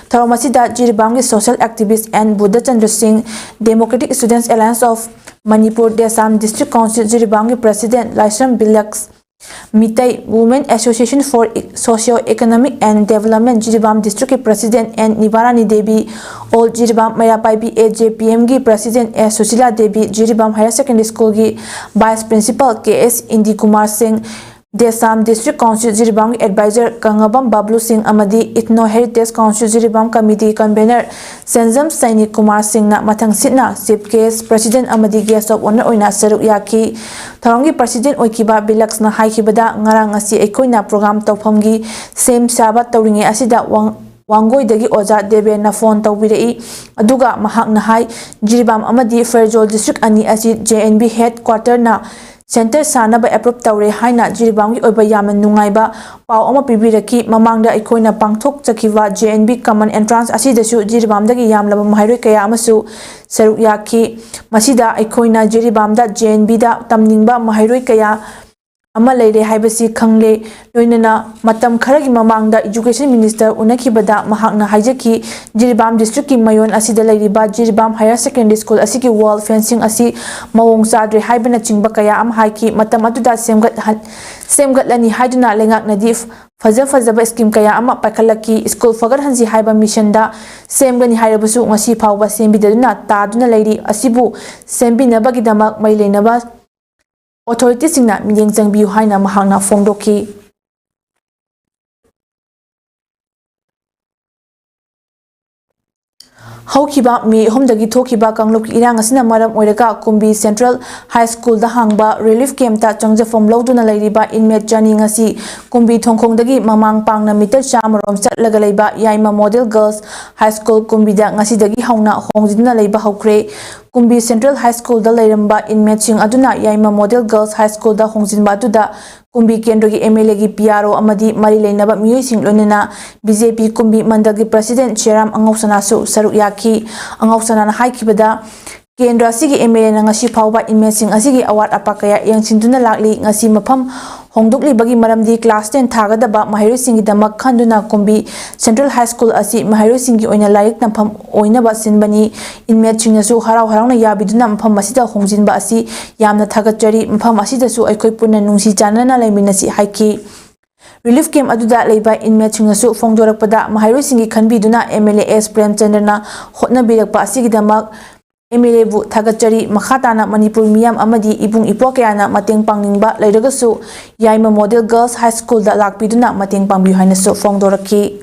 ꯊꯧꯔꯝ ꯑꯁꯤꯗ ꯖꯤꯔꯤꯕꯥꯝꯒꯤ social activist N Budhachandra Singh, Democratic Students Alliance of Manipur, DESAM district council ꯖꯤꯔꯤꯕꯥꯝꯒꯤ president Laishram Bilaksh, Meitei Women Association for Socio Economic and Development Jiribam ꯗꯤꯁꯇ꯭ꯔꯤꯛꯀꯤ president N Nibarani Devi, all Jiribam Meira Paibi A J P ꯑꯦꯝꯒꯤ president A Sushila Devi, Jiribam higher secondary ꯁ꯭ꯀꯨꯜꯒꯤ vice principal K S Indi Kumar Singh, DESAM district council ꯖꯤꯔꯤꯕꯥꯝꯒꯤ adviser Kangabam Bablu Singh ꯑꯃꯗꯤ Ethno Heritage Council Jiribam committee convener Senjam Seinik Kumar ꯁꯤꯡꯅ ꯃꯊꯪꯁꯤꯠꯅ chief guest, president ꯑꯃꯗꯤ guest of honour ꯑꯣꯏꯅ ꯁꯔꯨꯛ ꯌꯥꯈꯤ꯫ ꯊꯧꯔꯝꯒꯤ ꯄ꯭ꯔꯁꯤꯗꯦꯟꯠ ꯑꯣꯏꯈꯤꯕ ꯕꯤꯂꯛꯁꯅ ꯍꯥꯏꯈꯤꯕꯗ, ꯉꯔꯥꯡ ꯉꯁꯤ ꯑꯩꯈꯣꯏꯅ ꯄ꯭ꯔꯣꯒ꯭ꯔꯥꯝ ꯇꯧꯐꯝꯒꯤ ꯁꯦꯝ ꯁꯥꯕ ꯇꯧꯔꯤꯉꯩ ꯑꯁꯤꯗ ꯋꯥꯡ-, ꯋꯥꯡꯒꯣꯏꯗꯒꯤ ꯑꯣꯖꯥ ꯗꯦꯕꯦꯟꯅ ꯐꯣꯟ ꯇꯧꯕꯤꯔꯛꯏ꯫ ꯑꯗꯨꯒ ꯃꯍꯥꯛꯅ ꯍꯥꯏ, ꯖꯤꯔꯤꯕꯥꯝ ꯑꯃꯗꯤ ꯐꯦꯔꯖꯣꯜ ꯗꯤꯁꯇ꯭ꯔꯤꯛ ꯑꯅꯤ ꯑꯁꯤ ꯖꯦ ꯑꯦꯟ ꯕꯤ ꯍꯦꯗ ꯀ꯭ꯋꯥꯇꯔꯅ ꯁꯦꯟꯇꯔ ꯁꯥꯅꯕ ꯑꯦꯄ꯭ꯔꯨꯞ ꯇꯧꯔꯦ ꯍꯥꯏꯅ ꯖꯤꯔꯤꯕꯥꯝꯒꯤ ꯑꯣꯏꯕ ꯌꯥꯝꯅ ꯅꯨꯡꯉꯥꯏꯕ ꯄꯥꯎ ꯑꯃ ꯄꯤꯕꯤꯔꯛꯈꯤ꯫ ꯃꯃꯥꯡꯗ ꯑꯩꯈꯣꯏꯅ ꯄꯥꯡꯊꯣꯛꯆꯈꯤꯕ ꯖꯦ ꯑꯦꯟ ꯕꯤ ꯀꯃꯟ ꯑꯦꯟꯇ꯭ꯔꯥꯟꯁ ꯑꯁꯤꯗꯁꯨ ꯖꯤꯔꯤꯕꯥꯝꯗꯒꯤ ꯌꯥꯝꯂꯕ ꯃꯍꯩꯔꯣꯏ ꯀꯌꯥ ꯑꯃꯁꯨ ꯁꯔꯨꯛ ꯌꯥꯈꯤ꯫ ꯃꯁꯤꯗ ꯑꯩꯈꯣꯏꯅ ꯖꯤꯔꯤꯕꯥꯝꯗ ꯖꯦ ꯑꯦꯟ ꯕꯤꯗ ꯇꯝꯅꯤꯡꯕ ꯃꯍꯩꯔꯣꯏ ꯀꯌꯥ ꯑꯃ ꯂꯩꯔꯦ ꯍꯥꯏꯕꯁꯤ ꯈꯪꯂꯦ꯫ ꯂꯣꯏꯅꯅ ꯃꯇꯝ ꯈꯔꯒꯤ ꯃꯃꯥꯡꯗ Education Minister ꯎꯅꯈꯤꯕꯗ ꯃꯍꯥꯛꯅ ꯍꯥꯏꯖꯈꯤ, ꯖꯤꯔꯤꯕꯥꯝ district ꯀꯤ ꯃꯌꯣꯟ ꯑꯁꯤꯗ ꯂꯩꯔꯤꯕ ꯖꯤꯔꯤꯕꯥꯝ Higher Secondary School ꯑꯁꯤꯒꯤ wall fencing ꯑꯁꯤ ꯃꯑꯣꯡ ꯆꯥꯗ꯭ꯔꯦ ꯍꯥꯏꯕꯅꯆꯤꯡꯕ ꯀꯌꯥ ꯑꯃ ꯍꯥꯏꯈꯤ꯫ ꯃꯇꯝ ꯑꯗꯨꯗ ꯁꯦꯝꯒꯠꯍꯟ-, ꯁꯦꯝꯒꯠꯂꯅꯤ ꯍꯥꯏꯗꯨꯅ ꯂꯩꯉꯥꯛꯅꯗꯤ ꯐꯖ ꯐꯖꯕ scheme ꯀꯌꯥ ꯑꯃ ꯄꯥꯏꯈꯠꯂꯛꯈꯤ꯫ School ꯐꯒꯠꯍꯟꯁꯤ ꯍꯥꯏꯕ mission ꯗ ꯁꯦꯝꯒꯅꯤ ꯍꯥꯏꯔꯕꯁꯨ ꯉꯁꯤ ꯐꯥꯎꯕ ꯁꯦꯝꯕꯤꯗꯗꯨꯅ ꯇꯥꯗꯨꯅ ꯂꯩꯔꯤ꯫ ꯑꯁꯤꯕꯨ ꯁꯦꯝꯕꯤꯅꯕꯒꯤꯗꯃꯛ ꯃꯔꯤ ꯂꯩꯅꯕ authority ꯁꯤꯡꯅ ꯃꯤꯠꯌꯦꯡ ꯆꯪꯕꯤꯌꯨ ꯍꯥꯏꯅ ꯃꯍꯥꯛꯅ ꯐꯣꯡꯗꯣꯛꯈꯤ꯫ ꯍꯧꯈꯤꯕ ꯃꯦ ꯑꯍꯨꯝꯗꯒꯤ ꯊꯣꯛꯈꯤꯕ ꯀꯥꯡꯂꯨꯞꯀꯤ ꯏꯔꯥꯡ ꯑꯁꯤꯅ ꯃꯔꯝ ꯑꯣꯏꯔꯒ ꯀꯨꯝꯕꯤ Central High School ꯗ ꯍꯥꯡꯕ relief camp ꯇ ꯆꯪꯖꯐꯝ ꯂꯧꯗꯨꯅ ꯂꯩꯔꯤꯕ inmate ꯆꯅꯤ ꯉꯁꯤ ꯀꯨꯝꯕꯤ ꯊꯣꯡꯈꯣꯡꯗꯒꯤ ꯃꯃꯥꯡ ꯄꯥꯡꯅ meter ꯆꯥꯝꯃꯔꯣꯝ ꯆꯠꯂꯒ ꯂꯩꯕ ꯌꯥꯏꯃ Model Girls High School ꯀꯨꯝꯕꯤꯗ ꯉꯁꯤꯗꯒꯤ ꯍꯧꯅ ꯍꯣꯡꯖꯤꯟꯗꯨꯅ ꯂꯩꯕ ꯍꯧꯈ꯭ꯔꯦ꯫ ꯀꯨꯝꯕꯤ Central High School ꯗ ꯂꯩꯔꯝꯕ inmate ꯁꯤꯡ ꯑꯗꯨꯅ ꯌꯥꯏꯃ Model Girls High School ꯗ ꯍꯣꯡꯖꯤꯟꯕ ꯑꯗꯨꯗ ꯀꯨꯝꯕꯤ ꯀꯦꯟꯗ꯭ꯔꯒꯤ M L A ꯒꯤ P R O ꯑꯃꯗꯤ ꯃꯔꯤ ꯂꯩꯅꯕ ꯃꯤꯑꯣꯏꯁꯤꯡ, ꯂꯣꯏꯅꯅ B J P ꯀꯨꯝꯕꯤ ꯃꯟꯗꯜꯒꯤ president ꯆꯦꯔꯥꯝ ꯑꯉꯧꯁꯅꯥꯁꯨ ꯁꯔꯨꯛ ꯌꯥꯈꯤ꯫ ꯑꯉꯧꯁꯅꯥꯅ ꯍꯥꯏꯈꯤꯕꯗ, ꯀꯦꯟꯗ꯭ꯔ ꯑꯁꯤꯒꯤ M L A ꯅ ꯉꯁꯤ ꯐꯥꯎꯕ inmate ꯁꯤꯡ ꯑꯁꯤꯒꯤ ꯑꯋꯥꯠ ꯑꯄꯥ ꯀꯌꯥ ꯌꯦꯡꯁꯤꯟꯗꯨꯅ ꯂꯥꯛꯂꯤ꯫ ꯉꯁꯤ ꯃꯐꯝ ꯍꯣꯡꯗꯣꯛꯂꯤꯕꯒꯤ ꯃꯔꯝꯗꯤ class ten ꯊꯥꯒꯗꯕ ꯃꯍꯩꯔꯣꯏꯁꯤꯡꯒꯤꯗꯃꯛ ꯈꯟꯗꯨꯅ ꯀꯨꯝꯕꯤ Central High School ꯑꯁꯤ ꯃꯍꯩꯔꯣꯏꯁꯤꯡꯒꯤ ꯑꯣꯏꯅ ꯂꯥꯏꯔꯤꯛ ꯇꯝꯐꯝ ꯑꯣꯏꯅꯕ ꯁꯤꯟꯕꯅꯤ꯫ Inmate ꯁꯤꯡꯅꯁꯨ ꯍꯔꯥꯎ ꯍꯔꯥꯎꯅ ꯌꯥꯕꯤꯗꯨꯅ ꯃꯐꯝ ꯑꯁꯤꯗ ꯍꯣꯡꯖꯤꯟꯕ ꯑꯁꯤ ꯌꯥꯝꯅ ꯊꯥꯒꯠꯆꯔꯤ꯫ ꯃꯐꯝ ꯑꯁꯤꯗꯁꯨ ꯑꯩꯈꯣꯏ ꯄꯨꯟꯅ ꯅꯨꯡꯁꯤ ꯆꯥꯟꯅꯅ ꯂꯩꯃꯤꯟꯅꯁꯤ ꯍꯥꯏꯈꯤ꯫ Relief camp ꯑꯗꯨꯗ ꯂꯩꯕ inmate ꯁꯤꯡꯅꯁꯨ ꯐꯣꯡꯗꯣꯔꯛꯄꯗ, ꯃꯍꯩꯔꯣꯏꯁꯤꯡꯒꯤ ꯈꯟꯕꯤꯗꯨꯅ M L A S ꯄ꯭ꯔꯦꯝꯆꯟꯗ꯭ꯔꯅ ꯍꯣꯠꯅꯕꯤꯔꯛꯄ ꯑꯁꯤꯒꯤꯗꯃꯛ M L A ꯕꯨ ꯊꯥꯒꯠꯆꯔꯤ꯫ ꯃꯈꯥ ꯇꯥꯅ ꯃꯅꯤꯄꯨꯔ ꯃꯤꯌꯥꯝ ꯑꯃꯗꯤ ꯏꯕꯨꯡ ꯏꯄ꯭ꯋꯥ ꯀꯌꯥꯅ ꯃꯇꯦꯡ ꯄꯥꯡꯅꯤꯡꯕ ꯂꯩꯔꯒꯁꯨ ꯌꯥꯏꯃ Model Girls High School ꯗ ꯂꯥꯛꯄꯤꯗꯨꯅ ꯃꯇꯦꯡ ꯄꯥꯡꯕꯤꯌꯨ ꯍꯥꯏꯅꯁꯨ ꯐꯣꯡꯗꯣꯔꯛꯈꯤ꯫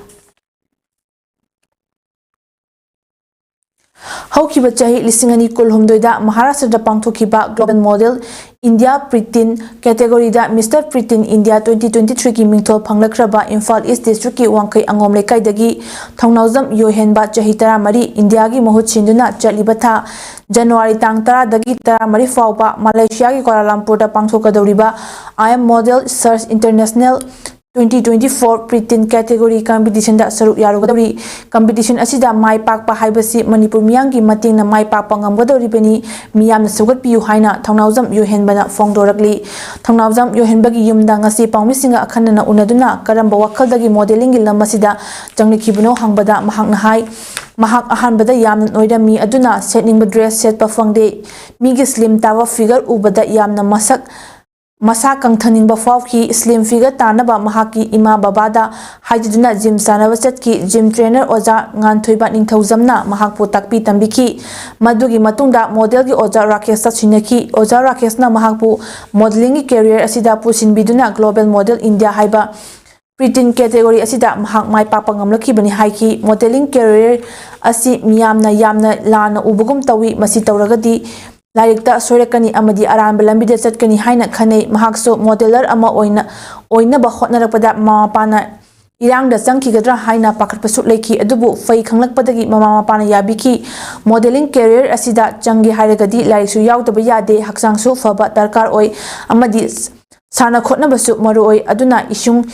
ꯍꯧꯈꯤꯕ ꯆꯍꯤ ꯂꯤꯁꯤꯡ ꯑꯅꯤ ꯀꯨꯟꯍꯨꯝꯗꯣꯏꯗ ꯃꯍꯥꯔꯥꯁꯇ꯭ꯔꯗ ꯄꯥꯡꯊꯣꯛꯈꯤꯕ Global Model India Preteen category ꯗ Mister Preteen India twenty twenty-three ꯒꯤ ꯃꯤꯡꯊꯣꯜ ꯐꯪꯂꯛꯈ꯭ꯔꯕ ꯏꯝꯐꯥꯜ East District ꯀꯤ ꯋꯥꯡꯈꯩ ꯑꯉꯣꯝ ꯂꯩꯀꯥꯏꯗꯒꯤ ꯊꯧꯅꯥꯎꯖꯝ ꯌꯣꯍꯦꯟꯕ, ꯆꯍꯤ ꯇꯔꯥꯃꯔꯤ, ꯏꯟꯗꯤꯌꯥꯒꯤ ꯃꯍꯨꯠ ꯁꯤꯟꯗꯨꯅ ꯆꯠꯂꯤꯕ ꯊꯥ ꯖꯅꯋꯥꯔꯤ ꯇꯥꯡ ꯇꯔꯥꯗꯒꯤ ꯇꯔꯥꯃꯔꯤ ꯐꯥꯎꯕ ꯃꯂꯦꯁꯤꯌꯥꯒꯤ ꯀ꯭ꯋꯥꯂꯥꯂꯝꯄꯨꯔꯗ ꯄꯥꯡꯊꯣꯛꯀꯗꯧꯔꯤꯕ I M Model Search International twenty twenty-four Preteen Category Competitionꯗ ꯁꯔꯨꯛ ꯌꯥꯔꯨꯒꯗꯧꯔꯤ꯫ Competition ꯑꯁꯤꯗ ꯃꯥꯏ ꯄꯥꯛꯄ ꯍꯥꯏꯕꯁꯤ ꯃꯅꯤꯄꯨꯔ ꯃꯤꯌꯥꯝꯒꯤ ꯃꯇꯦꯡꯅ ꯃꯥꯏ ꯄꯥꯛꯄ ꯉꯝꯒꯗꯧꯔꯤꯕꯅꯤ꯫ ꯃꯤꯌꯥꯝꯅ ꯁꯧꯒꯠꯄꯤꯌꯨ ꯍꯥꯏꯅ ꯊꯧꯅꯥꯎꯖꯝ ꯌꯣꯏꯍꯦꯟꯕꯅ ꯐꯣꯡꯗꯣꯔꯛꯂꯤ꯫ ꯊꯧꯅꯥꯎꯖꯝ ꯌꯣꯏꯍꯦꯟꯕꯒꯤ ꯌꯨꯝꯗ ꯉꯁꯤ ꯄꯥꯎꯃꯤꯁꯤꯡꯒ ꯑꯈꯟꯅꯅ ꯎꯅꯗꯨꯅ ꯀꯔꯝꯕ ꯋꯥꯈꯜꯗꯒꯤ modelingꯒꯤ ꯂꯝ ꯑꯁꯤꯗ ꯆꯪꯂꯛꯈꯤꯕꯅꯣ ꯍꯪꯕꯗ ꯃꯍꯥꯛꯅ ꯍꯥꯏ, ꯃꯍꯥꯛ ꯑꯍꯥꯟꯕꯗ ꯌꯥꯝꯅ ꯅꯣꯏꯔꯝꯃꯤ, ꯑꯗꯨꯅ ꯁꯦꯠꯅꯤꯡꯕ dress ꯁꯦꯠꯄ ꯐꯪꯗꯦ꯫ ꯃꯤꯒꯤ slim ꯇꯥꯕ figure ꯎꯕꯗ ꯌꯥꯝꯅ ꯃꯁꯛ ꯃꯁꯥ ꯀꯪꯊꯅꯤꯡꯕ ꯐꯥꯎꯈꯤ꯫ Slim figure ꯇꯥꯅꯕ ꯃꯍꯥꯛꯀꯤ ꯏꯃꯥ ꯕꯕꯥꯗ ꯍꯥꯏꯖꯗꯨꯅ gym ꯁꯥꯟꯅꯕ ꯆꯠꯈꯤ꯫ Gym trainer ꯑꯣꯖꯥ ꯉꯥꯟꯊꯣꯏꯕ ꯅꯤꯡꯊꯧꯖꯝꯅ ꯃꯍꯥꯛꯄꯨ ꯇꯥꯛꯄꯤ ꯇꯝꯕꯤꯈꯤ꯫ ꯃꯗꯨꯒꯤ ꯃꯇꯨꯡꯗ modelꯒꯤ ꯑꯣꯖꯥ ꯔꯥꯀꯦꯁꯇ ꯁꯤꯟꯅꯈꯤ꯫ ꯑꯣꯖꯥ ꯔꯥꯀꯦꯁꯅ ꯃꯍꯥꯛꯄꯨ modelingꯒꯤ career ꯑꯁꯤꯗ ꯄꯨꯁꯤꯟꯕꯤꯗꯨꯅ Global Model India ꯍꯥꯏꯕ Preteen category ꯑꯁꯤꯗ ꯃꯍꯥꯛ ꯃꯥꯏ ꯄꯥꯛꯄ ꯉꯝꯂꯛꯈꯤꯕꯅꯤ ꯍꯥꯏꯈꯤ꯫ Modeling career ꯑꯁꯤ ꯃꯤꯌꯥꯝꯅ ꯌꯥꯝꯅ ꯂꯥꯟꯅ ꯎꯕꯒꯨꯝ ꯇꯧꯏ꯫ ꯃꯁꯤ ꯇꯧꯔꯒꯗꯤ ꯂꯥꯏꯔꯤꯛꯇ ꯁꯣꯏꯔꯛꯀꯅꯤ ꯑꯃꯗꯤ ꯑꯔꯥꯟꯕ ꯂꯝꯕꯤꯗ ꯆꯠꯀꯅꯤ ꯍꯥꯏꯅ ꯈꯟꯅꯩ꯫ ꯃꯍꯥꯛꯁꯨ modeler ꯑꯃ ꯑꯣꯏꯅ, ꯑꯣꯏꯅꯕ ꯍꯣꯠꯅꯔꯛꯄꯗ ꯃꯃꯥ ꯃꯄꯥꯅ ꯏꯔꯥꯡꯗ ꯆꯪꯈꯤꯒꯗ꯭ꯔꯥ ꯍꯥꯏꯅ ꯄꯥꯈꯠꯄꯁꯨ ꯂꯩꯈꯤ꯫ ꯑꯗꯨꯕꯨ ꯐꯩ ꯈꯪꯂꯛꯄꯗꯒꯤ ꯃꯃꯥ ꯃꯄꯥꯅ ꯌꯥꯕꯤꯈꯤ꯫ Modeling career ꯑꯁꯤꯗ ꯆꯪꯒꯦ ꯍꯥꯏꯔꯒꯗꯤ ꯂꯥꯏꯔꯤꯛꯁꯨ ꯌꯥꯎꯗꯕ ꯌꯥꯗꯦ, ꯍꯛꯆꯥꯡꯁꯨ ꯐꯕ ꯗꯔꯀꯥꯔ ꯑꯣꯏ ꯑꯃꯗꯤ ꯁꯥꯟꯅ ꯈꯣꯠꯅꯕꯁꯨ ꯃꯔꯨ ꯑꯣꯏ꯫ ꯑꯗꯨꯅ ꯏꯁꯨꯡ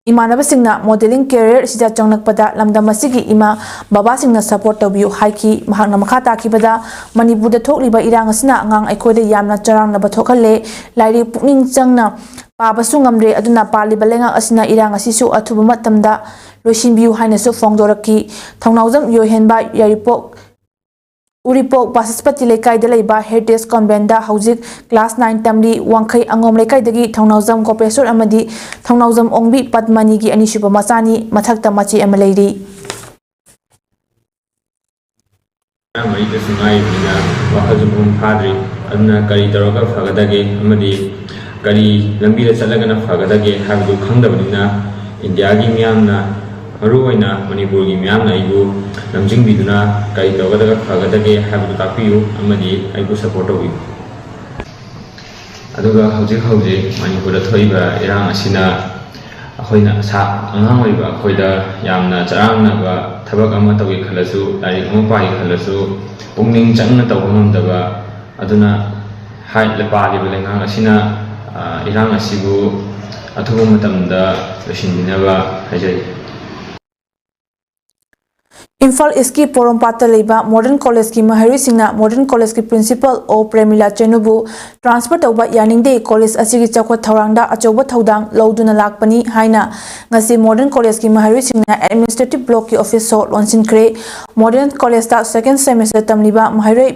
ꯏꯃꯥꯟꯅꯕꯁꯤꯡꯅ modeling career ꯑꯁꯤꯗ ꯆꯪꯂꯛꯄꯗ ꯂꯝꯗꯝ ꯑꯁꯤꯒꯤ ꯏꯃꯥ ꯕꯕꯥꯁꯤꯡꯅ support ꯇꯧꯕꯤꯌꯨ ꯍꯥꯏꯈꯤ꯫ ꯃꯍꯥꯛꯅ ꯃꯈꯥ ꯇꯥꯈꯤꯕꯗ, ꯃꯅꯤꯄꯨꯔꯗ ꯊꯣꯛꯂꯤꯕ ꯏꯔꯥꯡ ꯑꯁꯤꯅ ꯑꯉꯥꯡ ꯑꯩꯈꯣꯏꯗ ꯌꯥꯝꯅ ꯆꯔꯥꯡꯅꯕ ꯊꯣꯛꯍꯜꯂꯦ꯫ ꯂꯥꯏꯔꯤꯛ ꯄꯨꯛꯅꯤꯡ ꯆꯪꯅ ꯄꯥꯕꯁꯨ ꯉꯝꯗ꯭ꯔꯦ꯫ ꯑꯗꯨꯅ ꯄꯥꯜꯂꯤꯕ ꯂꯩꯉꯥꯛ ꯑꯁꯤꯅ ꯏꯔꯥꯡ ꯑꯁꯤꯁꯨ ꯑꯊꯨꯕ ꯃꯇꯝꯗ ꯂꯣꯏꯁꯤꯟꯕꯤꯌꯨ ꯍꯥꯏꯅꯁꯨ ꯐꯣꯡꯗꯣꯔꯛꯈꯤ꯫ ꯊꯧꯅꯥꯎꯖꯝ ꯌꯣꯏꯍꯦꯟꯕ ꯌꯥꯏꯔꯤꯄꯣꯛ ꯎꯔꯤꯄꯣꯛ ꯕꯁꯁꯄꯇꯤ ꯂꯩꯀꯥꯏꯗ ꯂꯩꯕ Heritage Conventꯗ ꯍꯧꯖꯤꯛ class nine ꯇꯝꯂꯤ꯫ ꯋꯥꯡꯈꯩ ꯑꯉꯣꯝ ꯂꯩꯀꯥꯏꯗꯒꯤ ꯊꯧꯅꯥꯎꯖꯝ ꯒꯣꯄꯦꯁꯣꯔ ꯑꯃꯗꯤ ꯊꯧꯅꯥꯎꯖꯝ ꯑꯣꯡꯕꯤ ꯄꯗꯃꯅꯤꯒꯤ ꯑꯅꯤꯁꯨꯕ ꯃꯆꯥꯅꯤ꯫ ꯃꯊꯛꯇ ꯃꯆꯦ ꯑꯃ ꯂꯩꯔꯤ꯫ ꯃꯔꯤꯗꯁꯨ ꯉꯥꯏꯔꯤꯕꯅꯤꯅ ꯋꯥꯈꯜꯁꯨ ꯃꯄꯨꯡ ꯐꯥꯗ꯭ꯔꯤ꯫ ꯑꯗꯨꯅ ꯀꯔꯤ ꯇꯧꯔꯒ ꯐꯒꯗꯒꯦ ꯑꯃꯗꯤ ꯀꯔꯤ ꯂꯝꯕꯤꯗ ꯆꯠꯂꯒꯅ ꯐꯒꯗꯒꯦ ꯍꯥꯏꯕꯗꯨ ꯈꯪꯗꯕꯅꯤꯅ, ꯏꯟꯗꯤꯌꯥꯒꯤ ꯃꯤꯌꯥꯝꯅ, ꯃꯔꯨꯑꯣꯏꯅ ꯃꯅꯤꯄꯨꯔꯒꯤ ꯃꯤꯌꯥꯝꯅ ꯑꯩꯕꯨ ꯂꯝꯖꯤꯡꯕꯤꯗꯨꯅ ꯀꯔꯤ ꯇꯧꯒꯗꯒ ꯐꯒꯗꯒꯦ ꯍꯥꯏꯕꯗꯨ ꯇꯥꯛꯄꯤꯌꯨ ꯑꯃꯗꯤ ꯑꯩꯕꯨ support ꯇꯧꯕꯤꯌꯨ꯫ ꯑꯗꯨꯒ ꯍꯧꯖꯤꯛ ꯍꯧꯖꯤꯛ ꯃꯅꯤꯄꯨꯔꯗ ꯊꯣꯛꯏꯕ ꯏꯔꯥꯡ ꯑꯁꯤꯅ ꯑꯩꯈꯣꯏꯅ ꯁꯥ-, ꯑꯉꯥꯡ ꯑꯣꯏꯔꯤꯕ ꯑꯩꯈꯣꯏꯗ ꯌꯥꯝꯅ ꯆꯔꯥꯡꯅꯕ ꯊꯕꯛ ꯑꯃ ꯇꯧꯒꯦ ꯈꯜꯂꯁꯨ, ꯂꯥꯏꯔꯤꯛ ꯑꯃ ꯄꯥꯒꯦ ꯈꯜꯂꯁꯨ, ꯄꯨꯛꯅꯤꯡ ꯆꯪꯅ ꯇꯧꯕ ꯉꯝꯗꯕ꯫ ꯑꯗꯨꯅ ꯍꯥꯏ-, ꯄꯥꯜꯂꯤꯕ ꯂꯩꯉꯥꯛ ꯑꯁꯤꯅ, ꯑ, ꯏꯔꯥꯡ ꯑꯁꯤꯕꯨ ꯑꯊꯨꯕ ꯃꯇꯝꯗ ꯂꯣꯏꯁꯤꯟꯕꯤꯅꯕ ꯍꯥꯏꯖꯔꯤ꯫ ꯏꯝꯐꯥꯜ ꯏꯁꯀꯤ ꯄꯣꯔꯣꯝꯄꯥꯠꯇ ꯂꯩꯕ ꯃꯣꯗꯔꯟ ꯀꯣꯂꯦꯖꯀꯤ ꯃꯍꯩꯔꯣꯏꯁꯤꯡꯅ ꯃꯣꯗꯔꯟ ꯀꯣꯂꯦꯖꯀꯤ ꯄ꯭ꯔꯤꯟꯁꯤꯄꯜ ꯑꯣ ꯄ꯭ꯔꯦꯃꯤꯂꯥ ꯆꯅꯨꯕꯨ ꯇ꯭ꯔꯥꯟꯁꯐꯔ ꯇꯧꯕ ꯌꯥꯅꯤꯡꯗꯦ, ꯀꯣꯂꯦꯖ ꯑꯁꯤꯒꯤ ꯆꯥꯎꯈꯠ ꯊꯧꯔꯥꯡꯗ ꯑꯆꯧꯕ ꯊꯧꯗꯥꯡ ꯂꯧꯗꯨꯅ ꯂꯥꯛꯄꯅꯤ ꯍꯥꯏꯅ ꯉꯁꯤ ꯃꯣꯗꯔꯟ ꯀꯣꯂꯦꯖꯀꯤ ꯃꯍꯩꯔꯣꯏꯁꯤꯡꯅ ꯑꯦꯗꯃꯤꯅꯤꯁꯇ꯭ꯔꯦꯇꯤꯚ ꯕ꯭ꯂꯣꯛꯀꯤ ꯑꯣꯐꯤꯁ ꯁꯣ ꯂꯣꯟꯁꯤꯟꯈ꯭ꯔꯦ꯫ ꯃꯣꯗꯔꯟ ꯀꯣꯂꯦꯖꯇ ꯁꯦꯀꯦꯟ ꯁꯦꯃꯤꯁꯇꯔ ꯇꯝꯂꯤꯕ ꯃꯍꯩꯔꯣꯏ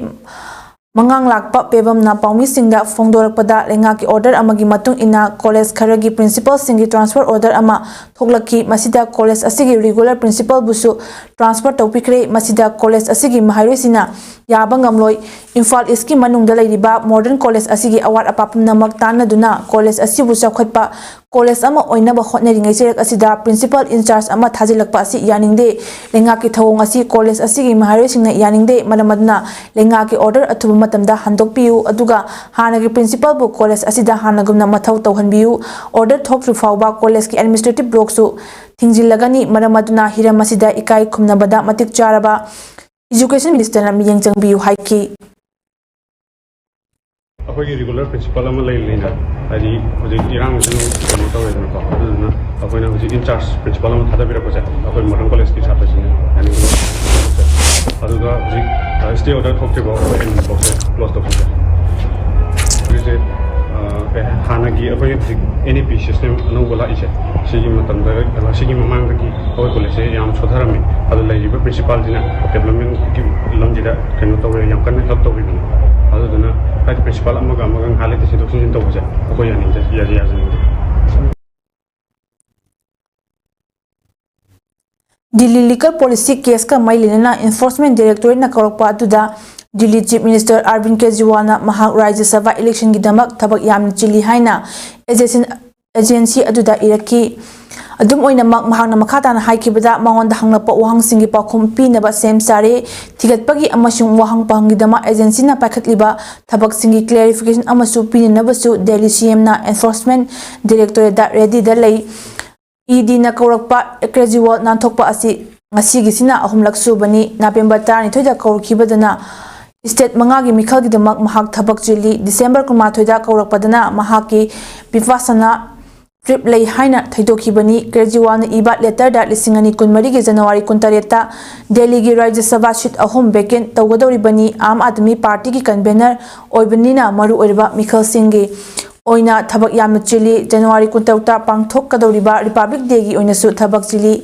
ꯃꯉꯥꯡ ꯂꯥꯛꯄ ꯄꯦꯕꯝꯅ ꯄꯥꯎꯃꯤꯁꯤꯡꯗ ꯐꯣꯡꯗꯣꯔꯛꯄꯗ, ꯂꯩꯉꯥꯛꯀꯤ ꯑꯣꯔꯗꯔ ꯑꯃꯒꯤ ꯃꯇꯨꯡ ꯏꯟꯅ ꯀꯣꯂꯦꯖ ꯈꯔꯒꯤ ꯄ꯭ꯔꯤꯟꯁꯤꯄꯜꯁꯤꯡꯒꯤ ꯇ꯭ꯔꯥꯟꯁꯐꯔ ꯑꯣꯔꯗꯔ ꯑꯃ ꯊꯣꯛꯂꯛꯈꯤ꯫ ꯃꯁꯤꯗ ꯀꯣꯂꯦꯖ ꯑꯁꯤꯒꯤ ꯔꯤꯒꯨꯂꯔ ꯄ꯭ꯔꯤꯟꯁꯤꯄꯜꯕꯨꯁꯨ ꯇ꯭ꯔꯥꯟꯁꯐꯔ ꯇꯧꯕꯤꯈ꯭ꯔꯦ꯫ ꯃꯁꯤꯗ ꯀꯣꯂꯦꯖ ꯑꯁꯤꯒꯤ ꯃꯍꯩꯔꯣꯏꯁꯤꯡꯅ ꯌꯥꯕ ꯉꯝꯂꯣꯏ꯫ ꯏꯝꯐꯥꯜ ꯏꯁꯀꯤ ꯃꯅꯨꯡꯗ ꯂꯩꯔꯤꯕ ꯃꯣꯗꯔꯟ ꯀꯣꯂꯦꯖ ꯑꯁꯤꯒꯤ ꯑꯋꯥꯠ ꯑꯄꯥ ꯄꯨꯝꯅꯃꯛ ꯇꯥꯟꯅꯗꯨꯅ ꯀꯣꯂꯦꯖ ꯑꯁꯤꯕꯨ ꯆꯥꯎꯈꯠꯄ ꯀꯣꯂꯦꯖ ꯑꯃ ꯑꯣꯏꯅꯕ ꯍꯣꯠꯅꯔꯤꯉꯩ ꯆꯩꯔꯛ ꯑꯁꯤꯗ ꯄ꯭ꯔꯤꯟꯁꯤꯄꯜ ꯏꯟꯆꯥꯔꯖ ꯑꯃ ꯊꯥꯖꯤꯜꯂꯛꯄ ꯑꯁꯤ ꯌꯥꯅꯤꯡꯗꯦ꯫ ꯂꯩꯉꯥꯛꯀꯤ ꯊꯧꯑꯣꯡ ꯑꯁꯤ ꯀꯣꯂꯦꯖ ꯑꯁꯤꯒꯤ ꯃꯍꯩꯔꯣꯏꯁꯤꯡꯅ ꯌꯥꯅꯤꯡꯗꯦ꯫ ꯃꯔꯝ ꯑꯗꯨꯅ ꯂꯩꯉꯥꯛꯀꯤ ꯑꯣꯔꯗꯔ ꯑꯊꯨꯕ ꯃꯇꯝꯗ ꯍꯟꯗꯣꯛꯄꯤꯌꯨ, ꯑꯗꯨꯒ ꯍꯥꯟꯅꯒꯤ ꯄ꯭ꯔꯤꯟꯁꯤꯄꯜꯕꯨ ꯀꯣꯂꯦꯖ ꯑꯁꯤꯗ ꯍꯥꯟꯅꯒꯨꯝꯅ ꯃꯊꯧ ꯇꯧꯍꯟꯕꯤꯌꯨ꯫ ꯑꯣꯔꯗꯔ ꯊꯣꯛꯇ꯭ꯔꯤ ꯐꯥꯎꯕ ꯀꯣꯂꯦꯖꯀꯤ ꯑꯦꯗꯃꯤꯅꯤꯁꯇ꯭ꯔꯦꯇꯤꯚ ꯕ꯭ꯂꯣꯛꯁꯨ ꯊꯤꯡꯖꯤꯜꯂꯒꯅꯤ꯫ ꯃꯔꯝ ꯑꯗꯨꯅ ꯍꯤꯔꯝ ꯑꯁꯤꯗ ꯏꯀꯥꯏ ꯈꯨꯝꯅꯕꯗ ꯃꯇꯤꯛ ꯆꯥꯔꯕ ꯏꯖꯨꯀꯦꯁꯟ ꯃꯤꯅꯤꯁꯇꯔꯅ ꯃꯤꯠꯌꯦꯡ ꯆꯪꯕꯤꯌꯨ ꯍꯥꯏꯈꯤ꯫ ꯑꯩꯈꯣꯏꯒꯤ ꯔꯤꯒꯨꯂꯔ ꯄ꯭ꯔꯤꯟꯁꯤꯄꯜ ꯑꯃ ꯂꯩ ꯂꯩꯅ, ꯍꯥꯏꯗꯤ ꯍꯧꯖꯤꯛ ꯏꯔꯥꯡꯁꯤꯅ ꯀꯩꯅꯣ ꯇꯧꯔꯦꯗꯅꯀꯣ, ꯑꯗꯨꯗꯨꯅ ꯑꯩꯈꯣꯏꯅ ꯍꯧꯖꯤꯛ ꯏꯟꯆꯥꯔꯖ ꯄ꯭ꯔꯤꯟꯁꯤꯄꯜ ꯑꯃ ꯊꯥꯗꯕꯤꯔꯛꯄꯁꯦ ꯑꯩꯈꯣꯏ ꯃꯣꯗꯔꯟ ꯀꯣꯂꯦꯖꯀꯤ ꯁꯥꯇ꯭ꯔꯁꯤꯡꯅ ꯌꯥꯅꯤꯡꯗꯕ꯫ ꯑꯗꯨꯒ ꯍꯧꯖꯤꯛ ꯁ꯭ꯇꯦ ꯑꯣꯔꯗꯔ ꯊꯣꯛꯇ꯭ꯔꯤꯐꯥꯎ ꯑꯩꯈꯣꯏ ꯑꯦꯗꯃꯤꯟ ꯕ꯭ꯂꯣꯛꯁꯦ ꯀ꯭ꯂꯣꯖ ꯇꯧꯁꯤꯟꯖꯔꯦ꯫ ꯍꯧꯖꯤꯛꯁꯦ ꯀꯩ ꯍꯥꯏ, ꯍꯥꯟꯅꯒꯤ ꯑꯩꯈꯣꯏ ꯍꯧꯖꯤꯛ ꯑꯦꯟ ꯏ ꯄꯤ ꯁꯤꯁꯇꯦꯝ ꯑꯅꯧꯕ ꯂꯥꯛꯏꯁꯦ, ꯁꯤꯒꯤ ꯃꯇꯝꯗ, ꯁꯤꯒꯤ ꯃꯃꯥꯡꯗꯒꯤ ꯑꯩꯈꯣꯏ ꯀꯣꯂꯦꯖꯁꯦ ꯌꯥꯝ ꯁꯣꯊꯔꯝꯃꯤ꯫ ꯑꯗꯣ ꯂꯩꯔꯤꯕ ꯄ꯭ꯔꯤꯟꯁꯤꯄꯥꯜꯁꯤꯅ ꯗꯦꯕꯂꯞꯃꯦꯟꯒꯤ ꯂꯝꯁꯤꯗ ꯀꯩꯅꯣ ꯇꯧꯕ, ꯌꯥꯝ ꯀꯟꯅ ꯍꯦꯜꯞ ꯇꯧꯕꯤꯕꯅꯤ꯫ ꯑꯗꯨꯗꯨꯅ ꯍꯥꯏꯗꯤ ꯄ꯭ꯔꯤꯟꯁꯤꯄꯥꯜ ꯑꯃꯒ ꯑꯃꯒ ꯉꯥꯏꯍꯥꯛ ꯂꯩꯇ ꯁꯤꯟꯗꯣꯛ ꯁꯤꯟꯖꯤꯟ ꯇꯧꯕꯁꯦ ꯑꯩꯈꯣꯏ ꯌꯥꯅꯤꯡꯗꯦ, ꯌꯥꯗꯤ ꯌꯥꯖꯅꯤꯡꯗꯦ꯫ ꯗꯤꯜꯂꯤ ꯂꯤꯀꯔ ꯄꯣꯂꯤꯁꯤ ꯀꯦꯁꯀ ꯃꯔꯤ ꯂꯩꯅꯅ ꯏꯟꯐꯣꯔꯁꯃꯦꯟ ꯗꯥꯏꯔꯦꯛꯇꯣꯔꯦꯠꯅ ꯀꯧꯔꯛꯄ ꯑꯗꯨꯗ ꯗꯤꯜꯂꯤ ꯆꯤꯐ ꯃꯤꯅꯤꯁꯇꯔ ꯑꯔꯕꯤꯟ ꯀꯦꯖꯔꯤꯋꯥꯜꯅ ꯃꯍꯥꯛ ꯔꯥꯖ꯭ꯌ ꯁꯚꯥ ꯏꯂꯦꯛꯁꯟꯒꯤꯗꯃꯛ ꯊꯕꯛ ꯌꯥꯝꯅ ꯆꯤꯜꯂꯤ ꯍꯥꯏꯅ ꯑꯦꯖꯦꯟꯁꯤ ꯑꯦꯖꯦꯟꯁꯤ ꯑꯗꯨꯗ ꯏꯔꯛꯈꯤ꯫ ꯑꯗꯨꯝ ꯑꯣꯏꯅꯃꯛ, ꯃꯍꯥꯛꯅ ꯃꯈꯥ ꯇꯥꯅ ꯍꯥꯏꯈꯤꯕꯗ, ꯃꯉꯣꯟꯗ ꯍꯪꯂꯛꯄ ꯋꯥꯍꯪꯁꯤꯡꯒꯤ ꯄꯥꯎꯈꯨꯝ ꯄꯤꯅꯕ ꯁꯦꯝ ꯁꯥꯔꯦ꯫ ꯊꯤꯒꯠꯄꯒꯤ ꯑꯃꯁꯨꯡ ꯋꯥꯍꯪ ꯄꯥꯎꯍꯪꯒꯤꯗꯃꯛ ꯑꯦꯖꯦꯟꯁꯤꯅ ꯄꯥꯏꯈꯠꯂꯤꯕ ꯊꯕꯛꯁꯤꯡꯒꯤ ꯀ꯭ꯂꯦꯔꯤꯐꯤꯀꯦꯁꯟ ꯑꯃꯁꯨ ꯄꯤꯅꯅꯕꯁꯨ ꯗꯦꯜꯂꯤ ꯁꯤ ꯑꯦꯝꯅ ꯑꯦꯟꯐꯣꯔꯁꯃꯦꯟ ꯗꯥꯏꯔꯦꯛꯇꯣꯔꯦꯠꯇ ꯔꯦꯗꯤꯗ ꯂꯩ꯫ ꯏ ꯗꯤꯅ ꯀꯧꯔꯛꯄ ꯀꯦꯖꯔꯤꯋꯥꯜ ꯅꯥꯟꯊꯣꯛꯄ ꯑꯁꯤ ꯉꯁꯤꯒꯤꯁꯤꯅ ꯑꯍꯨꯝꯂꯛ ꯁꯨꯕꯅꯤ꯫ ꯅꯕꯦꯝꯕꯔ ꯇꯔꯥꯅꯤꯊꯣꯏꯗ ꯀꯧꯔꯛꯈꯤꯕꯗꯅ ꯁ꯭ꯇꯦꯠ ꯃꯉꯥꯒꯤ ꯃꯤꯈꯜꯒꯤꯗꯃꯛ ꯃꯍꯥꯛ ꯊꯕꯛ ꯆꯤꯜꯂꯤ꯫ ꯗꯤꯁꯦꯝꯕꯔ ꯀꯨꯟꯃꯥꯊꯣꯏꯗ ꯀꯧꯔꯛꯄꯗꯅ ꯃꯍꯥꯛꯀꯤ ꯕꯤꯄꯥꯁꯅꯥ ꯇ꯭ꯔꯤꯞ ꯂꯩ ꯍꯥꯏꯅ ꯊꯩꯗꯣꯛꯈꯤꯕꯅꯤ꯫ ꯀꯦꯖ꯭ꯔꯤꯋꯥꯜꯅ ꯏꯕ ꯂꯦꯇꯔꯗ ꯂꯤꯁꯤꯡ ꯑꯅꯤ ꯀꯨꯟꯃꯔꯤꯒꯤ ꯖꯅꯋꯥꯔꯤ ꯀꯨꯟꯇꯔꯦꯠꯇ ꯗꯦꯜꯂꯤꯒꯤ ꯔꯥꯖ꯭ꯌ ꯁꯚꯥ ꯁꯤꯠ ꯑꯍꯨꯝ ꯚꯦꯀꯦꯟ ꯇꯧꯒꯗꯧꯔꯤꯕꯅꯤ꯫ ꯑꯥꯝ ꯑꯥꯗꯃꯤ ꯄꯥꯔꯇꯤꯒꯤ ꯀꯟꯚꯦꯅꯔ ꯑꯣꯏꯕꯅꯤꯅ ꯃꯔꯨ ꯑꯣꯏꯔꯕ ꯃꯤꯈꯜꯁꯤꯡꯒꯤ ꯑꯣꯏꯅ ꯊꯕꯛ ꯌꯥꯝꯅ ꯆꯤꯜꯂꯤ꯫ ꯖꯅꯋꯥꯔꯤ ꯀꯨꯟꯇꯔꯨꯛꯇ ꯄꯥꯡꯊꯣꯛꯀꯗꯧꯔꯤꯕ ꯔꯤꯄꯕ꯭ꯂꯤꯛ ꯗꯦꯒꯤ ꯑꯣꯏꯅꯁꯨ ꯊꯕꯛ ꯆꯤꯜꯂꯤ꯫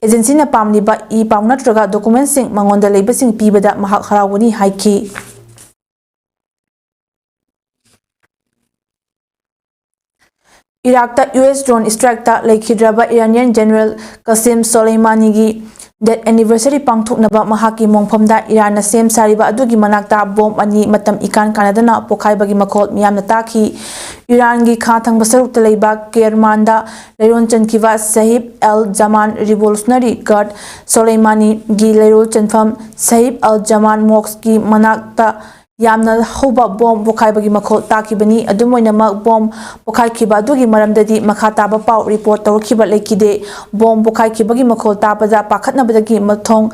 ꯑꯦꯖꯦꯟꯁꯤꯅ ꯄꯥꯝꯂꯤꯕ ꯏ ꯄꯥꯎ ꯅꯠꯇ꯭ꯔꯒ ꯗꯣꯀꯨꯃꯦꯟꯁꯤꯡ ꯃꯉꯣꯟꯗ ꯂꯩꯕꯁꯤꯡ ꯄꯤꯕꯗ ꯃꯍꯥꯛ ꯍꯔꯥꯎꯒꯅꯤ ꯍꯥꯏꯈꯤ꯫ ꯏꯔꯥꯛꯇ ꯌꯨ ꯑꯦꯁ ꯗ꯭ꯔꯣꯟ ꯏꯁꯇ꯭ꯔꯥꯏꯛꯇ ꯂꯩꯈꯤꯗ꯭ꯔꯕ ꯏꯔꯥꯅꯤꯌꯟ ꯖꯦꯅꯔꯦꯜ ꯀꯥꯁꯤꯝ ꯁꯣꯂꯩꯃꯥꯅꯤꯒꯤ ꯗꯦꯠ ꯑꯦꯅꯤꯚꯔꯁꯔꯤ ꯄꯥꯡꯊꯣꯛꯅꯕ ꯃꯍꯥꯛꯀꯤ ꯃꯣꯡꯐꯝꯗ ꯏꯔꯥꯟꯅ ꯁꯦꯝ ꯁꯥꯔꯤꯕ ꯑꯗꯨꯒꯤ ꯃꯅꯥꯛꯇ ꯕꯣꯝ ꯑꯅꯤ ꯃꯇꯝ ꯏꯀꯥꯟ ꯀꯥꯟꯅꯗꯅ ꯄꯣꯈꯥꯏꯕꯒꯤ ꯃꯈꯣꯜ ꯃꯤꯌꯥꯝꯅ ꯇꯥꯈꯤ꯫ ꯏꯔꯥꯟꯒꯤ ꯈꯥ ꯊꯪꯕ ꯁꯔꯨꯛꯇ ꯂꯩꯕ ꯀꯦꯔꯃꯥꯟꯗ ꯂꯩꯔꯣꯟ ꯆꯟꯈꯤꯕ ꯁꯍꯤꯕ ꯑꯦꯜ ꯖꯃꯥꯟ ꯔꯤꯚꯣꯂꯨꯁꯅꯔꯤ ꯒꯥꯔꯗ ꯁꯣꯂꯩꯃꯥꯅꯤꯒꯤ ꯂꯩꯔꯣꯜ ꯆꯟꯐꯝ ꯁꯍꯤꯕ ꯑꯦꯜ ꯖꯃꯥꯟ ꯃꯣꯛꯁꯀꯤ ꯃꯅꯥꯛꯇ ꯌꯥꯝꯅ ꯍꯧꯕ ꯕꯣꯝ ꯄꯣꯈꯥꯏꯕꯒꯤ ꯃꯈꯣꯜ ꯇꯥꯈꯤꯕꯅꯤ꯫ ꯑꯗꯨꯝ ꯑꯣꯏꯅꯃꯛ, ꯕꯣꯝ ꯄꯣꯈꯥꯏꯈꯤꯕ ꯑꯗꯨꯒꯤ ꯃꯔꯝꯗꯗꯤ ꯃꯈꯥ ꯇꯥꯕ ꯄꯥꯎ ꯔꯤꯄꯣꯔꯠ ꯇꯧꯔꯛꯈꯤꯕ ꯂꯩꯈꯤꯗꯦ꯫ ꯕꯣꯝ ꯄꯣꯈꯥꯏꯈꯤꯕꯒꯤ ꯃꯈꯣꯜ ꯇꯥꯕꯗ ꯄꯥꯈꯠꯅꯕꯗꯒꯤ ꯃꯊꯣꯡ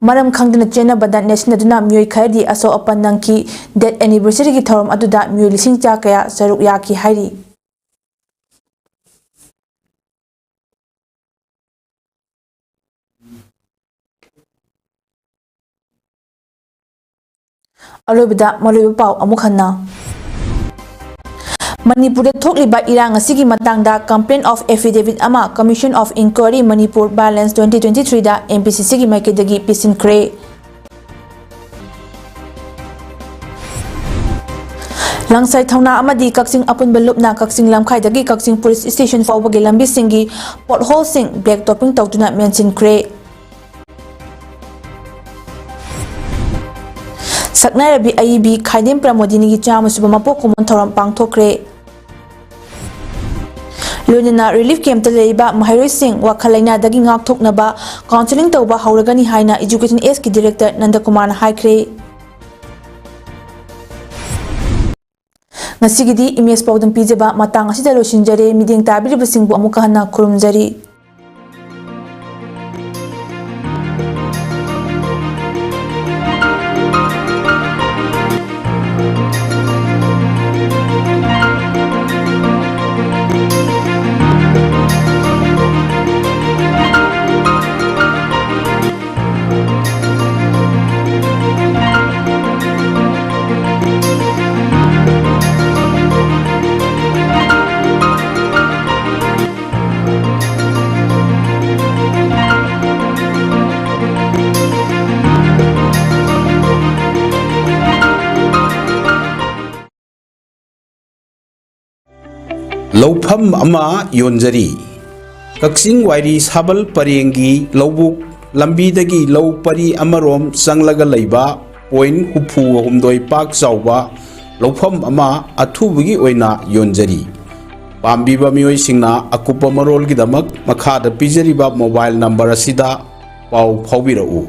ꯃꯔꯝ ꯈꯪꯗꯅ ꯆꯦꯟꯅꯕꯗ ꯅꯦꯠꯁꯤꯟꯅꯗꯨꯅ ꯃꯤꯑꯣꯏ ꯈꯔꯗꯤ ꯑꯁꯣꯛ ꯑꯄꯟ ꯅꯪꯈꯤ꯫ ꯗꯦꯠ ꯑꯦꯅꯤꯚꯔꯁꯔꯤꯒꯤ ꯊꯧꯔꯝ ꯑꯗꯨꯗ ꯃꯤꯑꯣꯏ ꯂꯤꯁꯤꯡ ꯆꯥ ꯀꯌꯥ ꯁꯔꯨꯛ ꯌꯥꯈꯤ ꯍꯥꯏꯔꯤ꯫ ꯑꯔꯣꯏꯕꯗ ꯃꯔꯨꯑꯣꯏꯕ ꯄꯥꯎ ꯑꯃꯨꯛ ꯍꯟꯅ꯫ ꯃꯅꯤꯄꯨꯔꯗ ꯊꯣꯛꯂꯤꯕ ꯏꯔꯥꯡ ꯑꯁꯤꯒꯤ ꯃꯇꯥꯡꯗ complaint of affidavit ꯑꯃ Commission of Inquiry Manipur Violence twenty twenty-three the M P C C ꯒꯤ ꯃꯥꯏꯀꯩꯗꯒꯤ ꯄꯤꯁꯤꯟꯈ꯭ꯔꯦ꯫ ꯂꯪꯁꯥꯏ ꯊꯧꯅꯥ ꯑꯃꯗꯤ ꯀꯛꯆꯤꯡ ꯑꯄꯨꯟꯕ ꯂꯨꯞꯅ ꯀꯛꯆꯤꯡ ꯂꯝꯈꯥꯏꯗꯒꯤ ꯀꯛꯆꯤꯡ ꯄꯨꯂꯤꯁ ꯁ꯭ꯇꯦꯁꯟ ꯐꯥꯎꯕꯒꯤ ꯂꯝꯕꯤꯁꯤꯡꯒꯤ ꯄꯣꯠꯍꯣꯜꯁꯤꯡ ꯕ꯭ꯂꯦꯛ ꯇꯣꯞꯄꯤꯡ ꯇꯧꯗꯨꯅ ꯃꯦꯟꯁꯤꯟꯈ꯭ꯔꯦ꯫ ꯁꯛꯅꯥꯏꯔꯕꯤ ꯑꯏꯕꯤ ꯈꯥꯏꯗꯦꯝ ꯄ꯭ꯔꯃꯣꯗꯤꯅꯤꯒꯤ ꯆꯥꯝꯃ ꯁꯨꯕ ꯃꯄꯣꯛ ꯀꯨꯝꯑꯣꯟ ꯊꯧꯔꯝ ꯄꯥꯡꯊꯣꯛꯈ꯭ꯔꯦ꯫ ꯂꯣꯏꯅꯅ ꯔꯤꯂꯤꯐ ꯀꯦꯝꯞꯇ ꯂꯩꯔꯤꯕ ꯃꯍꯩꯔꯣꯏꯁꯤꯡ ꯋꯥꯈꯜ ꯂꯩꯅꯥꯗꯒꯤ ꯉꯥꯛꯊꯣꯛꯅꯕ ꯀꯥꯎꯟꯁꯦꯂꯤꯡ ꯇꯧꯕ ꯍꯧꯔꯒꯅꯤ ꯍꯥꯏꯅ ꯏꯖꯨꯀꯦꯁꯟ ꯑꯦꯁꯀꯤ ꯗꯤꯔꯦꯛꯇꯔ ꯅꯟꯗꯀꯨꯃꯥꯔꯅ ꯍꯥꯏꯈ꯭ꯔꯦ꯫ ꯉꯁꯤꯒꯤꯗꯤ ꯏꯃꯦꯖ ꯄꯥꯎꯗꯝ ꯄꯤꯖꯕ ꯃꯇꯥꯡ ꯑꯁꯤꯗ ꯂꯣꯏꯁꯤꯟꯖꯔꯦ꯫ ꯃꯤꯠꯌꯦꯡ ꯇꯥꯕꯤꯔꯤꯕꯁꯤꯡꯕꯨ ꯑꯃꯨꯛꯀ ꯍꯟꯅ ꯈꯨꯔꯨꯝꯖꯔꯤ꯫ ꯂꯧꯐꯝ ꯑꯃ ꯌꯣꯟꯖꯔꯤ꯫ ꯀꯛꯆꯤꯡ ꯋꯥꯏꯔꯤ ꯁꯥꯕꯜ ꯄꯔꯦꯡꯒꯤ ꯂꯧꯕꯨꯛ ꯂꯝꯕꯤꯗꯒꯤ ꯂꯧ ꯄꯔꯤ ꯑꯃꯔꯣꯝ ꯆꯪꯂꯒ ꯂꯩꯕ ꯄꯣꯏꯟꯠ ꯍꯨꯝꯐꯨꯒ ꯍꯨꯝꯗꯣꯏ ꯄꯥꯛ ꯆꯥꯎꯕ ꯂꯧꯐꯝ ꯑꯃ ꯑꯊꯨꯕꯒꯤ ꯑꯣꯏꯅ ꯌꯣꯟꯖꯔꯤ꯫ ꯄꯥꯝꯕꯤꯕ ꯃꯤꯑꯣꯏꯁꯤꯡꯅ ꯑꯀꯨꯞꯄ ꯃꯔꯣꯜꯒꯤꯗꯃꯛ ꯃꯈꯥꯗ ꯄꯤꯖꯔꯤꯕ ꯃꯣꯕꯥꯏꯜ ꯅꯝꯕꯔ ꯑꯁꯤꯗ ꯄꯥꯎ ꯐꯥꯎꯕꯤꯔꯛꯎ꯫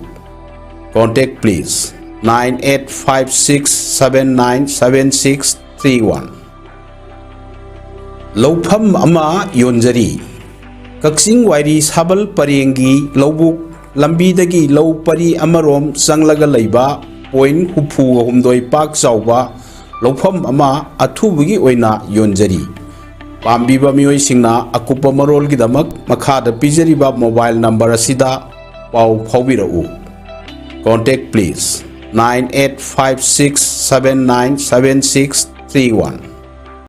Contact please nine eight five six seven nine seven six three one. ꯂꯧꯐꯝ ꯑꯃ ꯌꯣꯟꯖꯔꯤ꯫ ꯀꯛꯆꯤꯡ ꯋꯥꯏꯔꯤ ꯁꯥꯕꯜ ꯄꯔꯦꯡꯒꯤ ꯂꯧꯕꯨꯛ ꯂꯝꯕꯤꯗꯒꯤ ꯂꯧ ꯄꯔꯤ ꯑꯃꯔꯣꯝ ꯆꯪꯂꯒ ꯂꯩꯕ ꯄꯣꯏꯟꯠ ꯍꯨꯝꯐꯨꯒ ꯍꯨꯝꯗꯣꯏ ꯄꯥꯛ ꯆꯥꯎꯕ ꯂꯧꯐꯝ ꯑꯃ ꯑꯊꯨꯕꯒꯤ ꯑꯣꯏꯅ ꯌꯣꯟꯖꯔꯤ꯫ ꯄꯥꯝꯕꯤꯕ ꯃꯤꯑꯣꯏꯁꯤꯡꯅ ꯑꯀꯨꯞꯄ ꯃꯔꯣꯜꯒꯤꯗꯃꯛ ꯃꯈꯥꯗ ꯄꯤꯖꯔꯤꯕ ꯃꯣꯕꯥꯏꯜ ꯅꯝꯕꯔ ꯑꯁꯤꯗ ꯄꯥꯎ ꯐꯥꯎꯕꯤꯔꯛꯎ꯫ Contact please nine eight five six seven nine seven six three one.